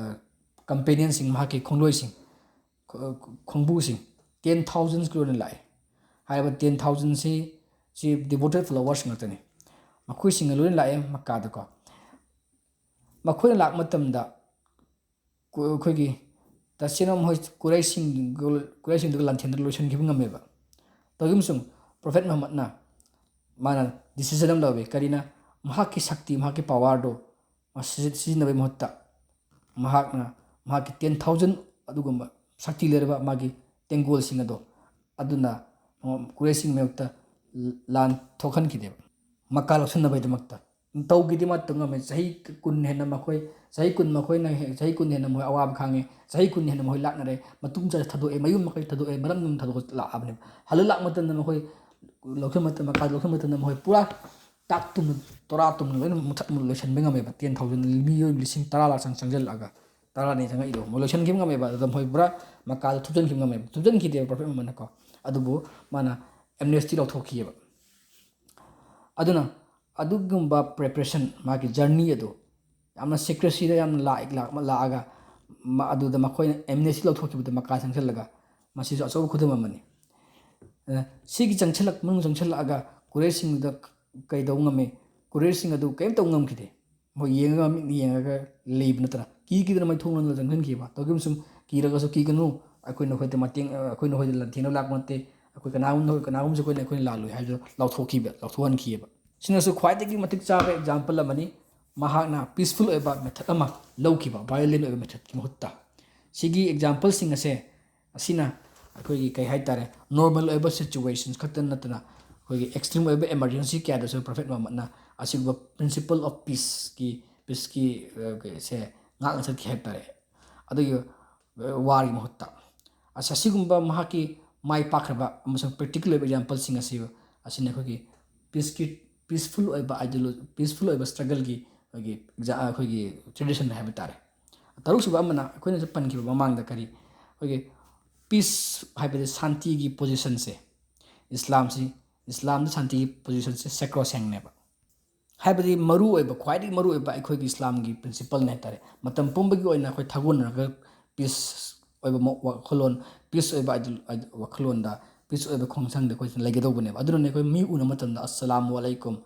ꯀꯝꯄꯦꯅꯤꯌꯟꯁꯤꯡ, ꯃꯍꯥꯛꯀꯤ ꯈꯣꯡꯂꯣꯏꯁꯤꯡ, ꯈꯣ- ꯈꯣꯡꯕꯨꯁꯤꯡ ꯇꯦꯟ ꯊꯥꯎꯖꯟꯁꯀꯤ ꯑꯣꯏꯅ ꯂꯥꯛꯑꯦ꯫ ꯍꯥꯏꯔꯤꯕ ꯇꯦꯟ ꯊꯥꯎꯖꯟꯁꯤ ꯁꯤ ꯗꯤꯚꯣꯇꯦꯠ ꯐꯣꯂꯣꯋꯔꯁ ꯉꯥꯛꯇꯅꯤ꯫ ꯃꯈꯣꯏꯁꯤꯡꯅ ꯂꯣꯏꯅ ꯂꯥꯛꯑꯦ ꯃꯀꯥꯗꯀꯣ꯫ ꯃꯈꯣꯏꯅ ꯂꯥꯛꯄ ꯃꯇꯝꯗ ꯀꯨ- ꯑꯩꯈꯣꯏꯒꯤ ꯇꯁꯦꯡꯅ ꯃꯈꯣꯏ ꯀꯨꯔꯩꯁꯤꯡ ꯀꯨꯔꯩꯁꯤꯡꯗꯨꯒ ꯂꯥꯟꯊꯦꯡꯅꯗꯨꯅ ꯂꯣꯏꯁꯤꯟꯈꯤꯕ ꯉꯝꯃꯦꯕ꯫ ꯇꯧꯏꯒꯨꯝꯁꯨꯡ ꯄ꯭ꯔꯣꯐꯦꯠ ꯃꯨꯍꯝꯃꯗꯅ ꯃꯥꯅ ꯗꯤꯁꯤꯖꯟ ꯑꯃ ꯂꯧꯋꯤ꯫ ꯀꯔꯤꯅ? ꯃꯍꯥꯛꯀꯤ ꯁꯛꯇꯤ, ꯃꯍꯥꯛꯀꯤ ꯄꯋꯥꯔꯗꯣ ꯃꯥ ꯁꯤꯖꯤ- ꯁꯤꯖꯤꯟꯅꯕꯒꯤ ꯃꯍꯨꯠꯇ ꯃꯍꯥꯛꯅ ꯃꯍꯥꯛꯀꯤ ꯇꯦꯟ ꯊꯥꯎꯖꯟ ꯑꯗꯨꯒꯨꯝꯕ ꯁꯛꯇꯤ ꯂꯩꯔꯕ ꯃꯥꯒꯤ ꯇꯦꯡꯒꯣꯜꯁꯤꯡ ꯑꯗꯣ ꯑꯗꯨꯅ ꯀꯨꯔꯩꯁꯤꯡ ꯃꯥꯌꯣꯛꯇ ꯂꯥꯟ ꯊꯣꯛꯍꯟꯈꯤꯗꯦꯕ꯫ ꯃꯀꯥ ꯂꯧꯁꯤꯟꯅꯕꯒꯤꯗꯃꯛꯇ ꯇꯧꯈꯤꯗꯦ꯫ ꯃꯥ ꯇꯧ ꯉꯝꯃꯦ꯫ ꯆꯍꯤ ꯀꯨꯟ ꯍꯦꯟꯅ ꯃꯈꯣꯏ, ꯆꯍꯤ ꯀꯨꯟ ꯃꯈꯣꯏꯅ ꯍꯦ- ꯆꯍꯤ ꯀꯨꯟ ꯍꯦꯟꯅ ꯃꯈꯣꯏ ꯑꯋꯥꯕ ꯈꯥꯡꯉꯦ꯫ ꯆꯍꯤ ꯀꯨꯟ ꯍꯦꯟꯅ ꯃꯈꯣꯏ ꯂꯥꯛꯅꯔꯦ꯫ ꯃꯇꯨꯡ ꯆꯠ ꯊꯥꯗꯣꯛꯑꯦ꯫ ꯃꯌꯨꯝ ꯃꯀꯩ ꯊꯥꯗꯣꯛꯑꯦ꯫ ꯃꯔꯝ ꯑꯗꯨꯝ ꯊꯥꯗꯣꯛꯑ ꯂꯥꯛꯑꯕꯅꯦꯕ꯫ ꯍꯜꯂ ꯂꯥꯛꯄ ꯃꯇꯝꯗ ꯃꯈꯣꯏ ꯂꯧꯁꯤꯟꯕ ꯃꯇꯝ, ꯃꯀꯥ ꯂꯧꯁꯤꯟꯕ ꯃꯇꯝꯗ ꯃꯈꯣꯏ ꯄꯨꯔꯥ ꯇꯥꯛ ꯇꯨꯝꯅ, ꯇꯣꯔꯥ ꯇꯨꯝꯅ ꯂꯣꯏꯅ ꯃꯨꯊꯠ ꯃꯨ- ꯂꯣꯏꯁꯤꯟꯕ ꯉꯝꯃꯦꯕ꯫ ꯇꯦꯟ ꯊꯥꯎꯖꯟ, ꯃꯤꯑꯣꯏ ꯂꯤꯁꯤꯡ ꯇꯔꯥ ꯂꯥꯛ ꯆꯪ ꯆꯪꯁꯤꯜꯂꯛꯑꯒ, ꯇꯔꯥꯅꯤ ꯆꯪꯉꯛꯏꯗꯣ ꯃꯣꯏ ꯂꯣꯏꯁꯤꯟꯈꯤꯕ ꯉꯝꯃꯦꯕ꯫ ꯑꯗꯨꯗ ꯃꯈꯣꯏ ꯄꯨꯔꯥ ꯃꯀꯥꯗꯣ ꯊꯨꯞꯆꯤꯟꯈꯤꯕ ꯉꯝꯃꯦꯕ꯫ ꯊꯨꯞꯆꯤꯟꯈꯤꯗꯦꯕ ꯄ꯭ꯔꯣꯐꯦꯠ ꯃꯨꯍꯝꯃꯗꯅꯀꯣ꯫ ꯑꯗꯨꯕꯨ ꯃꯥꯅ ꯑꯦꯝꯅꯦꯁꯇꯤ ꯂꯧꯊꯣꯛꯈꯤꯑꯕ꯫ ꯑꯗꯨꯅ ꯑꯗꯨꯒꯨꯝꯕ ꯄ꯭ꯔꯦꯄꯔꯦꯁꯟ, ꯃꯥꯒꯤ ꯖꯔꯅꯤ ꯑꯗꯨ ꯌꯥꯝꯅ ꯁꯤꯀ꯭ꯔꯦꯁꯤꯗ ꯌꯥꯝꯅ ꯂꯥꯛ-, ꯂꯥꯛ-, ꯂꯥꯛꯑꯒ ꯃ-, ꯑꯗꯨꯗ ꯃꯈꯣꯏꯅ ꯑꯦꯝꯅꯦꯁꯇꯤ ꯂꯧꯊꯣꯛꯈꯤꯕꯗ ꯃꯀꯥ ꯆꯪꯁꯤꯜꯂꯒ ꯃꯁꯤꯁꯨ ꯑꯆꯧꯕ ꯈꯨꯗꯝ ꯑꯃꯅꯤ꯫ ꯑꯗꯨꯅ ꯁꯤꯒꯤ ꯆꯪꯁꯤꯜꯂꯛ-, ꯃꯅꯨꯡ ꯆꯪꯁꯤꯜꯂꯛꯑꯒ ꯀꯨꯔꯩꯁꯤꯡꯗꯨꯗ ꯀꯩꯗꯧꯕ ꯉꯝꯃꯤ? ꯀꯨꯔꯩꯁꯤꯡ ꯑꯗꯨ ꯀꯔꯤꯝ ꯇꯧꯕ ꯉꯝꯈꯤꯗꯦ꯫ ꯃꯣꯏ ꯌꯦꯡꯉꯒ, ꯃꯤꯠꯅ ꯌꯦꯡꯉꯒ ꯂꯩꯕ ꯅꯠꯇꯅ ꯀꯤ ꯀꯤꯗꯅ ꯃꯩ ꯊꯣꯡ ꯂꯣꯟꯗꯨꯅ ꯆꯪꯁꯤꯟꯈꯤꯕ꯫ ꯇꯧꯈꯤꯕꯁꯨ ꯀꯤꯔꯒꯁꯨ ꯀꯤꯒꯅꯨ, ꯑꯩꯈꯣꯏ ꯅꯈꯣꯏꯗ ꯃꯇꯦꯡ, ꯑꯩꯈꯣꯏ ꯅꯈꯣꯏꯗ ꯂꯥꯟꯊꯦꯡꯅꯕ ꯂꯥꯛꯄ ꯅꯠꯇꯦ, ꯑꯩꯈꯣꯏ ꯀꯅꯥꯒꯨꯝꯕ, ꯀꯅꯥꯒꯨꯝꯕꯁꯨ ꯑꯩꯈꯣꯏꯅ, ꯑꯩꯈꯣꯏꯅ ꯂꯥꯜꯂꯣꯏ ꯍꯥꯏꯕꯗꯨ ꯂꯥꯎꯊꯣꯛꯈꯤꯕ, ꯂꯥꯎꯊꯣꯛꯍꯟꯈꯤꯑꯕ꯫ ꯁꯤꯅꯁꯨ ꯈ꯭ꯋꯥꯏꯗꯒꯤ ꯃꯇꯤꯛ ꯆꯥꯕ ꯑꯦꯛꯖꯥꯝꯄꯜ ꯑꯃꯅꯤ꯫ ꯃꯍꯥꯛꯅ ꯄꯤꯁꯐꯨꯜ ꯑꯣꯏꯕ ꯃꯦꯊꯠ ꯑꯃ ꯂꯧꯈꯤꯕ, ꯚꯥꯏꯑꯣꯂꯦꯟ ꯑꯣꯏꯕ ꯃꯦꯊꯠꯀꯤ ꯃꯍꯨꯠꯇ꯫ ꯁꯤꯒꯤ ꯑꯦꯛꯖꯥꯝꯄꯜꯁꯤꯡ ꯑꯁꯦ, ꯑꯁꯤꯅ ꯑꯩꯈꯣꯏꯒꯤ ꯀꯩ ꯍꯥꯏꯇꯥꯔꯦ, ꯅꯣꯔꯃꯦꯜ ꯑꯣꯏꯕ ꯁꯤꯆꯨꯋꯦꯁꯟꯁ ꯈꯛꯇ ꯅꯠꯇꯅ ꯑꯩꯈꯣꯏꯒꯤ ꯑꯦꯛꯁꯇ꯭ꯔꯤꯝ ꯑꯣꯏꯕ ꯏꯃꯔꯖꯦꯟꯁꯤ ꯀꯌꯥꯗꯁꯨ ꯄ꯭ꯔꯣꯐꯦꯠ ꯃꯨꯍꯝꯃꯗꯅ ꯑꯁꯤꯒꯨꯝꯕ principle of peaceꯀꯤ, ꯄꯤꯁꯀꯤ, ꯑ, ꯀꯩ-, ꯁꯦ ꯉꯥꯛꯅ ꯆꯠꯈꯤ ꯍꯥꯏꯕ ꯇꯥꯔꯦ꯫ ꯑꯗꯨꯒꯤ, ꯑ, ꯋꯥꯔꯒꯤ ꯃꯍꯨꯠꯇ꯫ ꯑꯁ, ꯑꯁꯤꯒꯨꯝꯕ ꯃꯍꯥꯛꯀꯤ ꯃꯥꯏ ꯄꯥꯛꯈ꯭ꯔꯕ ꯑꯃꯁꯨꯡ practical ꯑꯣꯏꯕ exampleꯁꯤꯡ ꯑꯁꯤ, ꯑꯁꯤꯅ ꯑꯩꯈꯣꯏꯒꯤ peaceꯀꯤ, peaceful ꯑꯣꯏꯕ ideolo-, peaceful ꯑꯣꯏꯕ struggleꯒꯤ ꯑꯩꯈꯣꯏꯒꯤ exa-, ꯑꯩꯈꯣꯏꯒꯤ tradition ꯍꯥꯏꯕ ꯇꯥꯔꯦ꯫ ꯇꯔꯨꯛꯁꯨꯕ ꯑꯃꯅ ꯑꯩꯈꯣꯏꯅꯁꯨ ꯄꯟꯈꯤꯕ ꯃꯃꯥꯡꯗ ꯀꯔꯤ, ꯑꯩꯈꯣꯏꯒꯤ peace ꯍꯥꯏꯕꯗꯤ ꯁꯥꯟꯇꯤꯒꯤ positionꯁꯦ, ꯏꯁꯂꯥꯝꯁꯤ, ꯏꯁꯂꯥꯝꯗ ꯁꯥꯟꯇꯤꯒꯤ positionꯁꯦ sacrosanctꯅꯦꯕ꯫ ꯍꯥꯏꯕꯗꯤ ꯃꯔꯨꯑꯣꯏꯕ, ꯈ꯭ꯋꯥꯏꯗꯒꯤ ꯃꯔꯨꯑꯣꯏꯕ ꯑꯩꯈꯣꯏꯒꯤ ꯏꯁꯂꯥꯝꯒꯤ principleꯅꯦ ꯍꯥꯏꯇꯥꯔꯦ꯫ ꯃꯇꯝ ꯄꯨꯝꯕꯒꯤ ꯑꯣꯏꯅ ꯑꯩꯈꯣꯏ ꯊꯥꯒꯣꯟꯅꯔꯒ peace ꯑꯣꯏꯕ ꯃ-, ꯋꯥꯈꯜꯂꯣꯟ, peace ꯑꯣꯏꯕ ideal-, ide-, ꯋꯥꯈꯜꯂꯣꯟꯗ, peace ꯑꯣꯏꯕ ꯈꯣꯡꯖꯪꯗ ꯑꯩꯈꯣꯏ ꯂꯩꯒꯗꯧꯕꯅꯦꯕ꯫ ꯑꯗꯨꯅꯅꯦ ꯑꯩꯈꯣꯏ ꯃꯤ ꯎꯅꯕ ꯃꯇꯝꯗ "ꯑꯁꯁꯂꯥꯃꯨ ꯑꯂꯩꯀꯨꯝ"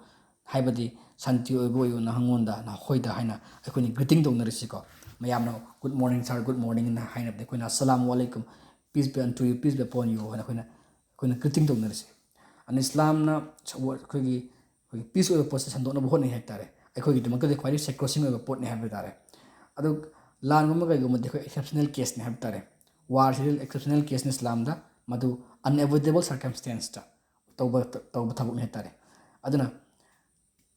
ꯍꯥꯏꯕꯗꯤ "ꯁꯥꯟꯇꯤ ꯑꯣꯏꯕ ꯑꯣꯏꯌꯨ ꯅꯍꯪꯉꯣꯟꯗ, ꯅꯈꯣꯏꯗ" ꯍꯥꯏꯅ ꯑꯩꯈꯣꯏꯅ greeting ꯇꯧꯅꯔꯤꯁꯤꯀꯣ꯫ ꯃꯌꯥꯝꯅ "Good morning sir, good morning" ꯍꯥꯏꯅꯕꯗ ꯑꯩꯈꯣꯏꯅ "Assalamu alaikum, peace be unto you, peace be upon you" ꯍꯥꯏꯅ ꯑꯩꯈꯣꯏꯅ, ꯑꯩꯈꯣꯏꯅ greeting ꯇꯧꯅꯔꯤꯁꯤ꯫ ꯑꯗꯨꯅ ꯏꯁꯂꯥꯝꯅ ꯁ-, ꯑꯩꯈꯣꯏꯒꯤ, ꯑꯩꯈꯣꯏꯒꯤ peace ꯑꯣꯏꯕ ꯄꯣꯠꯁꯦ ꯁꯟꯗꯣꯛꯅꯕ ꯍꯣꯠꯅꯩ ꯍꯥꯏꯕ ꯇꯥꯔꯦ꯫ ꯑꯩꯈꯣꯏꯒꯤꯗꯃꯛꯇꯗꯤ ꯈ꯭ꯋꯥꯏꯗꯒꯤ sacrosanct ꯑꯣꯏꯕ ꯄꯣꯠꯅꯤ ꯍꯥꯏꯕ ꯇꯥꯔꯦ꯫ ꯑꯗꯨ ꯂꯥꯟꯒꯨꯝꯕ ꯀꯩꯒꯨꯝꯕꯗꯤ ꯑꯩꯈꯣꯏ exceptional caseꯅꯤ ꯍꯥꯏꯕ ꯇꯥꯔꯦ꯫ Warꯁꯤꯗꯤ exceptional caseꯅꯤ ꯏꯁꯂꯥꯝꯗ, ꯃꯗꯨ unavoidable circumstanceꯇ ꯇꯧꯕ, ꯇꯧꯕ ꯊꯕꯛꯅꯤ ꯍꯥꯏ ꯇꯥꯔꯦ꯫ ꯑꯗꯨꯅ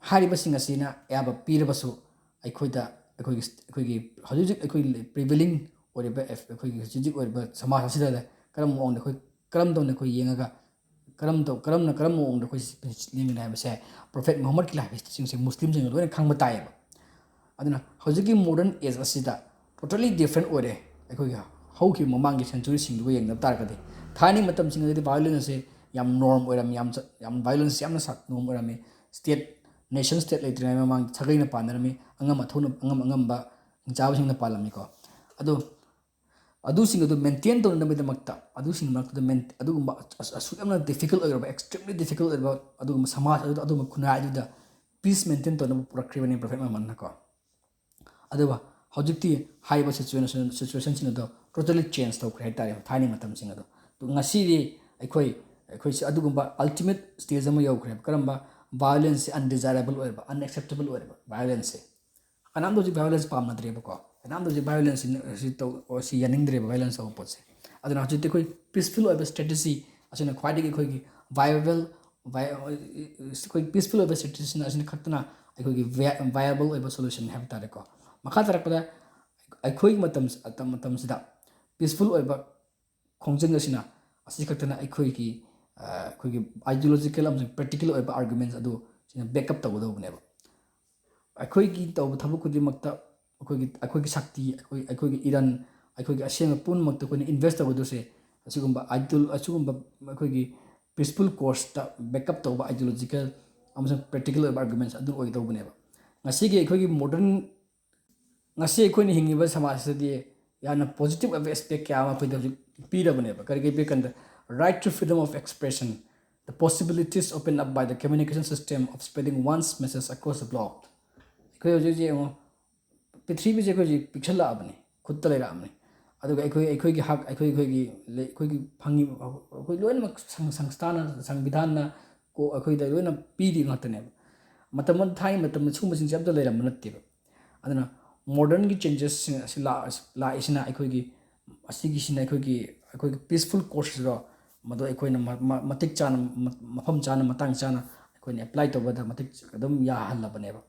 ꯍꯥꯏꯔꯤꯕꯁꯤꯡ ꯑꯁꯤꯅ ꯑꯌꯥꯕ ꯄꯤꯔꯕꯁꯨ ꯑꯩꯈꯣꯏꯗ, ꯑꯩꯈꯣꯏꯒꯤ, ꯑꯩꯈꯣꯏꯒꯤ ꯍꯧꯖꯤꯛ ꯍꯧꯖꯤꯛ ꯑꯩꯈꯣꯏ prevailing ꯑꯣꯏꯔꯤꯕ ꯑꯦꯐ-, ꯑꯩꯈꯣꯏꯒꯤ ꯍꯧꯖꯤꯛ ꯍꯧꯖꯤꯛ ꯑꯣꯏꯔꯤꯕ ꯁꯃꯥꯖ ꯑꯁꯤꯗ ꯀꯔꯝꯕ ꯃꯑꯣꯡꯗ ꯑꯩꯈꯣꯏ, ꯀꯔꯝ ꯇꯧꯅ ꯑꯩꯈꯣꯏ ꯌꯦꯡꯉꯒ, ꯀꯔꯝ ꯇꯧ-, ꯀꯔꯝꯅ, ꯀꯔꯝꯕ ꯃꯑꯣꯡꯗ ꯑꯩꯈꯣꯏ ꯂꯦꯡꯒꯅꯤ ꯍꯥꯏꯕꯁꯦ Prophet ꯃꯨꯍꯝꯃꯗꯀꯤ life historyꯁꯤꯡꯁꯦ ꯃꯨꯁꯂꯤꯝꯁꯤꯡꯅ ꯂꯣꯏꯅ ꯈꯪꯕ ꯇꯥꯏꯌꯦꯕ꯫ ꯑꯗꯨꯅ ꯍꯧꯖꯤꯛꯀꯤ modern age ꯑꯁꯤꯗ totally different ꯑꯣꯏꯔꯦ ꯑꯩꯈꯣꯏꯒꯤ ꯍꯧꯈꯤꯕ ꯃꯃꯥꯡꯒꯤ centuryꯁꯤꯡꯗꯨꯒ ꯌꯦꯡꯅꯕ ꯇꯥꯔꯒꯗꯤ꯫ ꯊꯥꯏꯅꯒꯤ ꯃꯇꯝꯁꯤꯡꯗꯗꯤ violenceꯁꯦ ꯌꯥꯝ norm ꯑꯣꯏꯔꯝꯃꯤ, ꯌꯥꯝ ꯆ-, ꯌꯥꯝ violence ꯌꯥꯝꯅ ꯁꯥ-, norm ꯑꯣꯏꯔꯝꯃꯤ꯫ State, nation state ꯂꯩꯇ꯭ꯔꯤꯉꯩ ꯃꯃꯥꯡꯗ ꯁꯥꯒꯩꯅ ꯄꯥꯟꯅꯔꯝꯃꯤ, ꯑꯉꯝ ꯑꯊꯧꯅ, ꯑꯉꯝ ꯑꯉꯝꯕ ꯍꯤꯡꯆꯥꯕꯁꯤꯡꯅ ꯄꯥꯜꯂꯝꯃꯤꯀꯣ꯫ ꯑꯗꯣ ꯑꯗꯨꯁꯤꯡ ꯑꯗꯨ maintain ꯇꯧꯅꯅꯕꯒꯤꯗꯃꯛꯇ, ꯑꯗꯨꯁꯤꯡ ꯃꯔꯛꯇꯨꯗ main-, ꯑꯗꯨꯒꯨꯝꯕ ꯑꯁ-, ꯑꯁꯨꯛ ꯌꯥꯝꯅ difficult ꯑꯣꯏꯔꯕ, extremely difficult ꯑꯣꯏꯔꯕ ꯑꯗꯨꯒꯨꯝꯕ ꯁꯃꯥꯖ ꯑꯗꯨꯗ, ꯑꯗꯨꯒꯨꯝꯕ ꯈꯨꯟꯅꯥꯏ ꯑꯗꯨꯗ peace maintain ꯇꯧꯅꯕ ꯄꯨꯔꯛꯈ꯭ꯔꯤꯕꯅꯤ Prophet ꯃꯨꯍꯝꯃꯗꯅꯀꯣ꯫ ꯑꯗꯨꯒ ꯍꯧꯖꯤꯛꯇꯤ ꯍꯥꯏꯔꯤꯕ situation, situationꯁꯤꯡ ꯑꯗꯣ totally change ꯇꯧꯈ꯭ꯔꯦ ꯍꯥꯏꯇꯥꯔꯦ, ꯊꯥꯏꯅꯒꯤ ꯃꯇꯝꯁꯤꯡ ꯑꯗꯣ꯫ ꯑꯗꯣ ꯉꯁꯤꯗꯤ ꯑꯩꯈꯣꯏ, ꯑꯩꯈꯣꯏꯁꯦ ꯑꯗꯨꯒꯨꯝꯕ ultimate stage ꯑꯃ ꯌꯧꯈ꯭ꯔꯦꯕ꯫ ꯀꯔꯝꯕ? Violenceꯁꯦ undesirable ꯑꯣꯏꯔꯕ, unacceptable ꯑꯣꯏꯔꯕ violenceꯁꯦ꯫ ꯀꯅꯥꯝꯇ ꯍꯧꯖꯤꯛ violence ꯄꯥꯝꯅꯗ꯭ꯔꯦꯕꯀꯣ꯫ ꯀꯅꯥꯝꯇ ꯍꯧꯖꯤꯛ violence ꯁꯤ, ꯁꯤ ꯇꯧ-, ꯑꯣ, ꯁꯤ ꯌꯥꯅꯤꯡꯗ꯭ꯔꯦꯕ, violence ꯇꯧꯕ ꯄꯣꯠꯁꯦ꯫ ꯑꯗꯨꯅ ꯍꯧꯖꯤꯛꯇꯤ ꯑꯩꯈꯣꯏ peaceful ꯑꯣꯏꯕ strategy ꯑꯁꯤꯅ ꯈ꯭ꯋꯥꯏꯗꯒꯤ ꯑꯩꯈꯣꯏꯒꯤ viable, vi-, ꯑꯩꯈꯣꯏ peaceful ꯑꯣꯏꯕ strategyꯁꯤꯅ, ꯑꯁꯤꯅ ꯈꯛꯇꯅ ꯑꯩꯈꯣꯏꯒꯤ vi-, viable ꯑꯣꯏꯕ solution ꯍꯥꯏꯕ ꯇꯥꯔꯦꯀꯣ꯫ ꯃꯈꯥ ꯇꯥꯔꯛꯄꯗ ꯑꯩꯈꯣꯏꯒꯤ ꯃꯇꯝ, ꯃꯇꯝꯁꯤꯗ peaceful ꯑꯣꯏꯕ ꯈꯣꯡꯖꯪ ꯑꯁꯤꯅ, ꯑꯁꯤ ꯈꯛꯇꯅ ꯑꯩꯈꯣꯏꯒꯤ ꯑꯩꯈꯣꯏꯒꯤ ideological ꯑꯃꯁꯨꯡ practical ꯑꯣꯏꯕ arguments ꯑꯗꯨ ꯁꯤꯅ back up ꯇꯧꯒꯗꯧꯕꯅꯦꯕ꯫ ꯑꯩꯈꯣꯏꯒꯤ ꯇꯧꯕ ꯊꯕꯛ ꯈꯨꯗꯤꯡꯃꯛꯇ ꯑꯩꯈꯣꯏꯒꯤ ꯑꯩꯈꯣꯏꯒꯤ ꯁꯛꯇꯤ, ꯑꯩꯈꯣꯏ ꯑꯩꯈꯣꯏꯒꯤ ꯏꯔꯟ, ꯑꯩꯈꯣꯏꯒꯤ ꯑꯁꯦꯡꯕ ꯄꯨꯝꯅꯃꯛꯇ ꯑꯩꯈꯣꯏꯅ invest ꯇꯧꯒꯗꯣꯏꯁꯦ ꯑꯁꯤꯒꯨꯝꯕ ideal ꯑꯁꯤꯒꯨꯝꯕ ꯑꯩꯈꯣꯏꯒꯤ peaceful causeꯇ back up ꯇꯧꯕ ideological ꯑꯃꯁꯨꯡ practical ꯑꯣꯏꯕ arguments ꯑꯗꯨ ꯑꯣꯏꯒꯗꯧꯕꯅꯦꯕ꯫ ꯉꯁꯤꯒꯤ ꯑꯩꯈꯣꯏꯒꯤ modern ꯉꯁꯤ ꯑꯩꯈꯣꯏꯅ ꯍꯤꯡꯉꯤꯕ ꯁꯃꯥꯖꯁꯤꯗꯗꯤ ꯌꯥꯝꯅ positive ꯑꯣꯏꯕ aspect ꯀꯌꯥ ꯑꯃ ꯑꯩꯈꯣꯏꯗ ꯍꯧꯖꯤꯛ ꯄꯤꯔꯕꯅꯦꯕ꯫ ꯀꯔꯤ ꯀꯔꯤ ꯄꯤꯔꯀꯥꯟꯗ, right to freedom of expression, the possibilities opened up by the communication system of spreading one's message across the globe꯫ ꯑꯩꯈꯣꯏ ꯍꯧꯖꯤꯛ ꯍꯧꯖꯤꯛ ꯌꯦꯡꯉꯣ, ꯄ꯭ꯔꯤꯊꯤꯕꯤꯁꯦ ꯑꯩꯈꯣꯏ ꯍꯧꯖꯤꯛ ꯄꯤꯛꯁꯜꯂꯛꯑꯕꯅꯤ, ꯈꯨꯠꯇ ꯂꯩꯔꯛꯑꯕꯅꯤ꯫ ꯑꯗꯨꯒ ꯑꯩꯈꯣꯏ ꯑꯩꯈꯣꯏꯒꯤ ꯍꯛ, ꯑꯩꯈꯣꯏ ꯑꯩꯈꯣꯏꯒꯤ ꯂꯩ- ꯑꯩꯈꯣꯏꯒꯤ ꯐꯪꯉꯤꯕ, ꯑꯩꯈꯣꯏ ꯂꯣꯏꯅꯃꯛ ꯁꯪ- ꯁꯪꯁꯊꯥꯅ, ꯁꯪꯕꯤꯙꯥꯟꯅ ꯀꯣ ꯑꯩꯈꯣꯏꯗ ꯂꯣꯏꯅ ꯄꯤꯔꯤ ꯉꯥꯛꯇꯅꯦꯕ꯫ ꯃꯇꯝ ꯑꯃꯗ, ꯊꯥꯏꯅ ꯃꯇꯝꯗ ꯁꯤꯒꯨꯝꯕꯁꯤꯡꯁꯦ ꯑꯝꯇ ꯂꯩꯔꯝꯕ ꯅꯠꯇꯦꯕ꯫ ꯑꯗꯨꯅ modernꯒꯤ changesꯁꯤꯡ ꯑꯁꯤ ꯂꯥꯛ- ꯂꯥꯛꯏꯁꯤꯅ ꯑꯩꯈꯣꯏꯒꯤ, ꯑꯁꯤꯒꯤꯁꯤꯅ ꯑꯩꯈꯣꯏꯒꯤ ꯑꯩꯈꯣꯏꯒꯤ peaceful causeꯁꯤꯗꯣ, ꯃꯗꯨ ꯑꯩꯈꯣꯏꯅ ꯃ- ꯃ- ꯃꯇꯤꯛ ꯆꯥꯅ, ꯃ- ꯃꯐꯝ ꯆꯥꯅ, ꯃꯇꯥꯡ ꯆꯥꯅ ꯑꯩꯈꯣꯏꯅ apply ꯇꯧꯕꯗ ꯃꯇꯤꯛ ꯑꯗꯨꯝ ꯌꯥꯍꯜꯂꯕꯅꯦꯕ꯫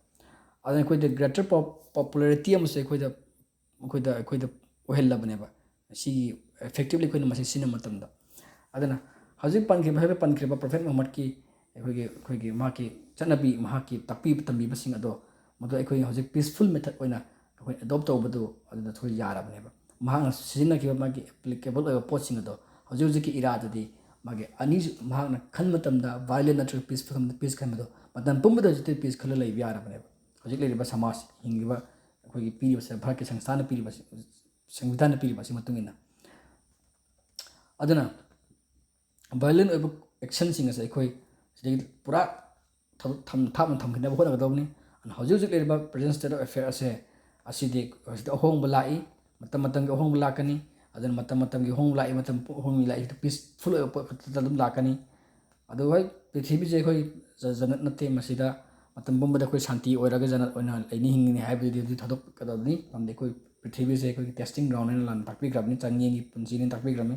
ꯑꯗꯨꯅ ꯑꯩꯈꯣꯏꯗ greater pop- popularity ꯑꯃꯁꯨ ꯑꯩꯈꯣꯏꯗ ꯑꯩꯈꯣꯏꯗ ꯑꯩꯈꯣꯏꯗ ꯑꯣꯏꯍꯜꯂꯕꯅꯦꯕ꯫ ꯁꯤꯒꯤ effectively ꯑꯩꯈꯣꯏꯅ ꯃꯁꯤ ꯁꯤꯖꯤꯟꯅꯕ ꯃꯇꯝꯗ꯫ ꯑꯗꯨꯅ ꯍꯧꯖꯤꯛ ꯄꯟꯈꯤꯕ, ꯍꯥꯏꯕ ꯄꯟꯈ꯭ꯔꯤꯕ Prophet Muhammadꯀꯤ ꯑꯩꯈꯣꯏꯒꯤ ꯑꯩꯈꯣꯏꯒꯤ ꯃꯍꯥꯛꯀꯤ ꯆꯠꯅꯕꯤ, ꯃꯍꯥꯛꯀꯤ ꯇꯥꯛꯄꯤ ꯇꯝꯕꯤꯕꯁꯤꯡ ꯑꯗꯣ, ꯃꯗꯨ ꯑꯩꯈꯣꯏ ꯍꯧꯖꯤꯛ peaceful method ꯑꯣꯏꯅ ꯑꯩꯈꯣꯏ adopt ꯇꯧꯕꯗꯨ ꯑꯗꯨꯗ ꯑꯩꯈꯣꯏ ꯌꯥꯔꯕꯅꯦꯕ꯫ ꯃꯍꯥꯛꯅ ꯁꯤꯖꯤꯟꯅꯈꯤꯕ ꯃꯥꯒꯤ applicable ꯑꯣꯏꯕ ꯄꯣꯠꯁꯤꯡ ꯑꯗꯣ ꯍꯧꯖꯤꯛ ꯍꯧꯖꯤꯛꯀꯤ ꯏꯔꯥꯗꯗꯤ ꯃꯥꯒꯤ ꯑꯅꯤ, ꯃꯍꯥꯛꯅ ꯈꯟꯕ ꯃꯇꯝꯗ violent ꯅꯠꯇ꯭ꯔꯒ peaceful ꯈꯟꯕꯗ, peace ꯈꯟꯕꯗꯣ ꯃꯇꯝ ꯄꯨꯝꯕꯗ ꯍꯧꯖꯤꯛꯇꯤ peace ꯈꯜꯂ ꯂꯩꯕ ꯌꯥꯔꯕꯅꯦꯕ꯫ ꯍꯧꯖꯤꯛ ꯂꯩꯔꯤꯕ ꯁꯃꯥꯖ, ꯍꯤꯡꯂꯤꯕ ꯑꯩꯈꯣꯏꯒꯤ ꯄꯤꯔꯤꯕ ꯁ- ꯚꯥꯔꯠꯀꯤ ꯁꯪꯁꯊꯥꯟꯅ ꯄꯤꯔꯤꯕ ꯁ- ꯁꯪꯕꯤꯙꯥꯟꯅ ꯄꯤꯔꯤꯕ ꯑꯁꯤ ꯃꯇꯨꯡ ꯏꯟꯅ꯫ ꯑꯗꯨꯅ violent ꯑꯣꯏꯕ actionꯁꯤꯡ ꯑꯁꯦ ꯑꯩꯈꯣꯏ ꯁꯤꯗꯒꯤ ꯄꯨꯔꯥ ꯊꯝ- ꯊꯝ- ꯊꯥꯞꯅ ꯊꯝꯈꯤꯅꯕ ꯍꯣꯠꯅꯒꯗꯧꯕꯅꯤ꯫ ꯑꯗꯨꯅ ꯍꯧꯖꯤꯛ ꯍꯧꯖꯤꯛ ꯂꯩꯔꯤꯕ present state of affair ꯑꯁꯦ, ꯑꯁꯤꯗꯤ ꯍꯧꯖꯤꯛꯇꯤ ꯑꯍꯣꯡꯕ ꯂꯥꯛꯏ, ꯃꯇꯝ ꯃꯇꯝꯒꯤ ꯑꯍꯣꯡꯕ ꯂꯥꯛꯀꯅꯤ꯫ ꯑꯗꯨꯅ ꯃꯇꯝ ꯃꯇꯝꯒꯤ ꯑꯍꯣꯡꯕ ꯂꯥꯛꯏ, ꯃꯇꯝ ꯑꯍꯣꯡꯕ ꯂꯥꯛꯏ, peaceful ꯑꯣꯏꯕ ꯄꯣꯠ ꯈꯛꯇꯗ ꯑꯗꯨꯝ ꯂꯥꯛꯀꯅꯤ꯫ ꯑꯗꯨ ꯍꯣꯏ, ꯄ꯭ꯔꯤꯊꯤꯕꯤꯁꯦ ꯑꯩꯈꯣꯏ ꯖ- ꯖꯅꯠ ꯅꯠꯇꯦ꯫ ꯃꯁꯤꯗ ꯃꯇꯝ ꯄꯨꯝꯕꯗ ꯑꯩꯈꯣꯏ ꯁꯥꯟꯇꯤ ꯑꯣꯏꯔꯒ ꯖꯅꯠ ꯑꯣꯏꯅ ꯂꯩꯅꯤ, ꯍꯤꯡꯒꯅꯤ ꯍꯥꯏꯕꯗꯨꯗꯤ ꯍꯧꯖꯤꯛ ꯊꯥꯗꯣꯛꯀꯗꯕꯅꯤ꯫ ꯃꯔꯝꯗꯤ ꯑꯩꯈꯣꯏ ꯄ꯭ꯔꯤꯊꯤꯕꯤꯁꯦ ꯑꯩꯈꯣꯏꯒꯤ testing ground ꯍꯥꯏꯅ ꯂꯥꯟꯅ ꯇꯥꯛꯄꯤꯈ꯭ꯔꯕꯅꯤ, ꯆꯥꯡꯌꯦꯡꯒꯤ ꯄꯨꯟꯁꯤꯅꯤ ꯇꯥꯛꯄꯤꯈ꯭ꯔꯕꯅꯤ꯫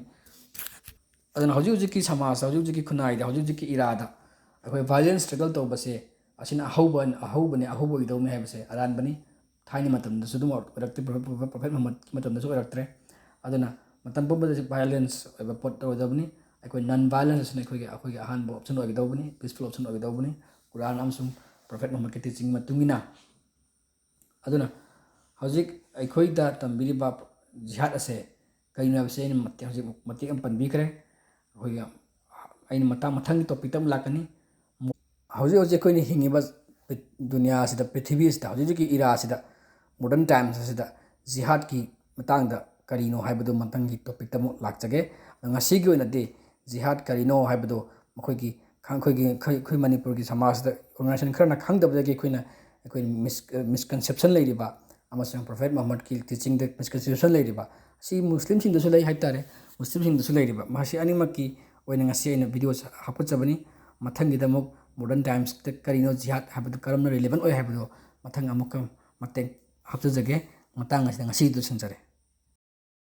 ꯑꯗꯨꯅ ꯍꯧꯖꯤꯛ ꯍꯧꯖꯤꯛꯀꯤ ꯁꯃꯥꯖꯇ, ꯍꯧꯖꯤꯛ ꯍꯧꯖꯤꯛꯀꯤ ꯈꯨꯟꯅꯥꯏꯗ, ꯍꯧꯖꯤꯛ ꯍꯧꯖꯤꯛꯀꯤ ꯏꯔꯥꯗ ꯑꯩꯈꯣꯏ violent struggle ꯇꯧꯕꯁꯦ ꯑꯁꯤꯅ ꯑꯍꯧꯕ, ꯑꯍꯧꯕꯅꯤ, ꯑꯍꯧꯕ ꯑꯣꯏꯒꯗꯧꯅꯤ ꯍꯥꯏꯕꯁꯦ ꯑꯔꯥꯟꯕꯅꯤ꯫ ꯊꯥꯏꯅ ꯃꯇꯝꯗꯁꯨ ꯑꯗꯨꯝ ꯑꯣꯏꯔꯛꯇꯦ, ꯄ꯭ꯔꯣꯐꯦꯠ, ꯄ꯭ꯔꯣꯐꯦꯠ ꯃꯨꯍꯝꯃꯗꯀꯤ ꯃꯇꯝꯗꯁꯨ ꯑꯣꯏꯔꯛꯇ꯭ꯔꯦ꯫ ꯑꯗꯨꯅ ꯃꯇꯝ ꯄꯨꯝꯕꯗ violence ꯑꯣꯏꯕ ꯄꯣꯠ ꯇꯧꯔꯣꯏꯗꯕꯅꯤ꯫ ꯑꯩꯈꯣꯏ non violence ꯑꯁꯤꯅ ꯑꯩꯈꯣꯏꯒꯤ ꯑꯩꯈꯣꯏꯒꯤ ꯑꯍꯥꯟꯕ option ꯑꯣꯏꯒꯗꯧꯕꯅꯤ, peaceful option ꯑꯣꯏꯒꯗꯧꯕꯅꯤ꯫ ꯀꯨꯔꯥꯟ ꯑꯃꯁꯨꯡ Prophet Muhammadꯀꯤ teaching ꯃꯇꯨꯡ ꯏꯟꯅ꯫ ꯑꯗꯨꯅ ꯍꯧꯖꯤꯛ ꯑꯩꯈꯣꯏꯗ ꯇꯝꯕꯤꯔꯤꯕ ꯖꯤꯍꯥꯗ ꯑꯁꯦ ꯀꯔꯤꯅꯣ ꯍꯥꯏꯕꯁꯤ ꯑꯩꯅ ꯃꯇꯦꯛ ꯍꯧꯖꯤꯛ ꯃꯇꯦꯛ ꯑꯃ ꯄꯟꯕꯤꯈ꯭ꯔꯦ꯫ ꯑꯩꯈꯣꯏꯒꯤ ꯑꯩꯅ ꯃꯇꯥꯡ ꯃꯊꯪꯒꯤ topicꯇ ꯑꯃꯨꯛ ꯂꯥꯛꯀꯅꯤ꯫ ꯍꯧꯖꯤꯛ ꯍꯧꯖꯤꯛ ꯑꯩꯈꯣꯏꯅ ꯍꯤꯡꯉꯤꯕ ꯄ꯭ꯔꯤ- ꯗꯨꯅꯤꯌꯥꯁꯤꯗ, ꯄ꯭ꯔꯤꯊꯤꯕꯤꯁꯤꯗ, ꯍꯧꯖꯤꯛ ꯍꯧꯖꯤꯛꯀꯤ ꯏꯔꯥꯁꯤꯗ, modern times ꯑꯁꯤꯗ ꯖꯤꯍꯥꯗꯀꯤ ꯃꯇꯥꯡꯗ ꯀꯔꯤꯅꯣ ꯍꯥꯏꯕꯗꯨ ꯃꯊꯪꯒꯤ topicꯇ ꯑꯃꯨꯛ ꯂꯥꯛꯆꯒꯦ꯫ ꯑꯗꯣ ꯉꯁꯤꯒꯤ ꯑꯣꯏꯅꯗꯤ ꯖꯤꯍꯥꯗ ꯀꯔꯤꯅꯣ ꯍꯥꯏꯕꯗꯨ ꯃꯈꯣꯏꯒꯤ ꯈ- ꯑꯩꯈꯣꯏꯒꯤ ꯈ- ꯑꯩꯈꯣꯏ ꯃꯅꯤꯄꯨꯔꯒꯤ ꯁꯃꯥꯖꯁꯤꯗ organization ꯈꯔꯅ ꯈꯪꯗꯕꯗꯒꯤ ꯑꯩꯈꯣꯏꯅ ꯑꯩꯈꯣꯏ mis- misconception ꯂꯩꯔꯤꯕ ꯑꯃꯁꯨꯡ Prophet Muhammadꯀꯤ teachingꯗ misconception ꯂꯩꯔꯤꯕ ꯑꯁꯤ ꯃꯨꯁꯂꯤꯝꯁꯤꯡꯗꯁꯨ ꯂꯩ ꯍꯥꯏꯕ ꯇꯥꯔꯦ, ꯃꯨꯁꯂꯤꯝꯁꯤꯡꯗꯁꯨ ꯂꯩꯔꯤꯕ ꯃꯁꯤ ꯑꯅꯤꯃꯛꯀꯤ ꯑꯣꯏꯅ ꯉꯁꯤ ꯑꯩꯅ video ꯍꯥꯞꯀꯠꯆꯕꯅꯤ꯫ ꯃꯊꯪꯒꯤꯗ ꯑꯃꯨꯛ modern timesꯇ ꯀꯔꯤꯅꯣ ꯖꯤꯍꯥꯗ ꯍꯥꯏꯕꯗꯨ ꯀꯔꯝꯅ relevant ꯑꯣꯏ ꯍꯥꯏꯕꯗꯣ ꯃꯊꯪ ꯑꯃꯨꯛꯀ ꯃꯇꯦꯛ ꯍꯥꯞꯆꯖꯒꯦ꯫ ꯃꯇꯥꯡ ꯑꯁꯤꯗ ꯉꯁꯤꯒꯤꯗꯤ ꯂꯣꯏꯁꯤꯟꯖꯔꯦ꯫